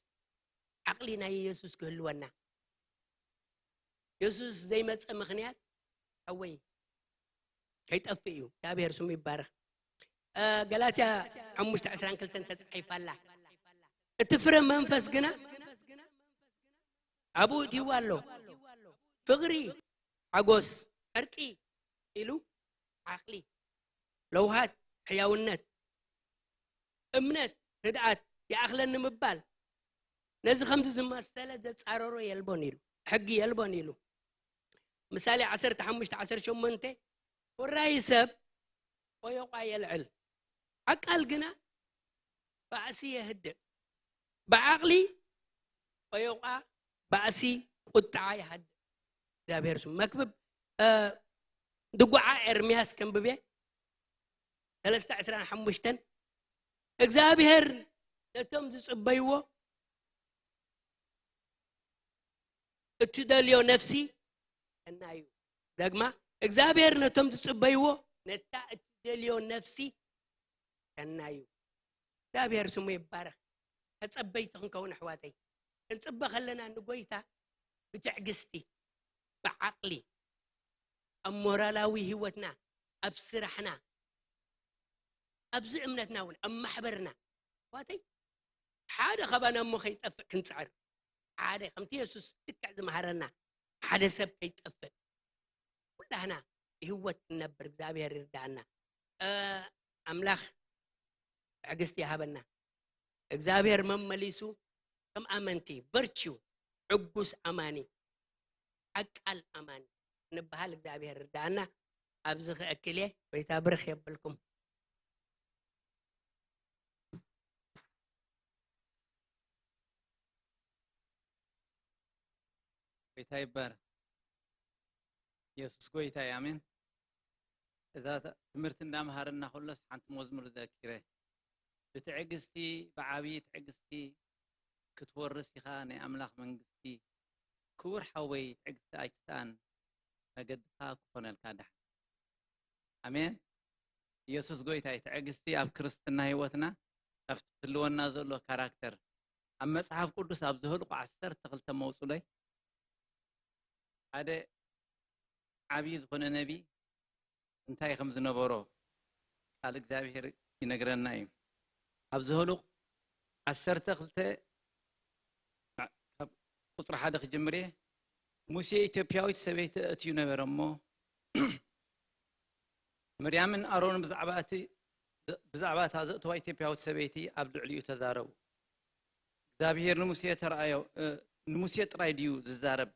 ዓቕሊ ናይ የሱስ ክህልወና። የሱስ ዘይመጸ ምኽንያት፣ ሓወይ፣ ከይጠፍእ እዩ። እግዚኣብሔር ስሙ ይባረኽ። እ፣ ገላትያ ሓሙሽተ ዕስራን ክልተን ተጻሒፋ ኣላ። እቲ ፍረ መንፈስ ግና ኣብኡ እትይዋ ኣሎ። ፍቕሪ፣ ሓጎስ፣ ዕርቂ ኢሉ ዓቕሊ፣ ለውሃት፣ ሕያውነት፣ እምነት፣ ርድኣት፣ ይኣኽለኒ ምባል፣ ነዚ ከምዚ ዝመሰለ ዘጻረሮ የልቦን ኢሉ፣ ሕጊ የልቦን ኢሉ። ምሳሌ ዓሰርተ ሓሙሽተ ዓሰርተ ሸሞንተ፣ ውራይ ሰብ ቆዮቋ የልዕል፣ ዓቃል ግና ባእሲ የህድእ። ብዓቕሊ ቆዮቋ ባእሲ ቁጥዓ ይሃድእ። እግዚኣብሔር ስሙ። መክብብ፣ እ፣ ድጓዓ ኤርምያስ ከንብቤ፣ ሰለስተ ዕስራን ሓሙሽተን፣ እግዚኣብሔር ነቶም ዝጽበይዎ እትደልዮ ነፍሲ ሰናይ እዩ። ደግማ፣ እግዚኣብሔር ነቶም ዝጽበይዎ ነታ እትደልዮ ነፍሲ ሰናይ እዩ። እግዚኣብሔር ስሙ ይባረኽ። ተጸበይቲ ክንከውን ኣሕዋተይ፣ ክንጽበ ከለና ንጎይታ ብትዕግስቲ፣ ብዓቕሊ፣ ኣብ ሞራላዊ ህይወትና፣ ኣብ ስራሕና፣ ኣብዚ እምነትና እውን፣ ኣብ ማሕበርና፣ ኣሕዋተይ፣ ሓደ ካባና እሞ ከይጠፍእ ክንጽዕር። ሓደ፣ ከምቲ የሱስ ልክዕ ዝመሃረና፣ ሓደ ሰብ ከይጠፍእ፣ ኩላህና ብህይወት ክንነብር እግዚኣብሔር ይርዳእና። እ፣ ኣምላኽ ትዕግስቲ ይሃበና። እግዚኣብሔር መመሊሱ ከም ኣመንቲ፣ ቨርቹ፣ ዕጉስ ኣማኒ፣ ዓቃል ኣማኒ ንበሃል እግዚኣብሔር ይርዳእና። ኣብዚ ክእክል እየ። ጎይታ ብርኽ የብልኩም። ጎይታ ይባረክ። ኢየሱስ ጎይታ እዩ። ኣሜን። እዛ ተ-፣ ትምህርቲ እንዳምሃረና ከሎስ ሓንቲ መዝሙር ዘኪረ። ብትዕግስቲ፣ ብዓብዪ ትዕግስቲ ክትወርስ ኢኻ ናይ ኣምላኽ መንግስቲ። ክቡር ሓወይ፣ ትዕግስቲ ኣይትስኣን፣ መገድኻ ክኾነልካ ደሓን። ኣሜን። ኢየሱስ ጎይታ እዩ። ትዕግስቲ ኣብ ክርስትና ህይወትና ካብቲ ክህልወና ዘሎ ካራክተር ኣብ መጽሓፍ ቅዱስ ኣብ ዘኍልቁ ዓሰርተ ክልተ መውጹለይ ሓደ ዓብዪ ዝኾነ ነቢ እንታይ ከም ዝነበሮ ቃል እግዚኣብሔር ይነግረና እዩ። ኣብ ዘኍልቁ ዓሰርተ ክልተ ካብ ቁጽሪ ሓደ ክጅምር እየ። ሙሴ ኢትዮጵያዊት ሰበይቲ ኣእትዩ ነበረ እሞ ምርያምን ኣሮንን ብዛዕባ እቲ፣ ብዛዕባ እታ ዘእተዋ ኢትዮጵያዊት ሰበይቲ ኣብ ልዕሊኡ ተዛረቡ። እግዚኣብሔር ንሙሴ ተራእዮ፣ እ፣ ንሙሴ ጥራይ ድዩ ዝዛረብ?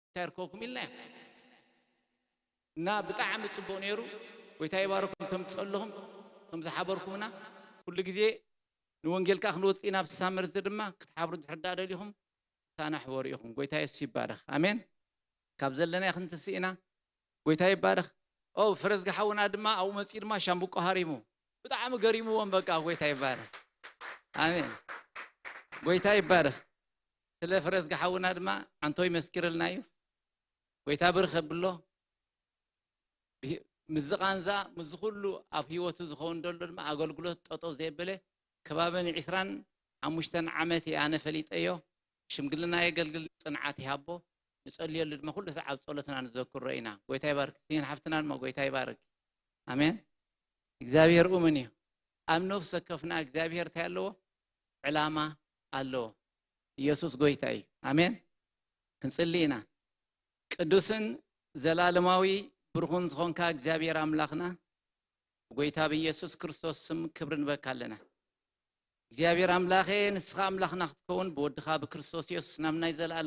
እንታይ ይርከብኩም ኢልና ኢና። እና ብጣዕሚ ጽቡቕ ነይሩ። ጎይታ ይባርኩም። እቶም ትጸለኹም፣ እቶም ዝሓበርኩምና፣ ኩሉ ግዜ ንወንጌል ከኣ ክንወጽእ ኢና። ብሳመር እዚ ድማ ክትሓብሩ እንድሕር ደኣ ደሊኹም፣ ሳና ሕበሩ ኢኹም። ጎይታ የሱስ ይባረኽ። ኣሜን። ካብ ዘለናዮ ክንትስእ ኢና። ጎይታ ይባረኽ። ኦ፣ ፍረዝጊ ሓውና ድማ ኣብኡ መጺኡ ድማ ሻምብቆ ሃሪሙ። ብጣዕሚ ገሪምዎም በቃ። ጎይታ ይባረኽ። ኣሜን። ጎይታ ይባረኽ። ስለ ፍረዝጊ ሓውና ድማ ኣንቶይ መስኪርልና እዩ። ጎይታ ብርኽ ኣብሎ። ብሂ-፣ ምስዚ ቃንዛ፣ ምስዚ ኩሉ ኣብ ህይወቱ ዝኸውን ዘሎ ድማ ኣገልግሎት ጠጠው ዘየበለ ከባቢ ንዕስራን ሓሙሽተን ዓመት እየ ኣነ ፈሊጠዮ። ሽምግልና የገልግል፣ ጽንዓት ይሃቦ። ንጸልየሉ ድማ ኩሉ ሰዓብ ጸሎትና ንዘክሮ ኢና። ጎይታ ይባርክ። ሲን ሓፍትና ድማ ጎይታ ይባርክ። ኣሜን። እግዚኣብሔር እሙን እዩ። ኣብ ነፍሲ ወከፍና እግዚኣብሔር እንታይ ኣለዎ? ዕላማ ኣለዎ። ኢየሱስ ጎይታ እዩ። ኣሜን። ክንጽሊ ኢና። ቅዱስን ዘላለማዊ ብሩኽን ዝኾንካ እግዚኣብሔር ኣምላኽና፣ ብጎይታ ብኢየሱስ ክርስቶስ ስም ክብሪ ንበካ ኣለና። እግዚኣብሔር ኣምላኸ፣ ንስኻ ኣምላኽና ክትከውን፣ ብወድኻ ብክርስቶስ ኢየሱስ ናብ ናይ ዘላለም